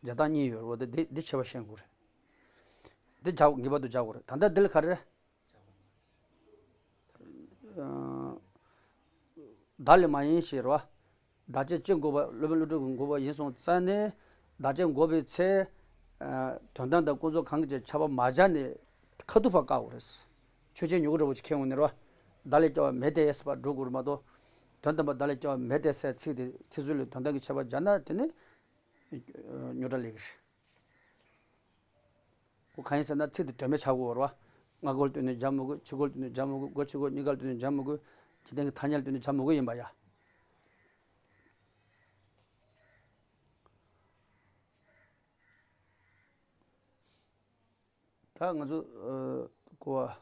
སྦྱར་སྟངས་གཉིས་ཡོད་རེད་བ། དེ་འདི་འདི་ཁྱད་པར་ཤེས་དགོས་རེད། འདི་སྦྱར་ངེས་པར་དུ་སྦྱར་དགོས་རེད། ད་ལྟ་འདི་ལ་ག་རེ་རེད། ཨ། བདག་ལས་མ་ཡིན་ཞེས་རེད་བ། བདག་བསྐྱེད་སྤྱིར་འགོག་པ། སློབ་དཔོན་ཀླུ་སྒྲུབ་ཀྱིས་འགོག་པ་ཡིན་གསུངས་ཙང་ནས། བདག་བསྐྱེད་འགོག་པའི་ཚེ། ཨ། དོན་དམ་དང་ཀུན་རྫོབ་གང་གི་ཁྱད་པར་མ་སྦྱར་ནས་ཁ་ཐུག་ཕར་བཀག་དགོས་རེད། ཆོས་ཅན་མྱུ་གུ་འདྲ་བོ་ཅིག་ཁེལ་འོང་ནས་རེད་བ། བདག་ལས་སྐྱེ་བ་མེད་དེ་ཟེར་བ་འགྲོ་དགོས་རེད་མ་གཏོགས། དོན་དམ་པར་བདག་ལས་སྐྱེ་བ་མེད་དེ་ཟེར་ཚིག་དེ་ཚིག་ཟུར་ལས་དོན་དམ་གྱི་ཁྱད་པར་སྦྱར་ན་དེ་ནི་རྙོག་དྲ་སླེབས་ཀྱི་རེད། ཁོ་གང་ཡིན་ཟེར་ན་ཚིག་དེ་དོན་མེད་ཆགས་ཀྱི་ཡོད་རེད་བ། སྔ་རྒོལ་བཏོན་ནས་སྦྱར་མི་དགོས། ཕྱི་རྒོལ་བཏོན་ནས་སྦྱར་མི་དགོས། སྒོ་ཕྱི་རྒོལ་གཉིས་ཀ་ལ་བཏོན་ནས་སྦྱར་མི་དགོས། འཇིག་རྟེན་གྱི་ཐ་སྙད་ལ་བཏོན་ནས་སྦྱར་མི་དགོས་ཡིན་པ་ཡ། ད་ང་ཚོ། ཨ། གོ་བ།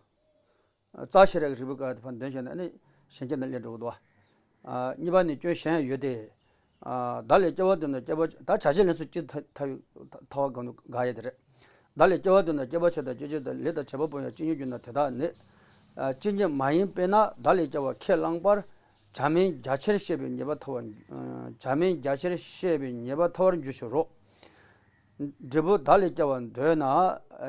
རྩ་ཤེས་རབ་ཀྱི་རིགས་པའི་བཀའ་དེ་ཕར་འདོན་བྱས་ན་ནི་གཞན་སྐྱེ་རྣམས་ལས་འགྲོ་གི་འདུག་བ། ཨ། གཉིས་པ་ནི་སྐྱོན་གཞན་ཡང་ཡོད་དེ། ཨ། བདག་ལས་སྐྱེ་བ་འདོད་ན་སྐྱེ་བ་ཆོག་ད་བྱ་བྱེད་ལས་ཚུལ་སྤྱི་ཐ་ཐ་ཐ་བ་གང་དུ་དགག་ཡས་དེ་རེད། བདག་ལས་སྐྱེ་བ་འདོད་ན་སྐྱེ་བ་ཆོག་དང་སྐྱེ་བྱེད་དང་ལས་དང་བྱེད་པ་པོ་ཡང་ཇི་སྙེད་འགྱུར་ན་དེ་དག་ནི། ཨ། ཇི་སྙེད་མ་ཡིན་དཔེར་ན་བདག་ལས་སྐྱེ་བ་ཁས་བླངས་པར། བྱ་མིན་རྒྱ་ཆེར་བཤད་པའི་ཉེས་པ་ཐོབ་པར་འགྱུར། བྱ་མིན་རྒྱ་ཆེར་བཤད་པའི་ཉེས་པ་ཐོབ་པར་འགྱུར་ཞེས་རོ། འབྲས་བུ་བདག་ལས་སྐྱེ་བར་འདོད་ན།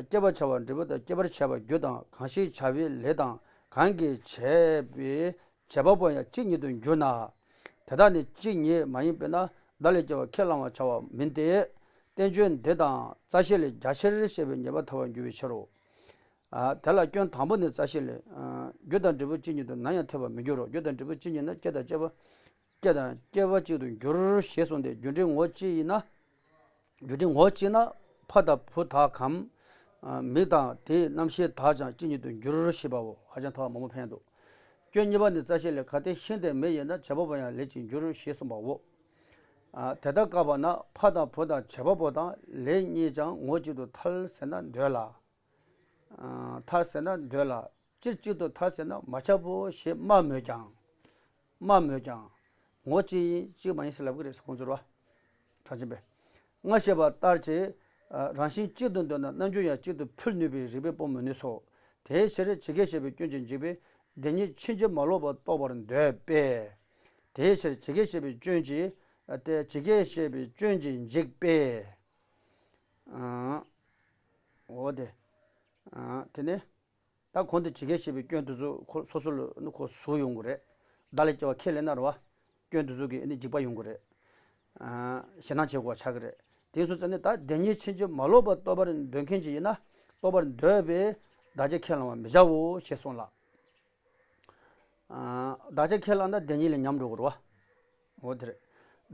སྐྱེ་བར་བྱ་བ་འབྲས་བུ་དང་སྐྱེ་བར་བྱ་བའི་རྒྱུ་དང་། གང་ཞིག་བྱ་བའི་ལས་དང་། གང་གིས་བྱས་པའི་བྱེད་པ་པོ་ཡང་གཅིག་ཉིད་དུ་འགྱུར་ན། དེ་དག་ནི་གཅིག་ཉིད་མ་ཡིན་པས་ན་བདག་ལས་སྐྱེ་བ་ཁས་བླང་བར་བྱ་བ་མིན་ཏེ། བསྟན་བཅོས་འདི་དང་རྩ་ཤེ་ལས་རྒྱ་ཆེར་བཤད་པའི་ཉེས་པ་ཐོབ་པར་འགྱུར་བའི་ཕྱིར་རོ། ཨ། དེ་ལ་སྐྱོན་དང་པོ་ནི་རྩ་ཤེ་ལས། ཨ། རྒྱུ་དང་འབྲས་བུ་གཅིག་ཉིད་དུ་ནམ་ཡང་ཐལ་བར་མི་འགྱུར་རོ། རྒྱུ་དང་འབྲས་བུ་གཅིག་ཉིད་ན་སྐྱེ་དང་སྐྱེ་བ། སྐྱེ་དང་སྐྱེ་བ་གཅིག་ཏུ་འགྱུར་ཞེས་གསུངས་ཏེ། རྒྱུ་འབྲས་ངོ་གཅིག་ཡིན་ན། རྒྱུ་འབྲས་ངོ་གཅིག་ན་ཕ་དང་བུ་དག་གམ། ཨ། མིག་དང་དེའི་རྣམ་ཤེས་དག་ཀྱང་གཅིག་ཉིད་དུ་འགྱུར་ཞེས་པའོ། ཧ་ཅང་ཐལ་བ་མང་པོ་འཕེན་འདུག་སྐྱོན་གཉིས་པ་ནི་རྩ་ཤེ་ལས། གལ་ཏེ་ཤིང་དང་མེ་ཡིན་ན་བྱེད་པ་པོ་ཡང་ལས་གཅིག་འགྱུར་ཞེས་གསུངས་པའོ། ཨ། དེ་ལྟར་བཀག་པ་ན་ཕ་དང་བུ་དང་བྱེད་པ་པོ་དང་ལས་གཉིས་ཀྱང་ངོ་གཅིག་ཏུ་ཐལ་ཟེར་ན་འདོད་ལ། ཨ། ཐལ་ཟེར་ན་འདོད་ལ། སྤྱིར་གཅིག་ཏུ་ཐལ་ཟེར་ན་མ་ཁྱབ་བོ་ཞེས་སྨྲ་མོད་ཀྱང་། སྨྲ་མོད་ཀྱང་། ངོ་གཅིག་ཡིན་གཅིག་མ་ཡིན་ཟེར་ལབ་ཀྱི་རེད་ཟེར་ཁོང་ཚོར་བ། གྲངས་ཅན་པས། སྔར་བཤད་པ་ལྟར་གྱི། ཨ། རང་བཞིན་གཅིག་ཏུ་འདོད་ན་རྣམ་འགྱུར་ཡང་གཅིག་ཏུ་འཕུལ་ནུས་པའི་རིགས་པས་སྤོང་མི་ནུས་སོ། དེའི་ཕྱིར་ཇི་སྐད་བཤད་པའི་སྐྱོན་གྱིས་འཇིག་པའི་བདེན་གཉིས་ཕྱིན་ཅི་མ་ལོག་པར་རྟོགས་པར་འདོད་པས། དེའི་ཕྱིར་ཇི་སྐད་བཤད་པའི་སྐྱོན་གྱིས། ཨ། དེ་ཇི་སྐད་བཤད་པའི་སྐྱོན་གྱིས་འཇིག་པས། ཨ། འོ་དེ། ཨ། དེ་ནས། ད་གོང་དུ་ཇི་སྐད་བཤད་པའི་སྐྱོན་དེ་ཚོ་ཁོ་སོ་སོ་ལ་ནི་ཁོ་ཟུག་ཡོང་གི་རེད། བདག་ལས་སྐྱེ་བ་ཁས་ལེན་ན་རེད་བ། སྐྱོན་དེ་ཚོ་གི་ནི་འཇིགས་པ་ཡོང་གི་རེད། ཨ། ཞེད་སྣང་བྱེད་དགོས་པ་ཆགས་ཀྱི་རེད། དེ་སོང་ཙང་ནི་ད་བདེན་གཉིས་ཕྱིན་ཅི་མ་ལོག་པར་རྟོགས་པར་འདོད་མཁན་ཅིག་ཡིན་ན། རྟོགས་པར་འདོད་པས་བདག་རྐྱེ་ཁས་བླང་བར་མི་བྱའོ་ཞེས་གསུངས་ལ། ཨ། བདག་རྐྱེ་ཁས་བླངས་ན་བདེན་གཉིས་ལས་ཉམས་འགྲོ་གི་རེད་བ། འོ་དེ་རེད།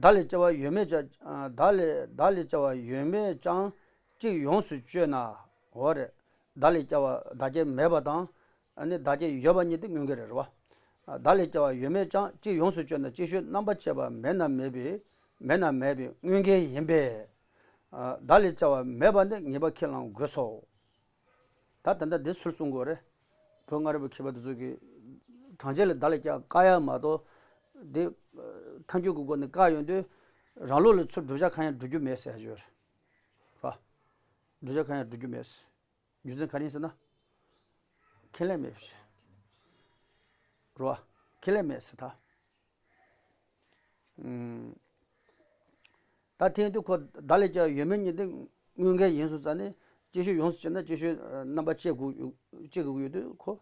བདག་ལས་སྐྱེ་བ་ཡོད་མེད་ཀྱང་། ཨ། བདག་ལས་བདག་ལས་སྐྱེ་བ་ཡོད་མེད་ཀྱང་གཅིག་ཡོངས་སུ་གཅོད་ན། འོ་རེད། བདག་ལས་སྐྱེ་བ་བདག་རྐྱེ་མེད་པ་དང་། ཨ་ནི་བདག་རྐྱེ་ཡོད་པ་གཉིས་དེ་དངོས་འགལ་རེད་རེད་བ། ཨ། བདག་ལས་སྐྱེ་བ་ཡོད་མེད་ཀྱང་གཅིག་ཡོངས་སུ་གཅོད་ན་ཅིག་ཤོས་རྣམ་པར་བཅད་པ་མེད་ན་མེད་པའི། མེད་ན་མེད་པའི་དངོས་འགལ་ཡིན་པས། ཨ། བདག་ལས་སྐྱེ་བ་མེད་པ་ནི་ངེས་པ་ཁས་བླང་དགོས་སོ། ད་ད་ལྟ་འདི་ཚུར་གསུང་དགོས་རེད། བོད་སྔ་རབས་པའི་མཁས་པ་དེ་ཚོ་གིས་གྲངས་ཅན་ལ་བདག་ལས་སྐྱེ་བ་བཀག་ཡ་མ་གཏོགས། འདི་ཐལ་འགྱུར་གྱི་སྒོ་ནས་བཀག་ཡོང་དུས། རང་ལུགས་ལ་ཚུར་བསྒྲུབ་བྱ་གང་ཡང་སྒྲུབ་རྒྱུ་མེད་ཟེར་ཡ་ཡོད་རེད། རོ། བསྒྲུབ་བྱ་གང་ཡང་སྒྲུབ་རྒྱུ་མེད། རྒྱུ་མཚན་ག་རེ་ཡིན་ཟེར་ན། ཁས་ལེན་མེད་པ་ཞིག་རོ། ཁས་ལེན་མེད་ཟེར་ད། ཨུམ། ད་དེ་ཡིན་དུས་ཁོ་བདག་ལས་སྐྱེ་བ་ཡོད་མེད་གཉིས་དེ་དངོས་འགལ་ཡིན་སོང་ཙང་ནས། ཅིག་ཤོས་ཡོངས་སུ་གཅོད་ན་ཅིག་ཤོས་རྣམ་པར་བཅད་དགོས་ཡོད། བཅད་དགོས་ཡོད་དུས་ཁོ།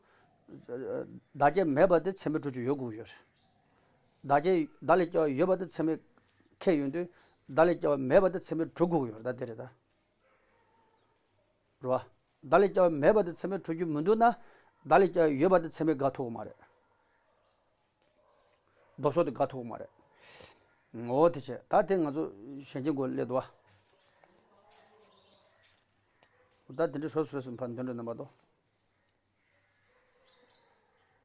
བདག་རྐྱེ་མེད་པ་དེ་ཚད་མས་གྲུབ་རྒྱུ་ཡོད་དགོས་ཡོད་རེད། བདག་རྐྱེ་བདག་ལས་སྐྱེ་བ་ཡོད་པ་དེ་ཚད་མས་ཁས་ཡོང་དུས། བདག་ལས་སྐྱེ་བ་མེད་པ་དེ་ཚད་མས་གྲུབ་དགོས་ཡོད་རེད། ད་དེ་རེད་ད། རེད་བ། བདག་ལས་སྐྱེ་བ་མེད་པ་དེ་ཚད་མས་གྲུབ་རྒྱུ་མི་འདུག་ན། བདག་ལས་སྐྱེ་བ་ཡོད་པ་དེ་ཚད་མས་དགག་ཐུབ་ཀྱི་མ་རེད། ལྡོག་ཕྱོགས་དེ་དགག་ཐུབ་ཀྱི་མ་རེད། འོ་དེ་བྱས་ད་དེ་ང་ཚོ་གཞན་སྐྱེ་མགོ་སླེབས་འདུག་བ། ད་དེ་འདྲ་ཤོར་སོང་རེད་ཟེར་ཕར་འདོན་འགྲོ་ན་མ་གཏོགས།